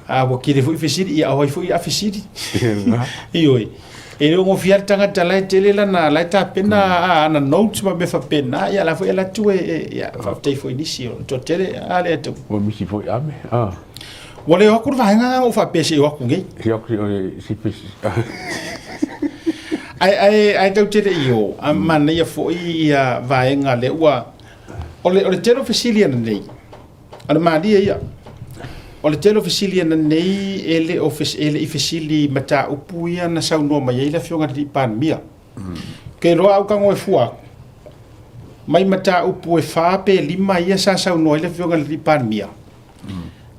a ua tele foi fesili, ia o ai foi a fesili. Ioe, e le o gofie lava le tagata la e tele lana, la e tapena ana notes ma mea faapena, ia la foi e alu atu e, ia, faafetai foi i nisi o le toatele a le atu. Ua misi foi ame, a. Ua le o atu le vaega na ou faapea se i o atu nei. Se atu se i Ae, ae, ae tau te le i o, a manaia foi ia vaega lea ua, o le, o le tele o fesili ana nei, o le malie ia. O le tele o fesili ananei e le o e le i fesili i mataupu ia na saunoa mai ai le Afioga i le Alii Palemia. Ke iloa au tago e fua atu, mai mataupu e fa pe lima ia sa saunoa ai le Afioga i le Alii Palemia.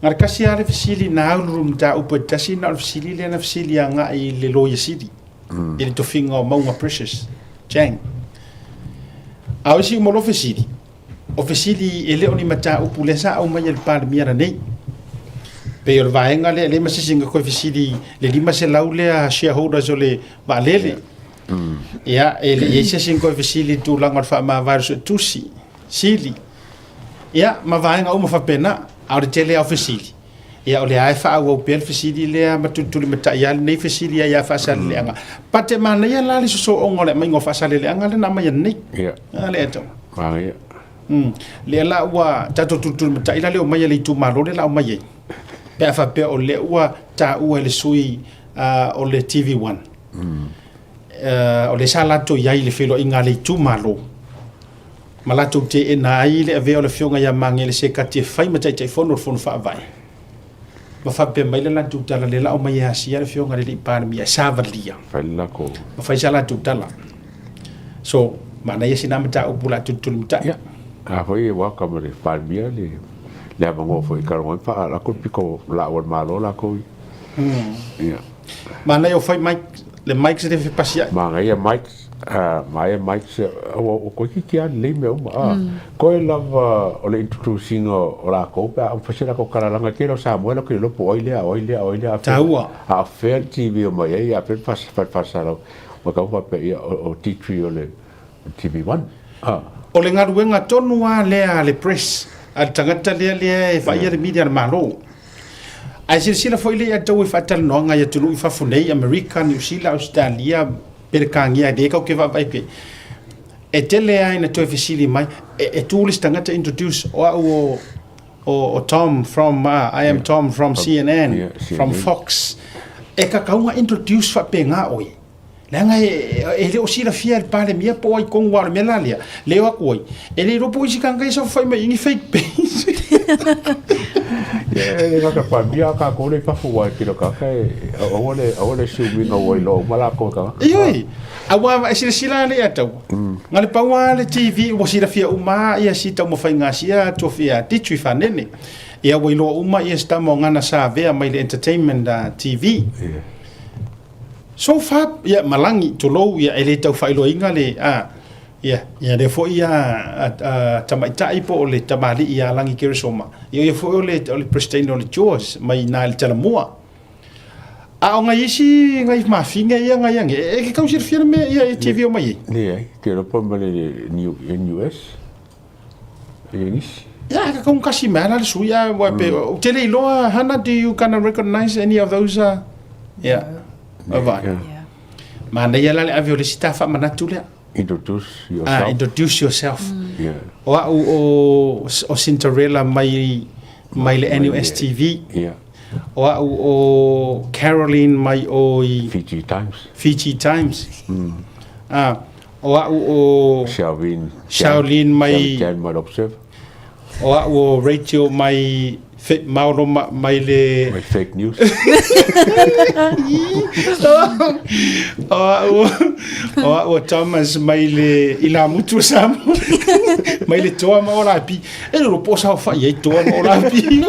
Na o le tasi lava le fesili na aululu i mataupu e tasi, na o le fesili lea na fesili agai i le Loia Sili, i le tofiga o Mauga Precious Chang. A o isi uma loa fesili, O fesili e le o ni mataupu lea sa aumaia e le Palemia ananei. Pei o le vaega lea, e leai ma se isi na toe fesili le 500 lea shareholders o le vaalele. Ia, e le i ai se isi na toe fesili i le tulaga o le faamavae o le Suetusi Sili. Ia, ma vaega uma faapena. A o le tele lava o fesili, ia o lea lava e faaauau pea le fesili lea ma tulitulimatai lava lenei fesili ia Faasaleleaga. But e manaia la le sosooga o le aumaiga o Faasaleleaga lea na aumai ananei. Ia. A lea tau. Manaia. Lea la ua tatou tulitulimatai la le omai a le itumalo lea la aumai ai. Pe a faapea o lea ua taua e le sui o le TV1. O lea sa latou i ai i le feiloaiga a le itumalo. ma latou teena ai le avea o le Afioga ia Magele Sekati e fai ma Taitaifono o le Fono Faavae, ma faapea mai le latou tala, lea la aumai e asia le Afioga i le Alii Palemia e savalia Fai le latou. ma fai sa latou tala. So, manaia sina mataupu o le a tulitulimatai. Ia, a foi e welcome e le Palemia le le avanoa foi e talanoa ai ma faaalato le pito laau a le Malo latou ia. Ia. Manaia o fai mic, le mic se le fepasiai. Manaia mic. Maea mai ua toeitiiti lava lelei mea uma a. Toe lava o le introduce ina o latou pe a fai se latou tala leaga e tele o Samoa e latou te le iloa po o ai lea a o ai lea a o ai lea. Taua. A o fea le TV o mai ai a o fea le faasalalau ua tatau ona faapea ia o T3 o le TV One a. O le galuega tonu lava lea a le press a le tagata lea lea e vaaia le media a le Malo. Ae silasila foi lea ia tau i faatalanoaga i atunuu i fafo nei, Amerika, Niu Sila, Ausetalia, Peretania, lea tatou te vaavaai pea, e tele lava ina toe fesili mai, e tu le isi tagata introduce, o au o, o, o Tom from, I am Tom from CNN, Yeah, CNN. from Fox. E tatau ona introduce faapena oe. Leaga e, e le o silafia e le Palemia po o ai tonu aua o le mea la lea, leo atu ai, e le iloa po o isi tagata ia saofafai mai i ni fake page. Ia, e le gata Palemia a tatou lea i fafo aua e tele o tagata e aua le aua le assume ina ua iloa uma latou e tagata. Ioe, aua e silasila lava ia taua, na le pau lava le TV ua silafia uma lava ia si taumafaiga a sia tofi a Ditri Fanene. Ia ua iloa uma ia si tama o Gana sa avea mai le entertainment TV. So far, ia malagi, tulou, ia e le tau faailoaina le, a, ia, ia lea foi a, a, a tamaitai po o le tamalii ia Lagi Keresoma, ia o ia foi o le, o le President o le Jaws mai i na i le Talamua. A o ngai isi, ngai mafine ia ngai ange, e, e ke tau silafia le mea ia e TV o mai ai. Leai, te iloa po o le NUS. E nisi. Ia, ka kong kasi mai ala le sui a wa pe o te le iloa Hana do you kind of recognize any of those yeah. Vai. Yeah. Manaia la le ave o le isi ta faamanatu lea. Introduce yourself. Ah, introduce yourself. Yeah. O au o o Cinderella mai mai le NUSTV. Yeah. O au o Caroline mai o i Fiji Times. Fiji Times. Ah, O au o Shaolin Shaolin mai Chan mai Observe. O au o Rachel mai fe, Maolo ma, mai le Mai fake news. O au o au o Thomas mai le Ilamutu o Samoa mai le Toa ma Olapi. E le po sa fai ai Toa ma Olapi.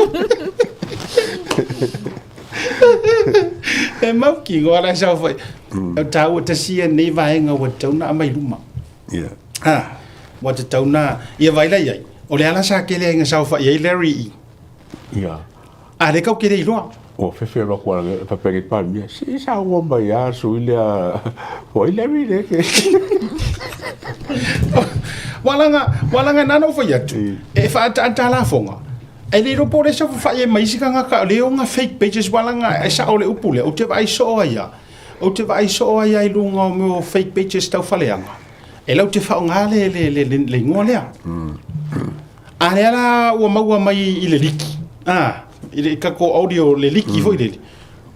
E mau ki ngo ala sa fai. O tāua tasi ia nei vaega ua tatau ona aumai luma. Yeah. Ha, ua tatau ona, ia vaai la i ai, o le ala sa kele ai na saofai ai Larry i. Yeah. A le kau kele iloa. Ua fefe loa ku ala faapea nei Palemia, se i saunoa mai lava sui lea, o ai Larry lea ke. Ua laga na ona ou fai atu, e faaataata lafoga. E le iloa po o le saofafai ai ma isi tagata, o le ona fake pages ua laga e sao le upu lea, ou te vaai soo ai lava. Ou te vaai soo ai lava i luga o mea o fake pages tau faleaga, e lau te faaaoga le, le, le, le, le igoa lea. A lea la ua maua mai i le liki, a, i le kako audio le liki foi lele,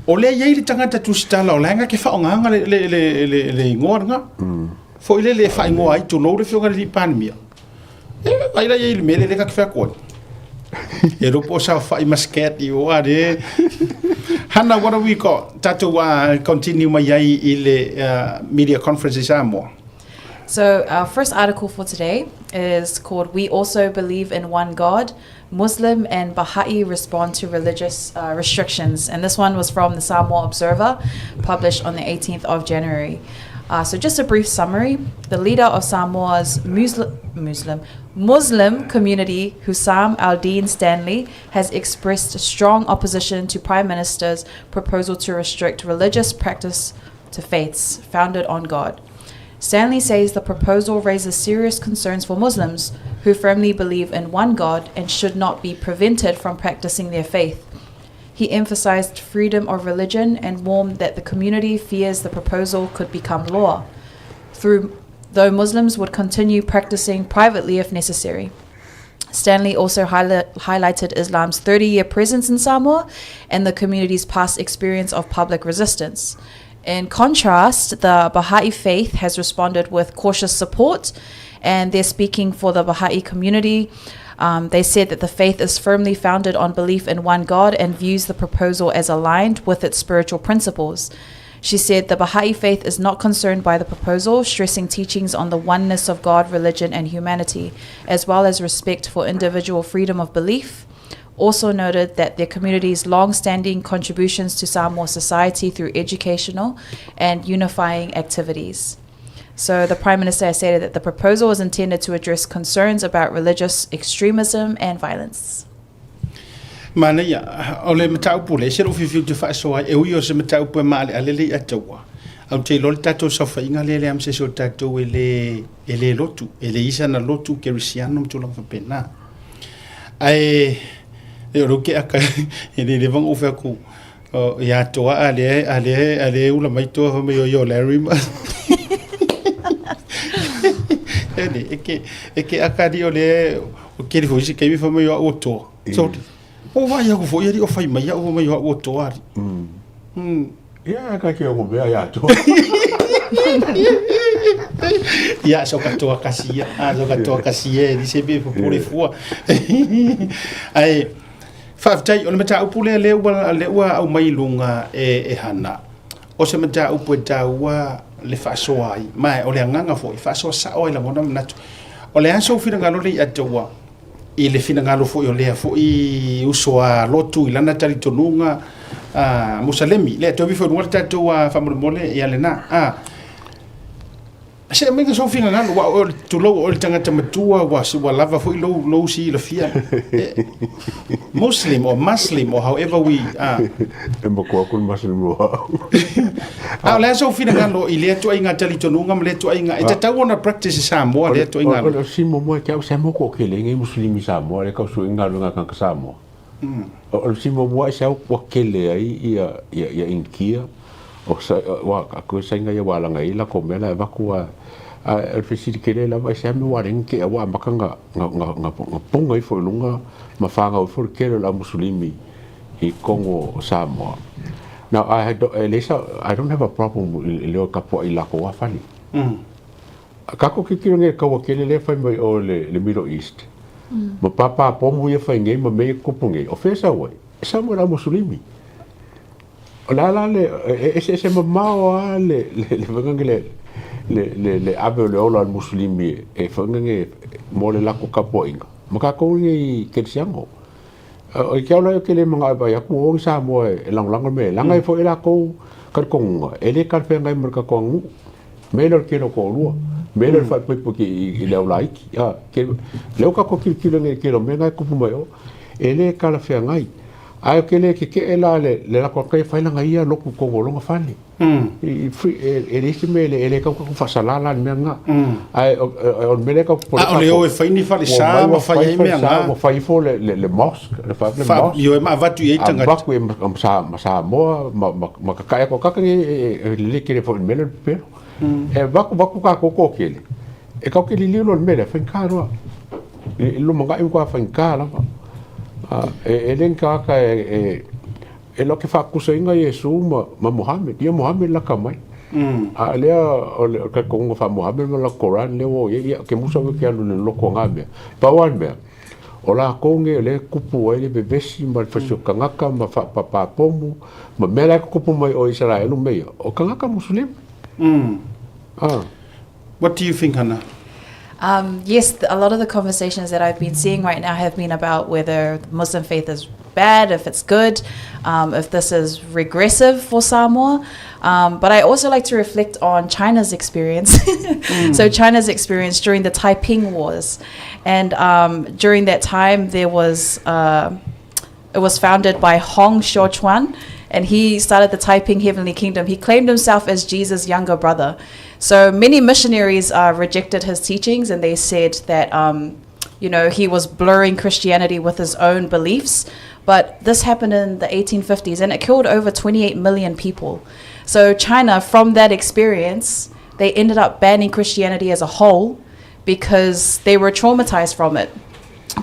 o lea e i ai le tagata tusitala o la e na te faaaogaina le, le, le, le, le igoa lena. Foi lele e faaigoa ai, tulou le Afioga i le Alii Palemia. E vaai la i ai i le mea lea ka te fai atu ai. E iloa po o saofai Muscat i o a le. Hana, what have we got? Tatou continue mai ai i le media conference i Samoa. So our first article for today is called We Also Believe in One God, Muslim and Baha'i Respond to Religious uh, Restrictions. And this one was from the Samoa Observer, published on the 18th of January. Uh, so just a brief summary. The leader of Samoa's Muslim, Muslim, Muslim community, Hussam Al-Din Stanley, has expressed strong opposition to Prime Minister's proposal to restrict religious practice to faiths founded on God. Stanley says the proposal raises serious concerns for Muslims who firmly believe in one God and should not be prevented from practicing their faith. He emphasized freedom of religion and warned that the community fears the proposal could become law, through, though Muslims would continue practicing privately if necessary. Stanley also highlighted Islam's 30 year presence in Samoa and the community's past experience of public resistance. In contrast, the Baha'i faith has responded with cautious support, and they're speaking for the Baha'i community. Um, they said that the faith is firmly founded on belief in one God and views the proposal as aligned with its spiritual principles. She said the Baha'i faith is not concerned by the proposal, stressing teachings on the oneness of God, religion, and humanity, as well as respect for individual freedom of belief. Also noted that their community's long standing contributions to Samoa society through educational and unifying activities. So the Prime Minister has stated that the proposal is intended to address concerns about religious extremism and violence. Manaia, o le mataupu lea, e ese lou fiafia ou te faasoa ai, e ui o se mataupu e maaleale le iataua, ae ou te iloa le tatou saofaiga lea e leai ma se isi o tatou e le, e le lotu, e leai sana lotu kerisiano ma tulaga faapena. Ae, e o lea ou te aka, e le leva ona ou fai atu, ia Toa a lea, a lea, a lea e ula mai Toa fai mai o ia o Larry ma. E le, e ke, e ke aka alii o lea, o keli foi isi taimi fai mai o au o Toa. So, o vaai aku foi alii o fai mai au fai mai o au o Toa alii. Mm. Ia, ka ke o mea ia Toa. Ia, so ka toa kasi ia. Ah, so ka toa kasi ia, e lise pe popole fua. Ae, faafetai, o le mataupu lea lea ua, lea ua aumai i luga e, e Hana, o se mataupu e taua le faasoa ai, ma o le agaga foi, faasoa sao ai lagona ma manatu. O le a sou finagalo le iataua i le finagalo foi o lea foi uso a lotu i lana talitonuga a Musalemi. Lea, toe ifo i luga le tatou faamolemole ia lena. A, Se aumai sou finagalo, ua oe, tulou, o oe le tagata matua, ua, ua lava foi lou, lou silafia. Muslim or Muslim or however we are. E matua aku le Muslim o au. A o le a sou finagalo i lea tuaiga talitonuga ma lea tuaiga, e tatau ona practice i Samoa lea tuaiga. O le simo moe ke au se mo ko kele ngai Muslim i Samoa le kau sui galuega kanaka Samoa. O le simo moe se au ua kele ai ia ia ia Inkia o sa wa aku sa inga ia walanga i la ko mela e vaku a a o le fesili kele lava e se ame wa lengi ke awa maka nga nga nga nga nga ponga ifo i lunga ma whanga ifo le kele o le au musulimi i Kongo o Samoa. Now I had e le sa I don't have a problem i le o kapua i lako wa fale. Kako kikilo nge kaua kele le fai mai o le le Middle East. Ma papa pomu ia fai nei ma mei kupu nei. O fea sau ai? E sau mai la musulimi. O le a la le e eseese mamao lava le le faiga le le le ave o le ola o le musulimi e faiga mo le lako tapuaiga ma tatou nei kerisiano. O ke au la ke le manao e vaai atu ua o ni Samoa e lagolago le mea leaga e foi latou talitonuga e le talafeagai ma le tatou aganuu. Mea lea o le tele o toalua, mea lea o le faaipoipo i le aulaiti. Lea ua tatou tilotilo nei i le tele o mea na e tupu mai o, e le talafeagai. Ae ou te le tetee la le latou ata e fai lana ia lotu i totonu o lona fale. E leai se mea e le tatau ona tatou faasala la le mea lena. Ae o le mea lea e tatou popole tatou. A o le o e fai ni falesa ma fai ai mea na. Ua fai ifo le mosque, le mosque. Ioe ma avatu i ai tagata. Avatu i ma Samoa ma kakae atu. Kaka nei e lelei tele foi i le mea lea o le pepelo. E avatu avatu tatou toatele, e tatou te liliu loa i le mea lea, faigata loa. I lumanai matua faigata lava. E le ni tagata e E loa ke faakusaina Iesu ma, ma Mohammed, ia Mohammed laka mai. A o lea o le talitonuga faa-Mohammed ma lana Koran lea ua o i ai, ia ke musa ua ke alu i le loko o na mea. Pau lava le mea, O lakou nei o lea e tupu ai le vevesi ma le fasi o tagata ma faapapa pomu ma mea la e tutupu mai o Isaraelu me ia, o tagata Musulima. Ah. What do you think, Hannah? Um, yes, a lot of the conversations that I've been seeing right now have been about whether Muslim faith is bad, if it's good, um, if this is regressive for Samoa. Um, but I also like to reflect on China's experience. mm. So, China's experience during the Taiping Wars. And um, during that time, there was. Uh, it was founded by Hong Xiuquan, and he started the Taiping Heavenly Kingdom. He claimed himself as Jesus' younger brother. So many missionaries uh, rejected his teachings and they said that, um, you know, he was blurring Christianity with his own beliefs. But this happened in the 1850s and it killed over 28 million people. So China, from that experience, they ended up banning Christianity as a whole because they were traumatized from it.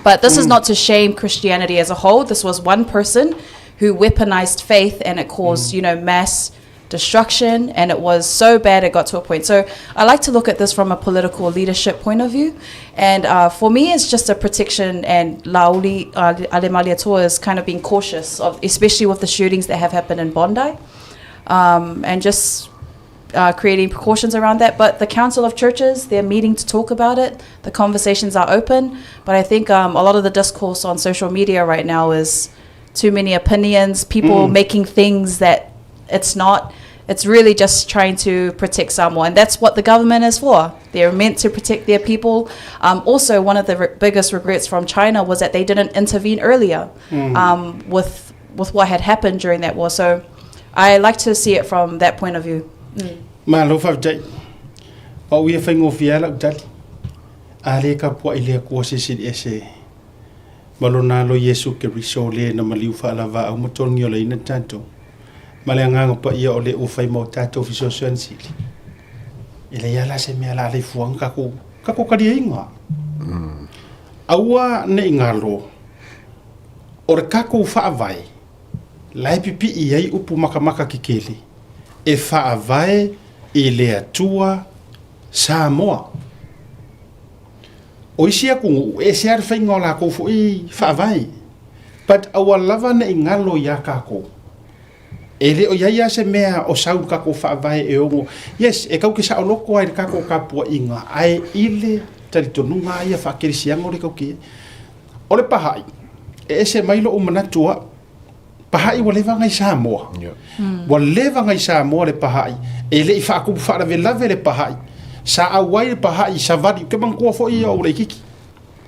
But this mm. is not to shame Christianity as a whole. This was one person who weaponized faith and it caused, mm. you know, mass destruction and it was so bad it got to a point. So I like to look at this from a political leadership point of view. And uh, for me, it's just a protection and Lauli uh, Alemaliatua is kind of being cautious of, especially with the shootings that have happened in Bondi. Um, and just uh, creating precautions around that. But the Council of Churches, they're meeting to talk about it. The conversations are open. But I think um, a lot of the discourse on social media right now is too many opinions, people mm. making things that it's not. It's really just trying to protect Samoa, and that's what the government is for. They're meant to protect their people. Um, also, one of the re- biggest regrets from China was that they didn't intervene earlier mm. um, with with what had happened during that war. So, I like to see it from that point of view. Mm. Malo faafetai. O au ia e faigofie lava lau tali. A le kapuaʻi le Akua Silisili Ese ma Lona Alo Iesu Keriso le na maliu faalavaau ma tologiolaina tatou ma le Agaga Paia o le ua fai ma o tatou fesoasoani sili. E leai lava la se mea la alaifuaga kakou kakou kaliaiga. Aua ne i galo o le kakou faavae la e pipii ai upu makamaka kekele e faavae i le Atua Samoa. O isi atunuu, e ese lava le faiga o lakou foi faavae. But aua lava ne i galo iā kakou. E le o i ai lava se mea o sau i le kakou faavae e ono, yes, e kau ke saoloko lava i le kakou kapuaiga, ae i le talitonuga lava ia faakerisiano le kau ke i ai. O le pahaʻi, e ese mai loʻu manatu aʻu, Pahaʻi ua leva ona i Samoa. Ua leva ona i Samoa le pahaʻi. E le i faakupu faalavelave le pahaʻi. Sa ʻauai le pahaʻi i savali. Ou te manatua foi ia o laitiiti.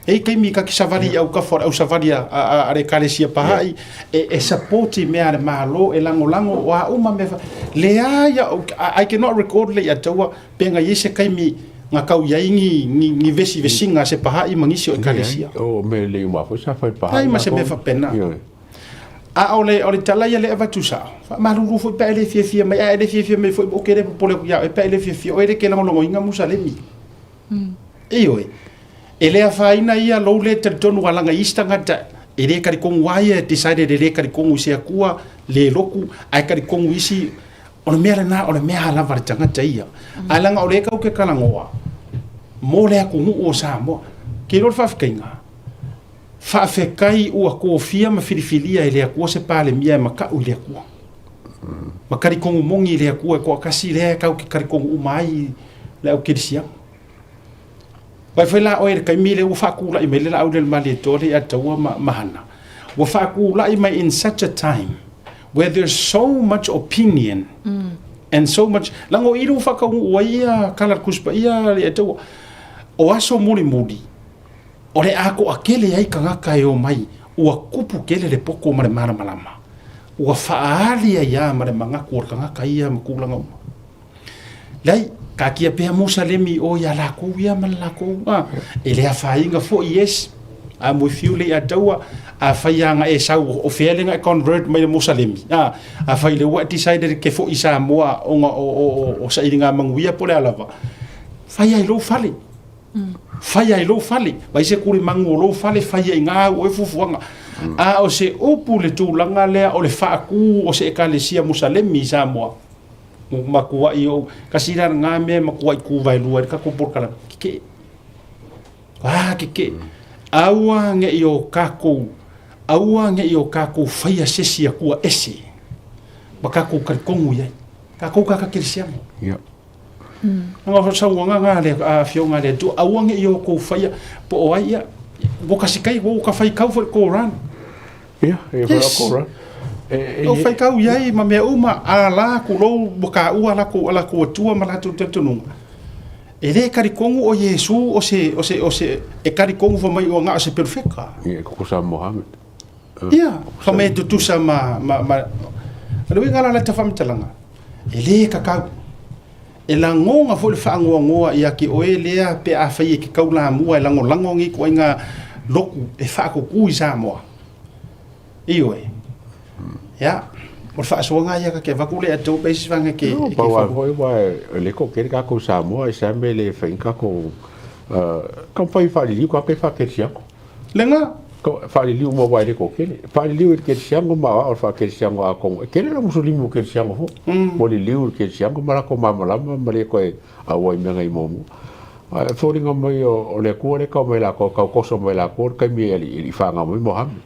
E i ai taimi ta te savali i autafa o le au savali a, a, a, a le Ekalesia Pahaʻi e, e support i mea a le Malo, e lagolago, o a uma mea fa... Leai a, I cannot record le ia taua pe na i ai se taimi na kau i ai ni, ni, ni vesivesiga a se pahaʻi ma nisi o Ekalesia. O mea lelei uma foi sa fai pahaʻi Leai ma se mea faapena. A o le, o le tala ia lea e avatu sao, faamalulu foi pe a e le fiafia mai, a e le fiafia mai foi, ou te le popole atu ia oe pe a e le fiafia, oe le ke lagolagoina Musalemi. Ioe. E le afaina ia lou le talitonu a laga i isi tagata, e le talitonu a ia e decided e le talitonu i se Atua, le lotu, ae talitonu i isi, o le mea lena, o le mea lava a le tagata ia. Ae leaga o lea tatou te talanoa mo le atunuu o Samoa. Ke iloa le faafetaiga? Faafetai ua tofia ma filifilia e le Atua se Palemia e makaʻu i le Atua. Ma talitonu moni i le Atua e toatasi lea e tatou te talitonu uma ai i le au kerisiano. Vaai foi la oe i le taimi lea ua faatulai mai le laau lea i le Malietoa lea ia Taua ma, ma Hana. Ua faatulai mai in such a time where there's so much opinion mm. and so much leaga o i lea ua faataunuu ai ia kala le Tusi Paia ia Taua. O aso mulimuli O le a toʻatele ai tagata e omai, ua tupu tele le poto ma le malamalama, ua faaali ai a ma le manatu o le tagata ia ma tulaga uma. Leai, taatia pea Musalemi i o ia lakou ia ma le lakou, a, e le afaina foi, yes, I'm with you Leiataua, afai a na e sau o fea lea na e convert mai le Musalemi, a, afai lea ua e decided e te foi i Samoa ona o, o, o, o sailiga manuia po o le a lava, fai a i lou fale. Faia i lou fale, vaai se kuli manu o lou fale, faia i ngā au oe fuafuaga. A o se upu le tulaga lea o le faakū o se Ekalesia Musalemi i Samoa, ua matuai ou, kasi la ngā mea e matuai kū vaelua ai le tatou polokalame, kekeʻe. Ah, kekeʻe. Aua ne i o kākou, aua ne i o kākou faia se isi akua ese ma kākou talitonu i ai. Kākou kāka kerisiano. Ia. Nga o sauaga nga le afioga a le Atua, aua ne i o kou faia, po o ai ia, ua kasikai, ua ka faikau foi le Koran. Ia, ia foi le Koran. E, o faikau i ai ma mea uma, a la kulou ua kaua lakou, a lakou Atua ma latou talitonuga. E le talitonu o Iesu o se, o se, o se, e talitonu fai mai ua na o se perofeta. Ia, e tutusa ma Mohammed. Ia, fai mai e tutusa ma, ma, ma, o le uiga la o lata faamatalaga, e le kakau. E lagona foi le faanoanoa ia te oe lea pe afai e te taulamua e lagolago nei ituaiga lotu e faatutu i Samoa. Ioe. Ia, o le faasoaga ia ta te avatu lea tou pe isi vaega e te No, pau lava foi aua e le toatele tatou Samoa e se a mea e le fai ai ni tatou taumafai e faaliliu tagata ia faakerisiano. Lena. Faaliliu uma aua e le toatele. Faaliliu i le kerisiano ma aoao i le faakerisiano atonu e tele le musulimi ua kerisiano foi. Ua liliu i le kerisiano ma latou malamalama ma le toe auai i mea nei muamua. Ae foliga mai o le Atua lea e tau mai latou, tau toso mai latou le taimi e alii fanau mai Mohammed.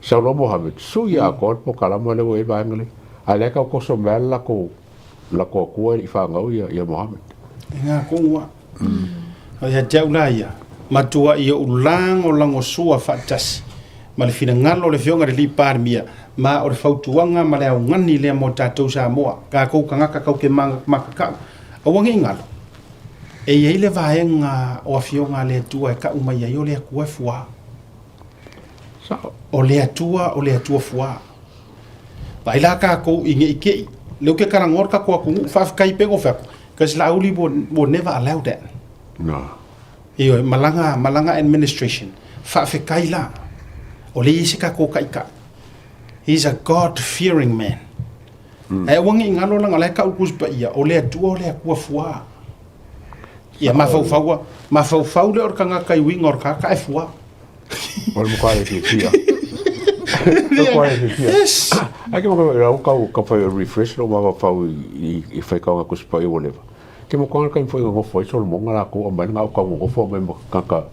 Sau loa Mohammed, sui atoa le polokalama lea ua i ai vaega lea. A o lea e tau toso mai lava le latou latou Atua e le i fanau ia Mohammed. E ngā kongoa. O ia te au la ia, matua i ou lagolagosua faatasi ma le finagalo o le Afioga i le Alii Palemia, ma o le fautuaga ma le augani lea mo tatou Samoa, tatou tagata tatou te makakau. Aua ne i galo, e i ai le vaega o Afioga a le Atua e tau mai ai o le Atua e fuā. O le Atua o le Atua fuā. Vaai la tatou i ne i te i, lea ou te talanoa le tatou atunuu, faafetai pei ona ou fai atu, because Laauli will never allow that. No. Ioe, malaga, malaga administration. Faafetai la, o lea e i ai se tatou taitai. He's a God fearing man. Ae aua ne i galo leaga o la e tau le Tusi Paia, o le Atua o le Atua fuā. Ia mafaufaua, mafaufau lea o le tagata i uiga o le tagata ae fuā. O le matua le fiafia. O le matua le fiafia. Yes. Ai ke matua rau kau ka whai refresh lo mafaufau i i whai kau ngā kusi pai whatever. Ke matua ka whai ngofo i Solomon ngā ko mai ngā kau ngofo mai kaka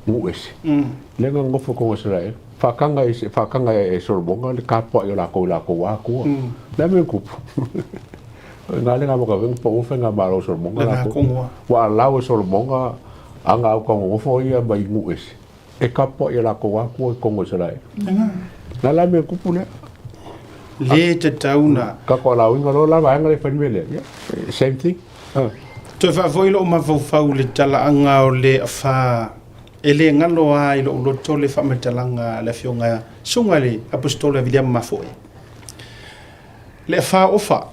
ngu ese. Le ngā ngofo ko Israel. Whakanga e whakanga e Solomon le ka pa i la ko la ko wa ko. Le me kupu. Ngā le ngā maka pa o whai ngā maro Solomon ngā ko. Wa allow e Solomon A nga au kangongofo ia mai ngu ese, e kapa i a lakou akua i kongo Isaraela. Na la mea kupu lea. Le tatau na. Ka ko la uinga lo la vaenga le fai mea lea. Yeah, same thing. Toe faafoi lou mafaufau i le talaaga o le afa e le galo a i lou loto le faamatalaga a le Afioga Susuga i le Aposetolo ia Viliama Mafoe. Le afa ofa,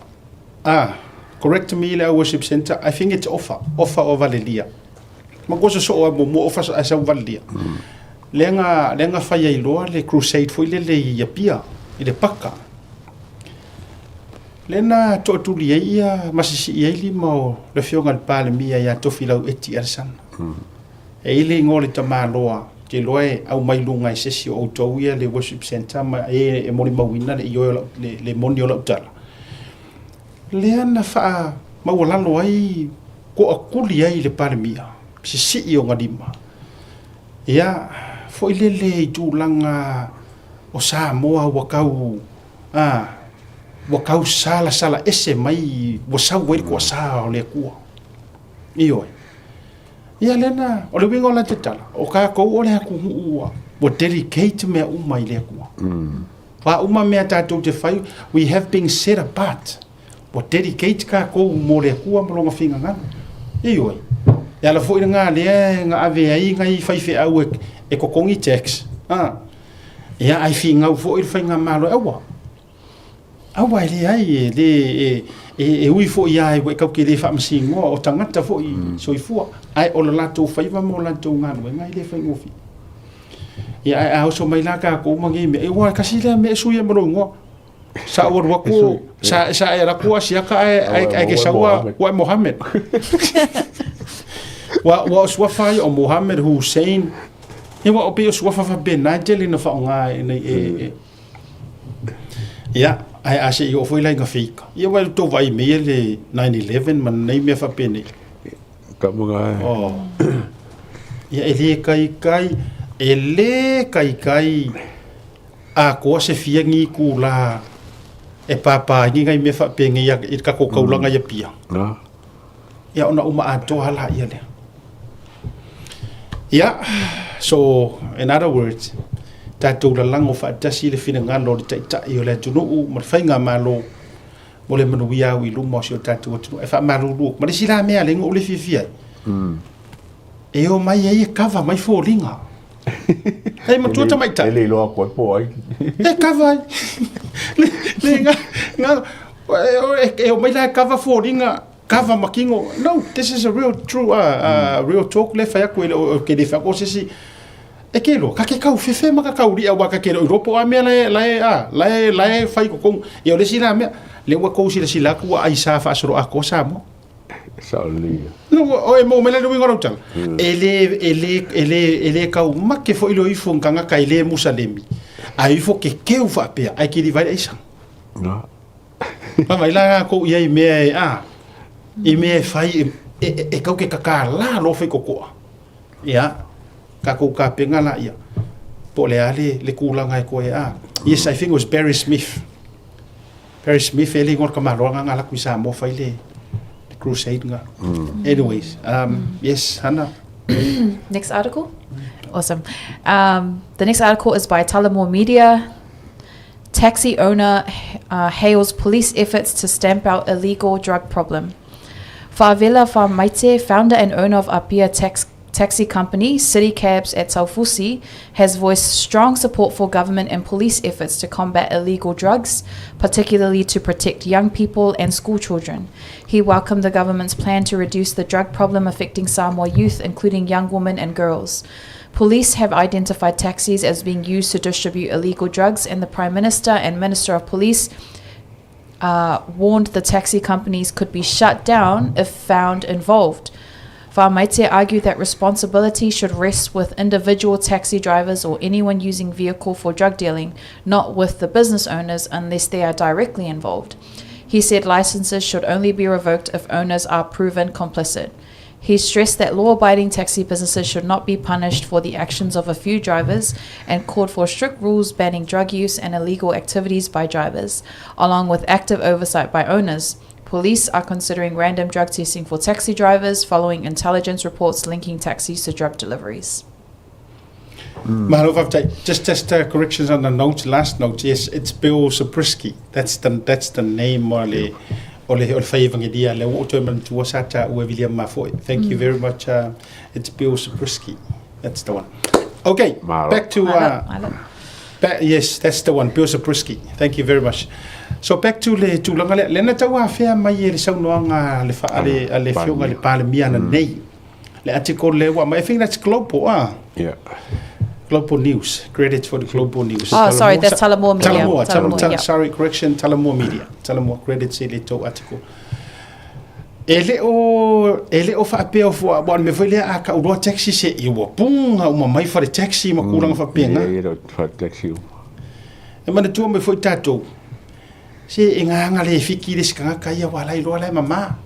ah, correct me le au worship center, I think it's ofa, ofa o Valelia. Ma ko sosoo a muamua ofa ae sau Valelia. Lea na, lea na fai ai loa le crusade foi lele i Apia, i le paka. Lea na toatuli ai ia ma sisii ai lima o le Afioga i le Palemia ia Tofilau Eti Alesana. E i ai le igoa o le tamaloa, ou te iloa e aumai i luga e se isi o outou ia le worship centre ma e e molimauina le ioe o lau, le, le moni o lau tala. Lea na faamaualalo ai, toatuli ai le Palemia, sisii ona lima. Ia, foi lele i tulaga o Samoa ua tau, a, ua tau salasala ese mai, ua sau ai le toasa o le Atua. Ioe. Ia lea na, o le uiga o la te tala, o kākou o le atunuu ua, ua dedicate mea uma i le Atua. Wā uma mea tātou te whai, we have been set apart. Ua dedicate kākou mō le Atua ma lona finagalo. Ioe. E ala foi ngā lea e ngā ave ai ngai faifeau e, e totogi tax. Ah. Ia ai fingau foi le faigamalo e aua. Aua e leai, e le, e, e, e ui foi lava ua e tatou te le faamasinoa, o tagata foi soifua, ae o le latou faiva ma o latou galuega e le faigofie. Ia, ae a oso mai la tatou ma nei mea, e ua tasi lea mea e sui ai ma lou igoa. Sa ou alu atu, sa, sa e alu atu Asiata ae, ae, ae ke sau a, ua e Mohammed. Ua, ua o suafa ai o Mohammed Hussein. Ia ua o pei o suafa faapena e tele ina faaaoga e, e, e, Ia, ae a se i oo foi la i nga feika. Ia wai tou vaai mai ia le 9/11 ma nei mea faapenei. Ka mga e. Oh. Ia e le kaikai. E lē kaikai atoa se fia ni itulā e pāpā ai ni nai mea faapenei i le tatou taulaga i Apia. Ia ona uma atoa lava laia lea. Ia, so in other words, tatou lalago faatasi le finagalo o le Taitai o le atunuu ma le Faigamalo mo le manuia au i luma o si o tatou atunuu. E faamalulu atu. Ma le isi la mea lea na ou le fiafia ai, e omai ai e kava mai foliga. E matua tamaitai. E le iloa atu ai po o ai. E kava ai. Le, le, nga, nga, e, e omai la e kava foliga, kava ma kino. No, this is a real true, real talk le fai atu e le o ke le fai atu o se isi. E ke loa, ka ke kau fefe ma ka kau li'a aua ka ke le o iloa po o a mea la e, la e, a, la e, la e fai i totonu. Ia o le isi la mea, lea ua tou silasila atu ua aisa faasolo atoa Samoa. Sao lelei ia. No, o e maua mai la le uiga o lau tala. E le, e le, e le, e le taumate foi le o ifo i ni tagata e le Musalemi, ae o ifo kekeu faapea, ae kiliva ai le aisa. No. Vaavaai la latou i ai i mea e, a, i mea e fai, e, e, e tau ke kakalā loa faitotoa. Ia, tatou tapena laia, po o le a le, le tulaga e toe, a. Yes, I think it was Barry Smith. Barry Smith e le igoa o le tamaloa lena na alu atu i Samoa fai le, le crusade na. Anyways, yes, Hannah. Next article? Awesome. The next article is by Tullamore Media. Taxi owner hails police efforts to stamp out illegal drug problem. Favela Famaite, founder and owner of Apia Tax taxi company City Cabs at Taufusi, has voiced strong support for government and police efforts to combat illegal drugs, particularly to protect young people and school children. He welcomed the government's plan to reduce the drug problem affecting Samoa youth, including young women and girls. Police have identified taxis as being used to distribute illegal drugs, and the Prime Minister and Minister of Police uh, warned the taxi companies could be shut down if found involved. Farmaite argued that responsibility should rest with individual taxi drivers or anyone using vehicle for drug dealing, not with the business owners unless they are directly involved. He said licenses should only be revoked if owners are proven complicit. He stressed that law abiding taxi businesses should not be punished for the actions of a few drivers and called for strict rules banning drug use and illegal activities by drivers, along with active oversight by owners. Police are considering random drug testing for taxi drivers following intelligence reports linking taxis to drug deliveries. Mahalo faafetai. Just just uh, corrections on the notes, last notes. Yes, it's Bill Zabriskie. That's the that's the name o le o le o le fai evangelia le ua toe manatua sa taua e William Mafoe. Thank you very much. Uh, it's Bill Zabriskie. That's the one. Okay, Malo. back to uh, back, yes, that's the one, Bill Zabriskie. Thank you very much. So back to le tulaga lea, lena tau afea mai e le saunoaga a le fa, a le, a le fioga le Palemia na nei. Le article le ua mai, I think that's global, ah. Yeah. Global News. Credit for the Global News. Oh, sorry, that's Tullamore Media. Tullamore, Tullamore, Tullamore, yeah. sorry, correction, Tullamore Media. Tullamore credits i le tou article. E le o, e le o faapea fua, wa me foi lea a ka uroa taxi se i ua punga uma mai whare taxi ma kūranga whapenga. Ia, ia, whare taxi uma. E manatua mai foi tātou, se e ngā le fiki le sikanga ia wa lai loa lai mama.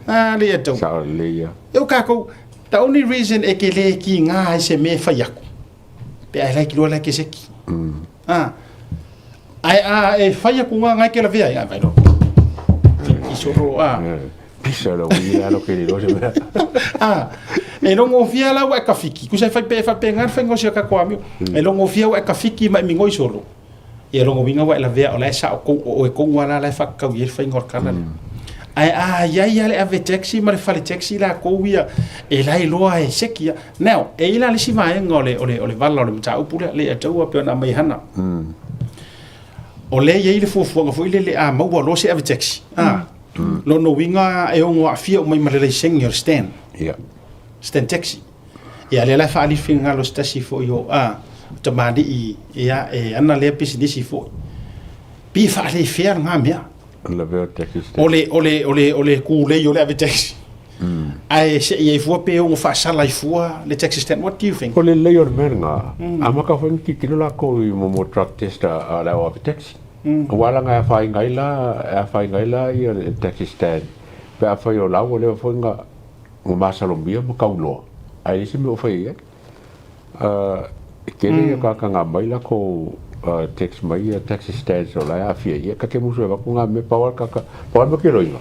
Ah, le ia tau. Sao le ia. E o kākou, the only reason e ke le ki ngā ai se me whai aku. Pe ai lai ki loa lai ke seki. Ah. Ai a e whai aku ngā ngai ke la vea. Ai vai loa. Fiki soro a. Pisa lo ui alo ke le loa se mea. Ah. E longo fia la ua e ka fiki. Kusa e whai pe e whai pe ngā whai ngosi a ka koa mio. E longo fia ua e ka fiki ma e mingoi solo. Ia lona uiga ua e lavea o la e sao kou o oe kou ala la e faakakau i ai le faiga o le kala lea. Ae a i ai lava le ave taxi ma le fale taxi lakou ia e la iloa e seki ia. Now, e i ai la le isi vaega o le, o le, o le vala o le mataupu lea, le ia taua pei ona aumai e Hana. O lea e i ai le fuafuaga foi lele a maua loa se ave taxi, a, lona uiga e ono aafia uma ai ma le laisene o le stand. Ia. Stand taxi. Ia, lea la e faaali finagalo se tasi foi o, a, o tamalii, ia, e ana lea pisinisi foi. Pi faalefea lena mea. Lavea o taxi stand. O le, o le, o le, o le kulei o le ave taxi. Ae se i ai fua pe ono faasala ai fua le taxi stand. What do you think? O le lelei o le mea lena, a maka foi ni tilotilo lakou i mo drug test a le au ave taxi. Aua leaga e afaina ai la, e afaina ai la ia le taxi stand pe afai o la ua leva foi na ua masalomia ma tauloa, ae leai se mea o fai i ai. E tele ia tagata na aumai latou text mai ia taxi stands o la e aafia ai, ia ta te musu e avatu na mea pau a le tagata, pau a le mea keloiga,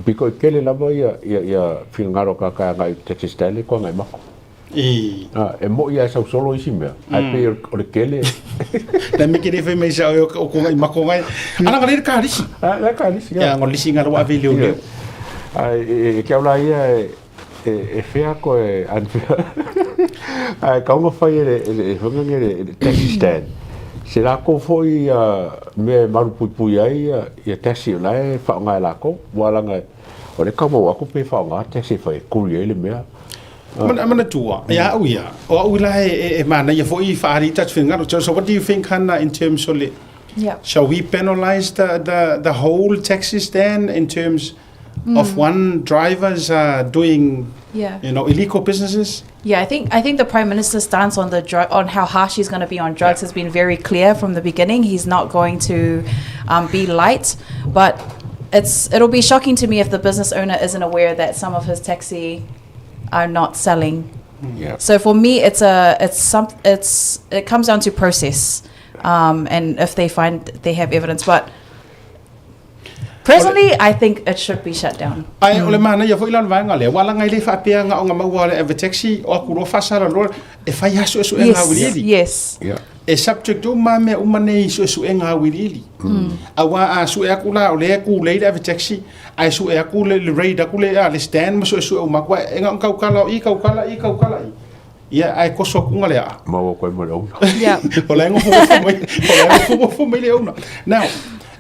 pito i tele lava ia ia finagalo o tagata e agai i le taxi stand lea e toe agai matou. E moi lava e sau solo isi mea, ae pei o le tele. Na me ke le fai mai sa o ko ngai mako ngai. Ana ngale le kalisi. Ah, le kalisi. Ya ngol lisi ngalo ave leo leo. Ai e ke aula ia e e fea koe unfair. Ae kau na fai e le e whanga nge le taxi stand. Se lākou foi mea e malupuipui ai ia taxi o la e whaonga e lākou. Ua langa o le kau mau aku pe whaonga taxi e whai e kuri ai le mea. Manatua, ia au ia, o au la e manaia foi whaari touch finagalo. So what do you think, Hannah, in terms of le, shall we penalize the whole taxi stand in terms of one drivers doing illegal businesses? Yeah, I think the prime minister's stance on the drug on how harsh he's going to be on drugs has been very clear from the beginning. He's not going to be light, but it'll be shocking to me if the business owner isn't aware that some of his taxi are not selling. So for me, it's a it's some it's it comes down to process, and if they find they have evidence, but presently, I think it should be shut down. Ae o le manaia foi la o le vaega lea, ua alaga ai le faapea ga o ga maua le ave taxi o aku loa faasala loa e fai lava suesuega auiliili. E subject uma mea uma nei i suesuega auiliili. Aua a sue aku la o lea e kulei le ave taxi, ae sue aku le raid aku le a le stand ma suesue uma aku, e ga o kaukala o i, kaukala i, kaukala i. Ia, ae koso aku nga le aa. Maua koe ma le ouna. O la e gofogofo mai, o la e gofogofo mai le ouna. Now,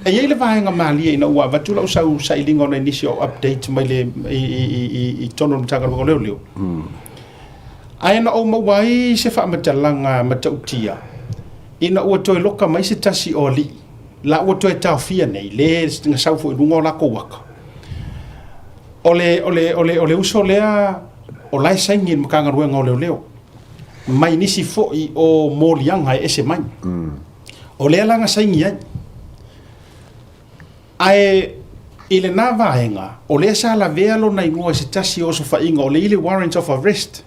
e i ai le vaega malie ina ua avatu lau sau sailiga ona i nisi o update mai le i totonu o le Matagaluega o Leoleo. Ae na ou maua ai se faamatalaga matautia ina ua toe loka mai se tasi o alii la ua toe taofia nei le na sau foi i luga o lakou aka. O le, o le, o le, o le uso lea o la e saini i le Matagaluega o Leoleo mai nisi foi o moliaga e ese mai. O lea la na saini ai. Ae i lena vaega, o lea sa lavea lona igoa i se tasi o osofaiga o le i le warrant of arrest.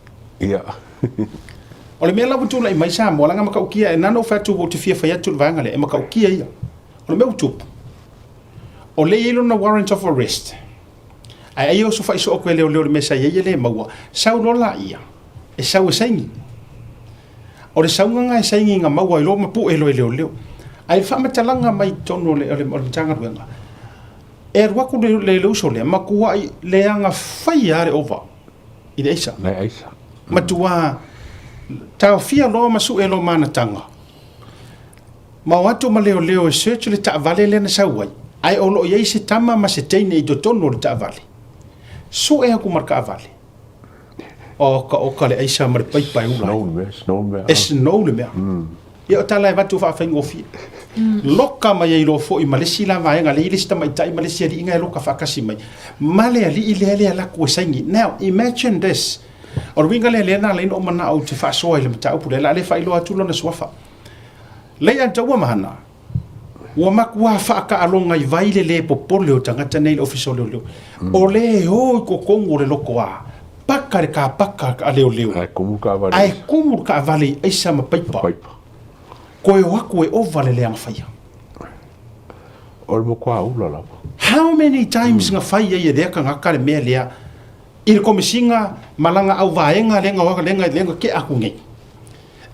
O le mea la ua tulai mai Samoa, leaga matautia, e na ona ou fai atu ua ou te fia fai atu i le vaega lea, e matautia ia. O le mea ua tupu, o lea e i ai lona warrant of arrest, ae ai e osofai soo atu e leoleo i le mea sa i ai e le maua, sau loa laia, e sau e saini. O le sauga na e saini na maua ai loa ma pue loa e leoleo. Ae i le faamatalaga mai totonu o le, o le, o le Matagaluega, e alu atu le, le, le uso lea, matuai leaga faia lava le ova i le aisa. Le aisa. Matua taofia loa ma sue loa ma ana taga. Ma o atu ma leoleo e search le taavale lea na sau ai, ae o lo o i ai se tama ma se teine i totonu o le taavale. Sue atu ma le taavale. Oka oka le aisa ma le paipa e ula ai. Snow le mea, snow le mea. E snow le mea. Ia o tala e avatu faafaigofie. Loka mai ai loa foi ma le isi la vaega lea i le isi tamaitai ma le isi alii na e loka faatasi mai ma le alii lea le alu atu e saini. Now, imagine this. O le uiga lea lea na ala ai ona ou manao ou te faasoa i le mataupu lea, o le a le faailoa atu lona suafa. Leiataua ma Hana, Ua matua faataaloga i vai le lē popole o tagata nei i le Ofisa o Leoleo. O lē o i totonu o le lotoā, paka le kapaka a leoleo, Ae kumu le taavale ae kumu le taavale i aisa ma paipa. Paipa. Toe o atu e ova le leaga faia. O le matua ula lava. How many times na fai ai e lea tagata le mea lea i le Komesina ma lana auvaega lea na lea na tea atu nei?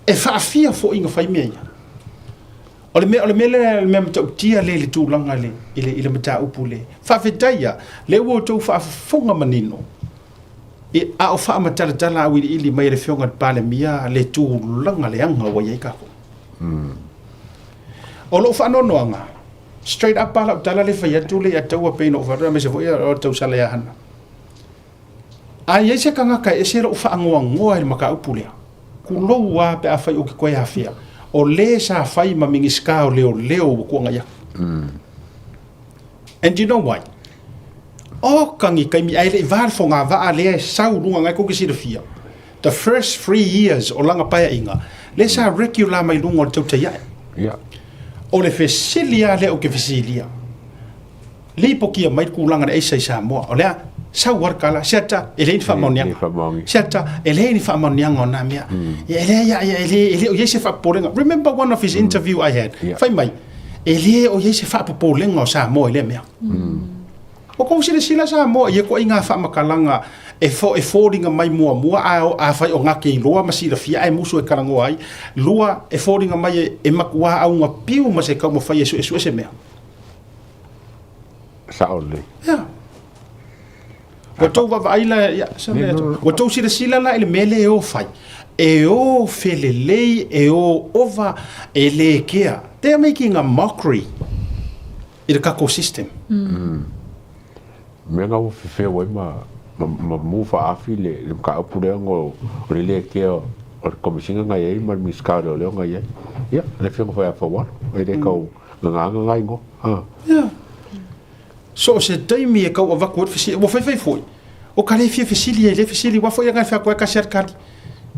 E faafia foi na fai mea ia. O le mea, o le mea lea, le mea matautia lea i le tulaga i le, i le, i le mataupu lea. Faafetai ia, lea ua outou faafofoga manino, i, a o faamatalatala auiliili mai e le Afioga i le Palemia le tulaga leaga ua i ai tatou. O lou faanoanoaga, straight up lava lau tala lea e fai atu lea ia Taua pei ona ou fai atu, aemaise foi o le tausala ia Hana. A i ai se tagata e ese lou faanoanoa i le mataupu lea, tulou lava pe afai ou te toe afea, o le sa fai ma Minisita o Leoleo ua tuanai atu. And you know why? Oka ni taimi, ae le i va le fogavaa lea e sau i luga, na e tou te silafia, the first 3 years o lana paeaiga, lea sa regular mai luga o le tautai ae. O le fesili lava lea ou te fesilia, lipotia mai le tulaga i le aisa i Samoa, o le a? Sau lava le kala, siata, e leai ni faamaoniaga. Siata, e leai ni faamaoniaga o na mea. E leai, e le, e le o i ai se faapopolega. Remember one of his interview I had, fai mai, e le o i ai se faapopolega o Samoa i lea mea. Ua kou silasila Samoa i ia ituaiga faamatalaga e fo, e foliga mai muamua a, afai o gake iloa ma silafia ae musu e talanoa ai. Lua, e foliga mai e, e matua auga piu ma se taumafai e suesue se mea. Sao lelei. Ia. Ua tou vaavaai la, ia, se mea atu. Ua tou silasila la i le mea lea e o fai. E o felelei, e o ova, e le kea. They are making a mockery i le tatou system. Mea na ua fefeu ai ma, ma, ma mu faaafi le, le mataupu lea ona o le le kea o le Komesina na i ai ma le Minisita o Leoleo na i ai. Ia, le Afioga foi ia Faualo, e le tau gagaaga na igoa. Ah. Ia. So o se taimi e kau avatu ai le fesili, ua faifai foi, o ka le fia fesili e le fesili, ua foi aga e fai atu ai kasi a le kali.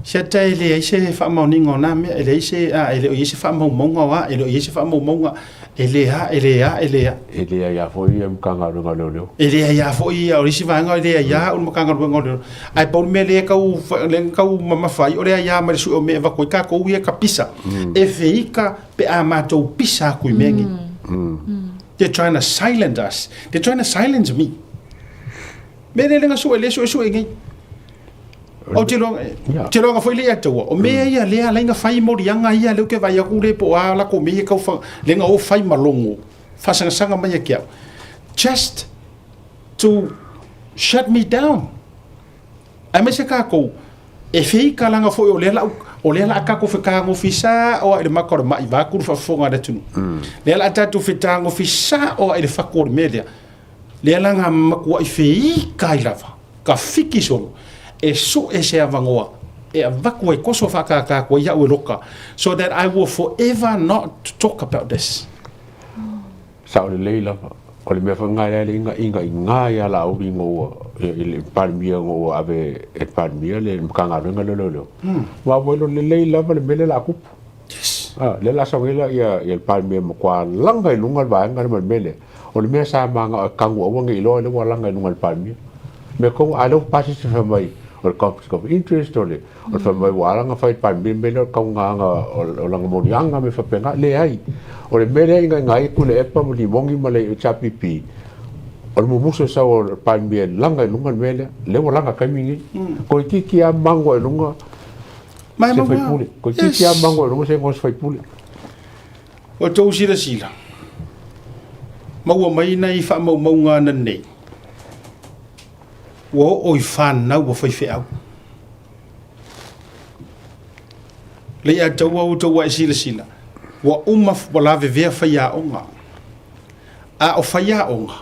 Siata e leai se faamaoniga o na mea, e leai se, a, e le o i ai se faamaumauga o a, e le o i ai se faamaumauga, e le a, e le a, e le a. E leai lava foi ia Matagaluega o Leoleo. E leai lava foi ia, o le isi vaega e leai lava le Matagaluega o Leoleo. Ae pau le mea lea e tau, lea e tau mamafa ai, o le aia mai le sue o mea e avatu ai tatou ia ka pisa. E feika pe a matou pisa atu i mea nei. They're trying to silence us. They're trying to silence me. Mea lea lenga sue, le suesue nei. Ou te iloa, ou te iloa foi le ia taua. O mea ia lea alai na fai moliaga ia lea ou te vaai atu le po o a latou mea ia tau fa, lea na o fai ma logo, faasagasag mai ia te au. Just to shut me down. Aemaise tatou, e feika leaga foi o lea la o lea la tatou fetagofi sao lava i le mata o le mai vaeatu le faafofoga a le atunuu. Lea la tatou fetagofi sao lava i le fatu o le mea lea. Lea la na matuai feika ai lava ka fiki solo e sue se avanoa e avatu ai toso faatata atu ai au e loka so that I will forever not to talk about this. Sao lelei lava. O le mea foi lena e leai le iga ia Laauli ina ua i le Palemia ina ua ave e le Palemia le Matagaluega lea o Leoleo. Ua ave lelei lava le mea lea o le a tupu. A, lea o le a sau nei la le Palemia e matua laga i luga le vaega lea ma le mea lea. O le mea sa manao e tanu aua ne i iloa lea ua laga i luga e le Palemia. Mea tonu, a lea ua pasi se fai mai o le conflict of interest, o le fai mai ua ala ona fai e le Palemia le mea lea o le taugaga o lana moliaga ma mea faapena. Leai. O le mea lea e inaina ai Tuilaepa ma Limoni ma le HRPP, o le mumusu e sau o le Palemia e laga i luga le mea lea. Lea ua laga i le taimi lenei. Toeitiiti lava mago i luga se sui usufono. Toeitiiti lava mago i luga se igoa o se sui usufono. Ua outou silasila, maua mai nai faamaumauga ananei, ua oo i fanau a faifeau. Leiataua outou ae silasila, ua uma ua lavevea faiaoga. A o faiaoga,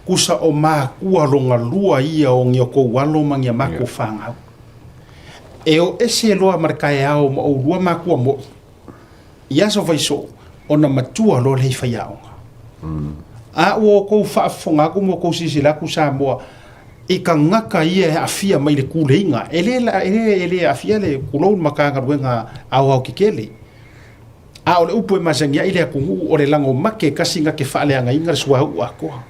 tusa o makua lona lua ia o ni outou alo ma ni a matou fanau. E o ese loa ma le taeao ma oulua makua moi, i aso faisoo, ona matua loa lea i faiaoga. A ua outou faafofoga atu ma outou silasila atu Samoa i tagata ia e aafia mai i le tuleiga, e le, e le, e le aafia le tulou le Matagaluega Aoao Tetele. A o le upu e masani ai le atunuu, o le lagomate tasi na te faaleagaina le suauu atoa.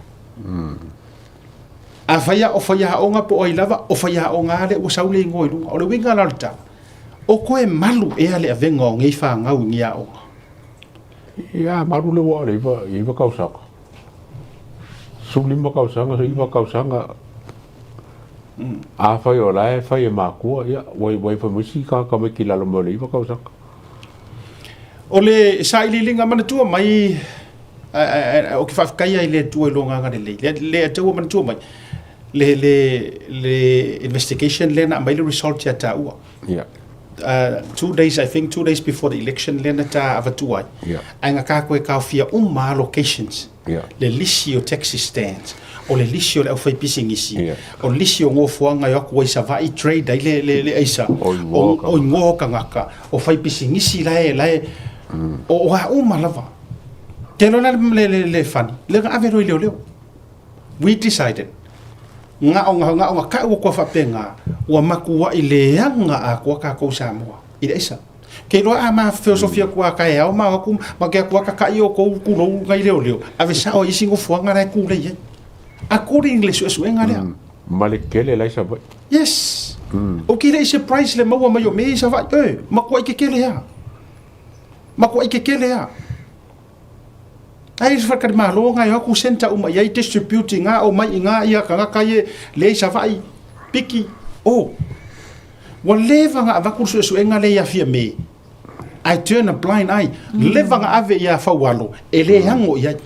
Afai a o faiaoga po o ai lava, o faiaoga lava lea ua sau le igoa i luga. O le uiga la o le tala, O koe malu ea le avega o nei fanau i nei aoga? Ia, malu le ua o le iva tausaga. 15 tausaga, 9 tausaga. Afai o la e fai e makua, ia, ua i fai mai si tagata tamaiti i lalo mai o le 9 tausaga. O le sailiiliga manatua mai, ou te faafetai ai i le Atua i lona agalelei. Le Atua manatua mai, le, le, le investigation lea na aumai le result ia taua. Yeah. 2 days, I think 2 days before the election lea na ta avatua ai. Ae na tatou e taofia uma lava locations. Le lisi o taxi stands, o le lisi o le aufaipisinisi, o le lisi o nofoaga e o atu ai i Savaii trade ai le, le, le aisa, o, o igoa o tagata, o faipisinisi la e, la e, o, o a uma lava. Te iloa le a le, le, le funny, lea na ave loa i leoleo. We decided, na o na o na tau atu a faapena, ua matuai leaga atoa tatou Samoa i le aisa. Ke iloa a ma feosofi atu a taeao ma o atu ma te atu a tataʻi outou tulou nai leoleo, ave sao i isi nofoaga la e tulei ai. According i le suesuega lea. Ma le kele la i Savaii. Yes. Ou te le i surprise le maua mai o mea i Savaii. E, matuai kekele lava. Matuai kekele lava. Ai le faletalimalo na e o atu centre uma i ai distribute i ina omai i ina ia tagata ia lea i Savaii piki o. Ua leva na avatu le suesuega lea ia Fiame I turn a blind eye. Leva na ave ia Faualo e le ano i ai.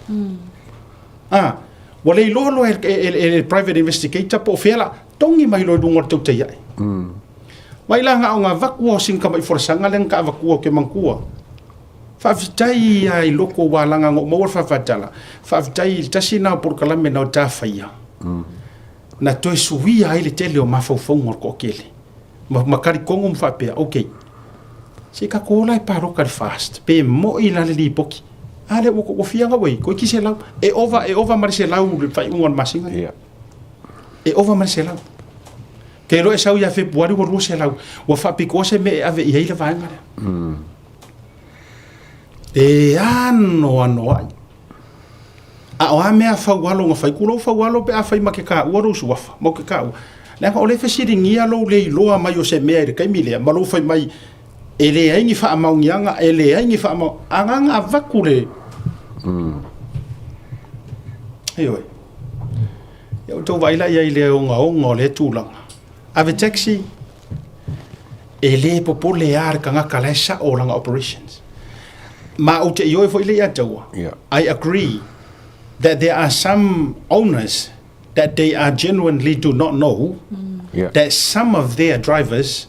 Ah, ua le iloa loa e, e, e, e private investigator po o fea la togi mai loa i luga o le tautai ae. Mai la na o na avatu o sina tamai folasaga lea na ta avatua ou te manatua. Faafetai lava i loko ua alaga na ou maua le faafatala. Faafetai i le tasi lena o polokalame na o ta faia. Na toe suia ai le tele o mafaufauga o le toatele. Ma, ma talitonu ma faapea, okay, se i tatou ola e palota i le fast, pe moi la le lipoti. A lea ua, ua fia na ua i, toeitiiti 100. E ova, e ova ma le 100 le faaiuga o le masina. Yeah. E ova ma le 100. Ke iloa e sau ia Fepuari ua 200. Ua faapitoa se mea e ave i ai le vaega lea. E anoanoai. A o a mea faualo na fai, kulou faualo pe a fai ma ke kaua lou suafa, ma ke kaua. Leaga o le fesiligia lou le iloa mai o se mea i le taimi lea, ma lou fai mai, e leai ni faamaoniaga, e leai ni faamao... Agaga avatu le... Ioe. Ia outou vaai la i ai i le ogaoga o lea tulaga. Ave taxi, e le popole lava le tagata la e sao lana operations. Ma ou te ioe foi le ia te aua. Yeah. I agree that there are some owners that they are genuinely do not know Yeah. that some of their drivers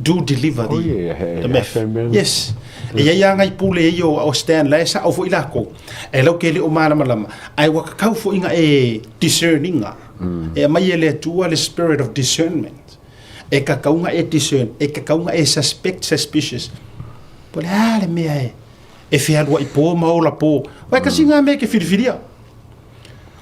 do deliver the, Oh, yeah, yeah, the meth. yeah, yeah. Yes. E iai lava ngai pule ia o, o Stan la e sao foi lakou. E lau ke le o malamalama. Ae ua kakau foi nga e discerninga. E aumai e le Atua le spirit of discernment. E kakau nga e discern, e kakau nga e suspect, suspicious. Po le a le mea e, e fealuai po ma ola po. Wai kasi ngā mea ke whiriwhiria.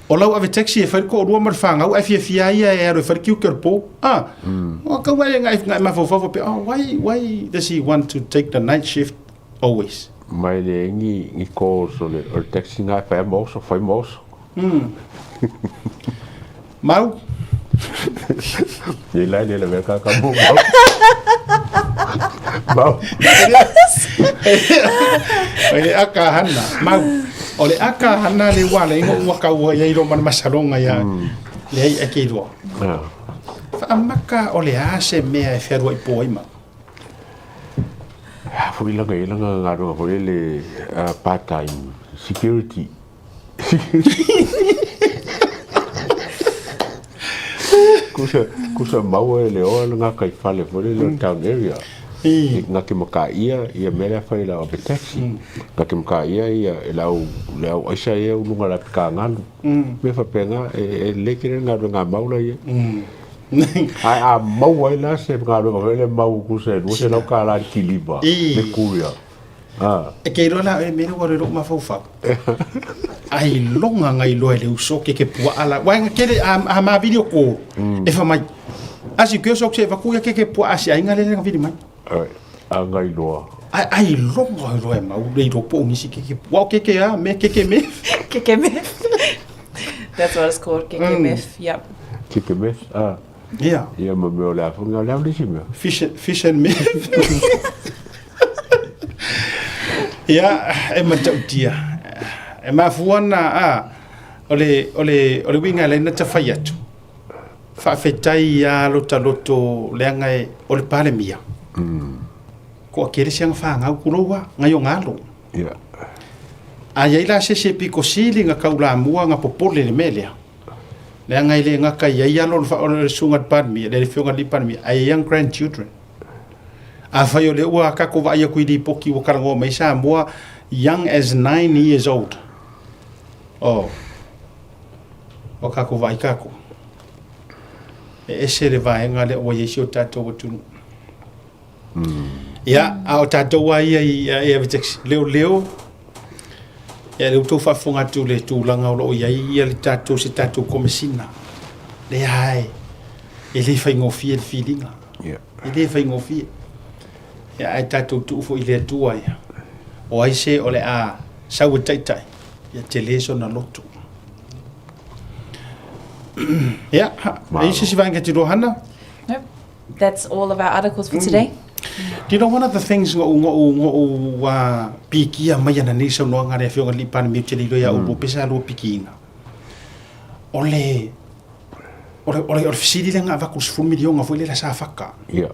O lau ave taxi e fai le toalua ma le fanau ae fiafia ai ia e alu e fai le tiute o le po. Ah, mm. Kau ai ngai ngai mafaufau pe, oh, why, why does he want to take the night shift always? Mai le ngi ngi calls o le o le taxi ngai fai ma oso, fai ma oso. Mau? Ni lai le le ka ka mo mau. Mau. O le aka hana, mau. O le aka hana le wale ingo ua kau ia ilo mana masalonga ia. Le ai ake iloa. Ah. Whaamaka o le a se mea e whearua i pō ai mau. Foi langa i langa ngā runga foi le part time security. Kusa, kusa maua e le oa le ngā kai whale foi le mm. town area. I ngā ke maka ia, ia mea whai la o taxi. Ngā ke maka ia, ia e lau, le au aisa ia ulunga la pika ngalu. Me whapenga, e, e le kere ngā runga maula ia. Ai a maua ai la se ngā runga foi le mau kusa e lua se lau ka la kilima, le kuria. Ah. E ke iloa la e mele ua le lou mafaufau. Ai longa ngai loa e le uso ke ke pua ala. Wa nga kele a, a ma video call. Mm. E fa mai. Asi ke so ke va ku ya ke ke pua asi ai ngale nga vili mai. Ai a ngai loa. Ai ai longa loa e mau le ro po ngisi ke ke pua ke ke a me ke ke me. Ke ke me. That's what it's called, ke ke mm. Yep. Ke ke me. Ah. Yeah. Ia ma me o le afunga le au le sima. Fish fish and me. Ia, e matautia. E mafua ana, a, o le, o le, o le uiga e ala ai ona tafai atu, faafetai a lota loto leaga e, o le Palemia, ko a kele sianga whangau kulou a, ngai o ngalo. Yeah. A iai la se se piko sili nga kaula mua nga popole le mea lea. Leaga e le gata i ai alo o le susuga i le Palemia, le Afioga i le Palemia, ae young grandchildren. Afai o lea ua tatou vaai atu i lipoti ua talanoa mai Samoa young as 9 years old. Oh. Ua tatou vaai tatou. E ese le vaega lea ua i ai si o tatou atunuu. Ia, a o tatou lava ia i i Avitex, leoleo, ia lea ua outou faafofoga atu i le tulaga o lo o i ai ia le tatou, se tatou Komesina. Lea e, e le faigofie le filiga. Yeah. E le faigofie. Ia, ae tatou tuu foi i le Atua ia. O ai se o le a sau e taitai, ia tele sona loto. Ia, e i ai se isi vaega e te lua Hana? Nope. That's all of our articles for today. Do you know one of the things ngo'u ngo'u ngo'u uh, pikia mai ana nei saunoaga a le Afioga i le Alii Palemia ou te le iloa ia outou pe sa lua pikiina. O le o le o le o le fesili lea na avatu i le 10 miliona foi lea sa faka. Ia.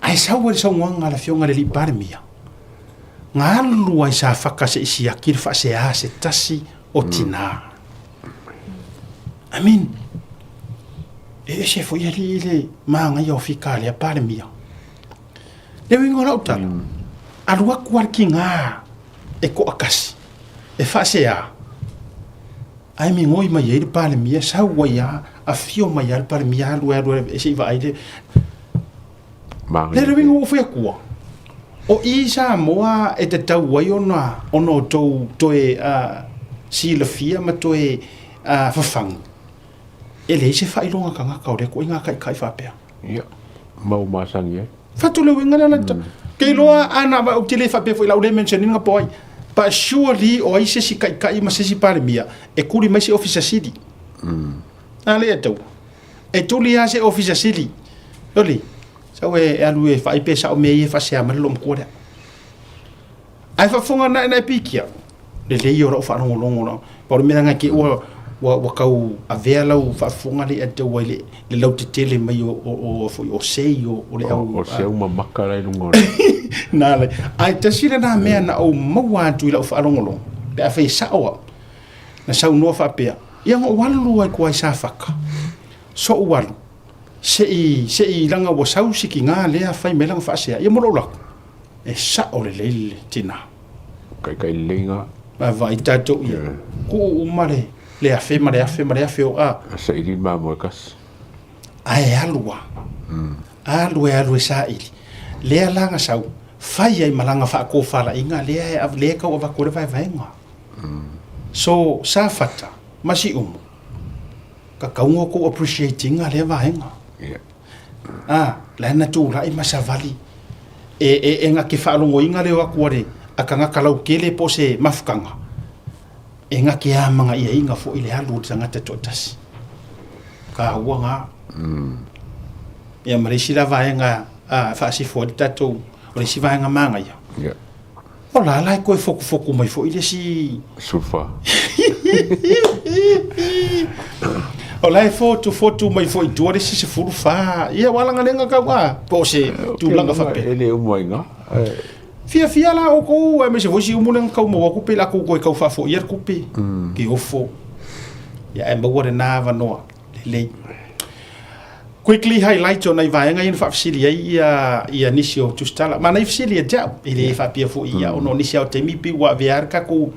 Ae sau ai le saunoaga a le Afioga i le Alii Palemia, na alu ai sa faka se i siaki le faasea a se tasi o tina. I mean, e ese foi alii i le māngaia o fika a lea Palemia. Le uiga o lau tala, alu atu a le tiga e toatasi, e faasea, ae migoi mai ai le Palemia, sau ai a, afio mai a le Palemia, alu e alu e se i vaai le... Le le uiga ua ou fai atua, o i Samoa e tatau ai ona ona outou toe silafia ma toe fafagu, e leai se faailoga tagata o lea ituaiga taitai faapea. Ia, ma ua masani ai. Fatu le uiga lea la Ke iloa ana ou te le faapea foi i lau le mention ina po ai. But surely o ai se isi taitai ma se isi Palemia e tuli mai se Ofisa Sili. A lea e tau. E tuli lava se Ofisa Sili. Oli, sau e alu e vaai pe sao mea ia e faasea mai le loomatua lea. Ae faafofoga na na e pikia. Lelei o lau faalogologo lau. Pau le mea lena ke ua ua ua tau avea lau faafofoga le tau ai le le lautetele mai o o o foi o sei o o le au O seu mamaka la i luga o le. Na le. Ae tasi lena mea na ou maua atu i lau faalogologo pe afai e sao au. Na saunoa faapea, ia na ou alu ai kua i Safaka. So'u alu, se i, se i laga ua sau si tiga lea fai mai lana faasea, ia mo lou lako. E sa'o lelei le tina. Kaikai lelei ga. Vaavaai tatou ia, kuu uma le, le afe ma le afe ma le afe o a. Saili le mamoe kasi. Ae alu a. Alu e alu e saili. Lea la na sau, fai ai ma lana faatofalaiga lea e, lea e tau avatu ai le vaevaega. So, Safata ma Siumu, tatau ona outou appreciate ina lea vaega. A, la na tulai ma savali e, e, e na te faalogoina le o atu a le a tagata lautele po o se mafutaga, e na te amana'iaina foi le alu o le tagata toatasi. Taua na. Ia ma le isi la vaega a, e faasifo ai le tatou, o le isi vaega manaia. O la la e toe fotufotu mai foi le isi... Sulfa. O la e fotufotu mai foi i tua le isi 14. Ia ua lagalega tau a, po o se tulaga faapea. E le uma ai i ina. Fiafia la outou, aemaise foi si umu lea na tau maua atu pe la tou toe tau faafoia le tupe. Ke ofo. Ia ae maua lena avanoa. Lelei. Quickly highlight o nai vaega ia na faafesili ai ia, ia nisi o tusitala. Ma nai fesili ia te au, e le faapea foi ia, ona o nisi lava o taimi pei ua avea le tatou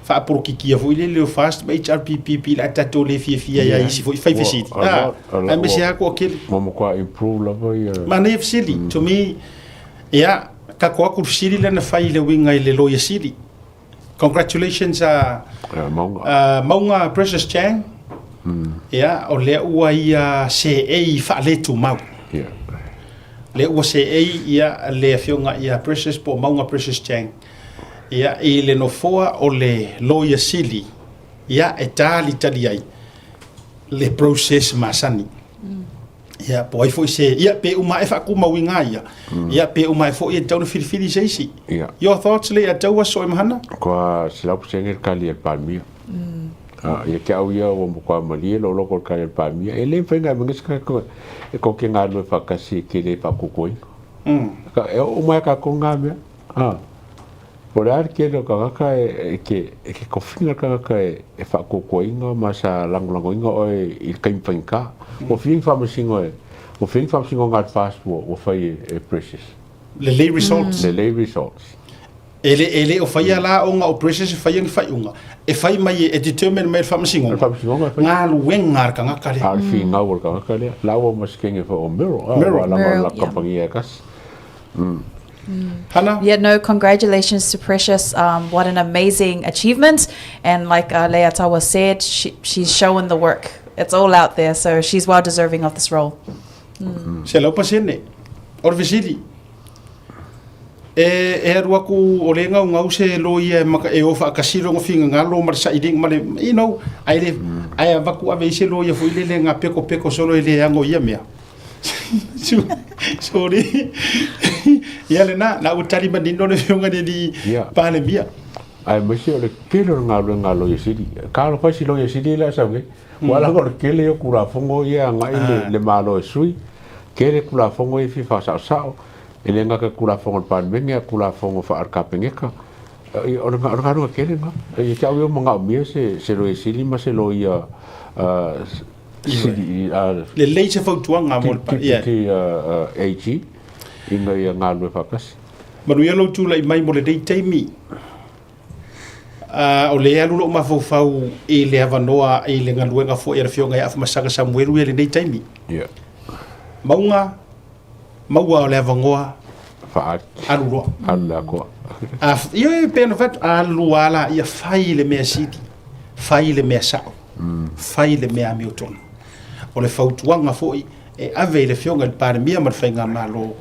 faapolokikia foi lele o FAST ma HRPP le a tatou le fiafia ia isi foi fai fesili. Ah, aemaise lava toatele. Ua matua improve lava ia. Manaia fesili, to me, ia, kako atu le fesili lea na fai i le uiga i le Loia Sili. Congratulations a Mauga. Mauga Precious Chang. Ia, o lea ua ia seei faaletumau. Ia. Lea ua seei ia le afioga ia Precious po o Mauga Precious Chang. Ia, i le nofoa o le Loia Sili, ia, e talitali ai le process masani. Ia, po o ai foi se, ia, pe uma ae faatumauina ai ia, ia, pe uma ae foi e tatau ona filifili se isi. Ia. Your thoughts, le ia tau aso e Mahana? Kua 100% le tali a le Palemia. Ia te au ia ua matua malie lou loko i le tali a le Palemia. E le mafai ona aumai se tagata e tou te galulue faatasi e te le faakukuaina. E oo mai lava tatou na mea. Po o le a le tele o tagata e ke e ke tofiga le tagata e faatuatuaina ma sa lagolagoina oe i le taimi faigata. Ua fia ni faamasino e ua fia ni faamasino na le FAST ua ua fai e Precious. Lelei results. Lelei results. E le e le o faia la ona o Precious e faia ni faaiuga, e fai mai e determine mai e le faamasinoga. Le faamasinoga e faia. Galuega a le tagata lea. A o le finau a le tagata lea. Laua ma si kenge foi o Merrill. Merrill. Aua lava la kamupani e tasi. Hana? Yeah, no, congratulations to Precious. Um, what an amazing achievement. And like uh, Leiataua said, she, she's shown the work. It's all out there, so she's well deserving of this role. Mm. Se lau pasene, o le fesili. E, e alu aku o le gaugau se loia e maka e o faatasi lona finagalo ma le sailiga ma le, you know, ae le, ae avatu ave i se loia foi lele na pekopeko solo e le ano i ia mea. Sorry. Ia lena, la ua tali manino le Afioga i le Alii Palemia. Aemaise o le tele o le galuega a Loia Sili. Ka alofa i si Loia Sili lea sau nei. Ua ala o le tele o Tulafono ia e agai le, le Malo e sui. Tele Tulafono ia e fia faasaosao. E le gata i Tulafono a le Palemene a o Tulafono faale-Kapeneta. O le galuega tele lena. Ia te au ia ua manaomia se, se Loia Sili ma se Loia Sili, Lelei se fautuaga mo le pa, yeah. Deputy AG ina ia galulue faatasi. Manuia lou tulai mai mo lenei taimi. O lea e alu lou mafaufau i le avanoa i le galuega foi a le Afioga ia Afamasaga Samuelu i lenei taimi. Yeah. Mauga, maua o le avanoa, Faaali. Alu loa. Alu le atoa. A, ia, pei ona fai atu, alu lava la, ia fai le mea sili, fai le mea sao, fai le mea amiotonu. O le fautuaga foi e ave i le Afioga i le Palemia ma le Faigamalo,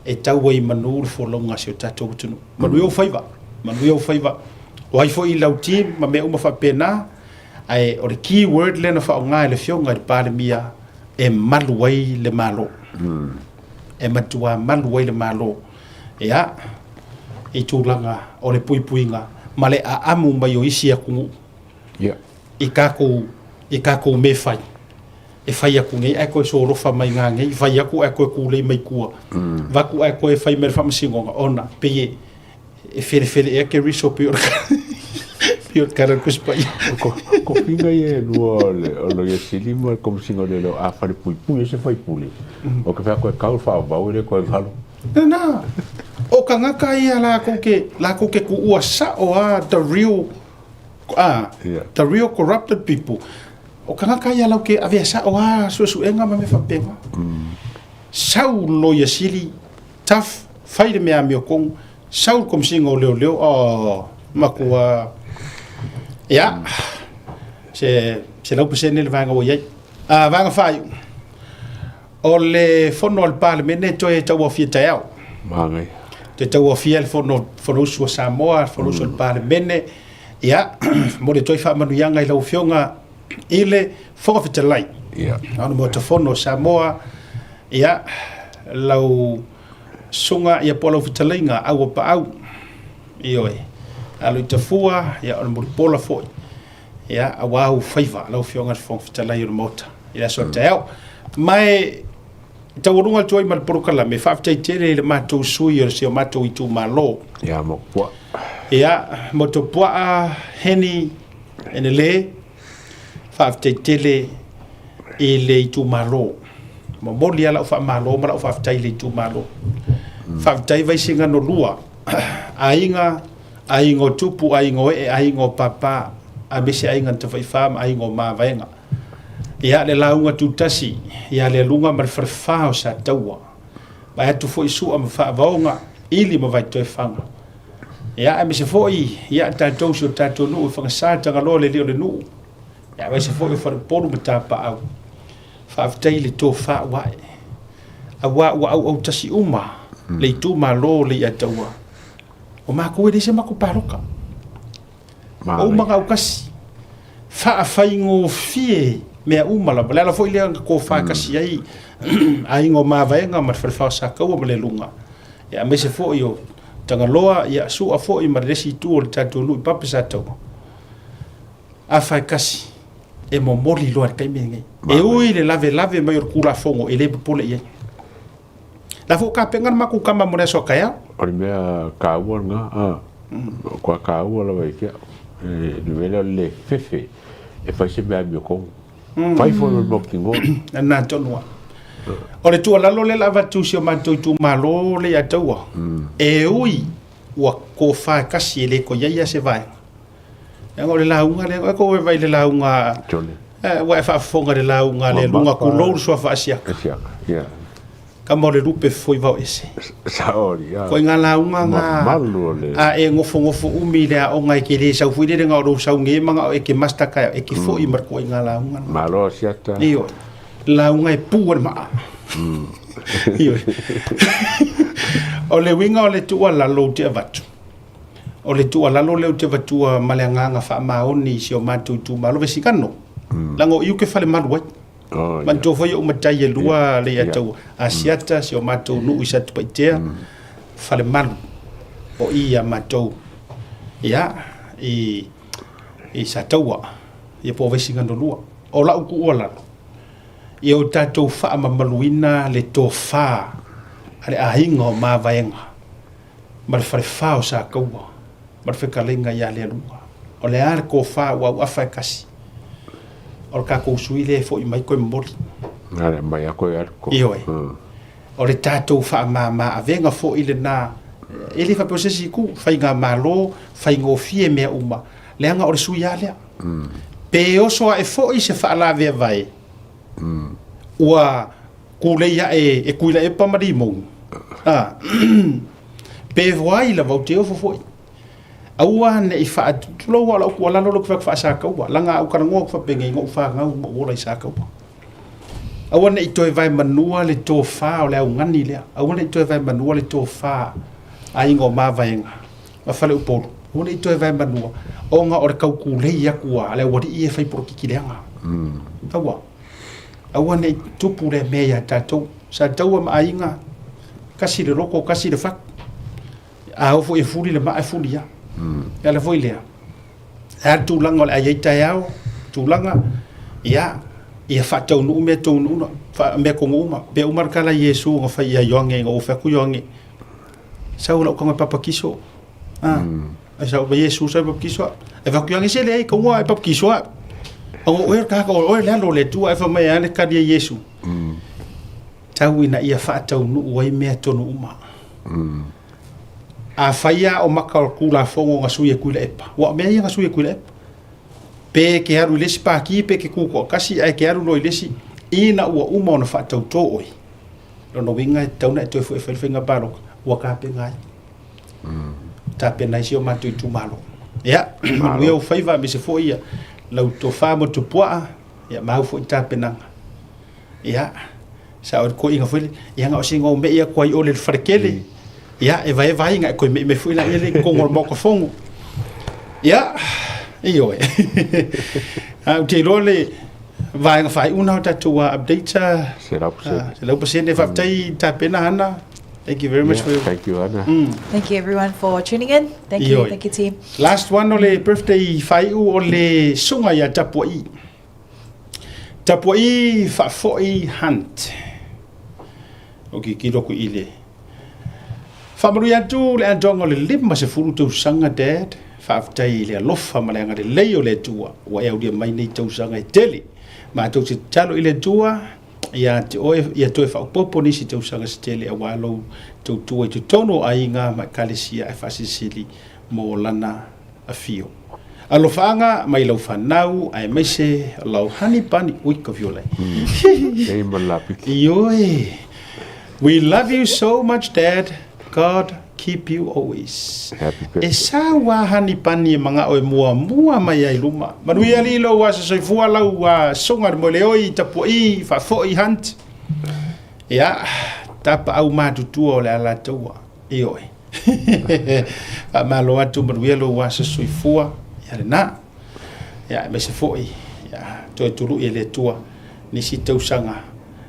e tau ai i manu le folauga a si o tatou atunuu. Manuia ou faiva, manuia ou faiva. O ai foi lau team ma mea uma faapena, ae o le key word lea na faaaoga e le Afioga i le Palemia, e malu ai le Malo. E matua malu ai le Malo. Ia, i tulaga o le puipuiga ma le aamu mai o isi atunuu i tatou, i tatou mea fai. E fai atu nei ae toe solofa mai ina nei, fai atu ae toe tulei mai tua, avatu ae toe fai mai le faamasinoga, ona pei e e felefele ea Keriso pei o le pei o le tala o le Tusi Paia. Tofiga ia e lua o le o Loia Sili ma le Komesina o Leoleo a falepuipui ai se faipule, o ke fai atu e kau le faavavau e le toe galo. Lena, o tagata ia latou te latou te tuua sao lava the real a the real corrupted people. O tagata ia latou te avea sao lava suesuega ma mea faapena. Sau le Loia Sili, tough, fai le mea amiotonu, sau le Komesina o Leoleo, oh, matua, ia, se 100% le vaega ua i ai. A, vaega faaiu, o le fono a le Palemene toe tauaofia taeao. Manaia. Toe tauaofia le fono, Fonousu a Samoa, Fonousu a le Palemene. Ia, mo le toe faamanuiaga i lau Afioga i le Fofoga Fetalai. Ia. O le Maota Fono o Samoa, ia, lau susuga ia po o lau fetalaiga Auapaau. Ioe. Alo i Tafua, ia o le Mulipola foi. Ia, aua ou faiva, lau Afioga i le Fofoga Fetalai o le Maota, i le aso a taeao. Ma e taualuga atu ai ma le polokalame, faafetai tele i le matou sui o si o matou itumalo. Ia, Motupuaa. Ia, Motupuaa, Heni, Enele, faafetai tele i le itumalo. Momoli lava lau faamalo ma lau faafetai i le itumalo. Faafetai Vaisigano 2, aiga Aiga o Tupu, aiga o Ee, aiga o Papa, aemaise aiga na Tafaifa ma aiga o Mavaega. Ia, le lauga tutasi ia Lealuga ma le falefa o Sataua. Vae atu foi Sua ma Faavaoga, Ili ma Vaitoefaga. Ia, aemaise foi ia tatou si o tatou nuu i Fagasa, Tagaloa, le alii o le nuu. Ia, aemaise foi o Falepolu ma Tapaau. Faafetai i le tofa ua ae. Aua ua auautasi uma le itumalo o Leiataua. O matou e leai se matou palota. O uma na autasi. Faafaigofie mea uma lava. O le ala foi lea na tofa tasi ai aiga o Mavaega ma le Falefa o Sataua ma Lealuga, ia aemaise foi o Tagaloa, ia Sua foi ma le isi itu o le tatou nuu i Pape Sataua. Afa e kasi, e momoli loa i le taimi lenei. E ui i le lavelave mai o le Tulafono, e le popole i ai. La foi tapena le matou tama mo le aso a taeao. O le mea taua lena, a, matua taua lava ia te au. E, le mea lea o le le fefe e fai se mea amiotonu. Fai foi ma le mautinoa. Lena tonu lava. O le tuualalo lea la avatu i si o matou itumalo lea ia Taua, e ui ua tofa tasi e le toe i ai lava se vaega. Leaga o le lauga lea, e kou e vaai i le lauga, ua e faafofoga i le lauga a le luga tulou le suafa Asiata. Asiata, yeah. Kama o le lupe foi vao ese. Saori, yeah. Koe ngā lauga ngā, Malu o le... a e ngofongofo umi i le aoga e ke le sau foi lele ngā o lou sau nge ma ngā o e ke master kai e ke foi mar koe ngā lauga. Malo Asiata. Ioe. Lauga e pu o le maa. Ioe. O le uiga o le tuualalo ou te avatu, o le tuualalo lea ou te avatua ma le agaga faamaoni i si o matou itumalo Vesigano, leaga o i ou te falemalu ai. Oh, yeah. Manatua foi ou matai e lua Leiataua, Asiata, si o matou nuu i Satupaitea, Falemalu, o i ia matou, ia, i, i Sataua, ia po o Vaisigano 2. O lau tuualalo, ia o tatou faamamaluina le tofa a le aiga o Mavaega ma le falefa o Sataua ma le fetalaiga ia Lealuga. O le a le tofa ua auafa e tasi, o le tatou sui lea e foi mai toe momoli. Na le mai a koe alu ko. Ioe. O le tatou faamama avega foi lena, e le faapea o se isi itu, faigamalo, faigofie mea uma, leaga o le sui lava lea. Pe oso ae foi se faalaveavae, ua kulei ae e Tuilaepa ma Limou, a, pe voai lava ou te ofo foi. Aua ne i faa, tulou lava o lau tuualalo lea ou te fai atu faa-Sataua, leaga a ou talanoa atu faapenei, na ou fanau ma ou ola i Sataua. Aua ne i toe vaemanua le tofa o le augani lea. Aua ne i toe vaemanua le tofa a aiga o Mavaega ma Faleupolu. Aua ne i toe vaemanua ona o le taukulei atu a le aualii ia e fai polokiki leaga. Aua. Aua ne i tupu lea mea ia tatou. Sataua ma aiga, tasi le loto, tasi le fatu. A oo foi e fuli le maa e fuli lava. E ala foi lea, e a le tulaga o le a i ai taeao, tulaga, ia, ia faataunuu mea tonu mea tonu uma. Pe uma le tala a Iesu na fai ia Ioane ina ua fai atu Ioane, sau lau tago e papatiso. Ah, ai sau mai Iesu sau e papatiso. E fai atu Ioane, se leai, tago e papatiso a. O oe le tagata, o oe le alo o le Atua, ae fai mai a le tali a Iesu. Tau ina ia faataunuu ai mea tonu uma. Afai lava o maka o le Tulafono na sui e Tuilaepa, aua o mea ia na sui e Tuilaepa, pe e te alu i le isi pati pe e te tutoatasi ae e te alu loa i le isi, ina ua uma ona faatauto oe, lona uiga e tatau ona e toe foi e fai le faiga palota, ua tapena ai. Tapena ai si o matou itumalo. Ia, manuia ou faiva aemaise foi ia lau tofa ma tupuaa, ia ma au foi tapenaga. Ia, sa o le koiga foi le, ia na o sina o mei atu ai ole le faletele. Ia, e vaeva ai, na e koe mei mai foi la ia le totonu o le Maota Fono. Ia, ioe. A ou te iloa le vaega faaiu na o tatou update. 100%. 100%. Faafetai tapena Hana. Thank you very much for your Thank you, Hana. Thank you everyone for tuning in. Thank you, Ioe. thank you team. Last one o le birthday faaiu o le susuga ia Tapua'i. Tapua'i Faafoi Hunt. O kikilo atu i le Faamanuia atu le atoaga o le 50 tausaga Dad. Faafetai i le alofa ma le agalelei o le Atua ua e aulia mai nei tausaga e tele. Matou te tatalo i le Atua ia te oe ia toe faaopoopo nisi tausaga se tele aua lou tautua i totonu o aiga ma ekalesia ae faasilisili mo lana afio. Alofaaga mai lau fanau aemaise lau honey bunny. Ui ka viola. Ei ma le lapiki. Ioe. We love you so much dad. God keep you always. Happy birthday. E sau a honey bunny e magao e muamua mai ai luma. Manuia alii lou aso soifua lau soga le moeleoi tapuai faafoi hunt. Ia, tapaau matutua o le Alataua. Ioe. Faamalo atu manuia lou aso soifua ia lena. Ia aemaise foi ia toe tului e le Atua nisi tausaga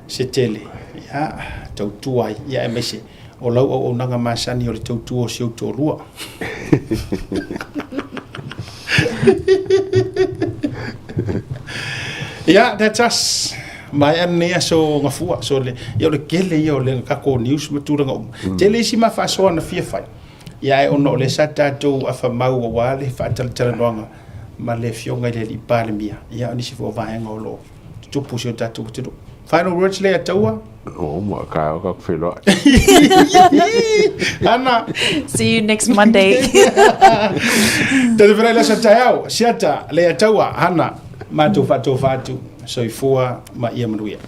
se tele ia tautua ai ia aemaise o lau auaunaga masani o le tautua o si ou toalua. Ia, that's us. Maea lenei aso gafua. So le, ia o le tele ia o le tatou news ma tulaga uma. Tele isi ma faasoa na fia fai. Ia ae ona o lea sa tatou afamau aua le faatalatalanoaga ma le afioga i le alii Palemia. Ia o nisi foi o vaega o lo o tutupu i si o tatou atunuu. Final words lea Taua? O ma ka o ka wheloa. Ana. See you next Monday. Te te wharai lasa taeao, siata, lea Taua, Hana, matou faatofa atu. Soifua ma ia manuia.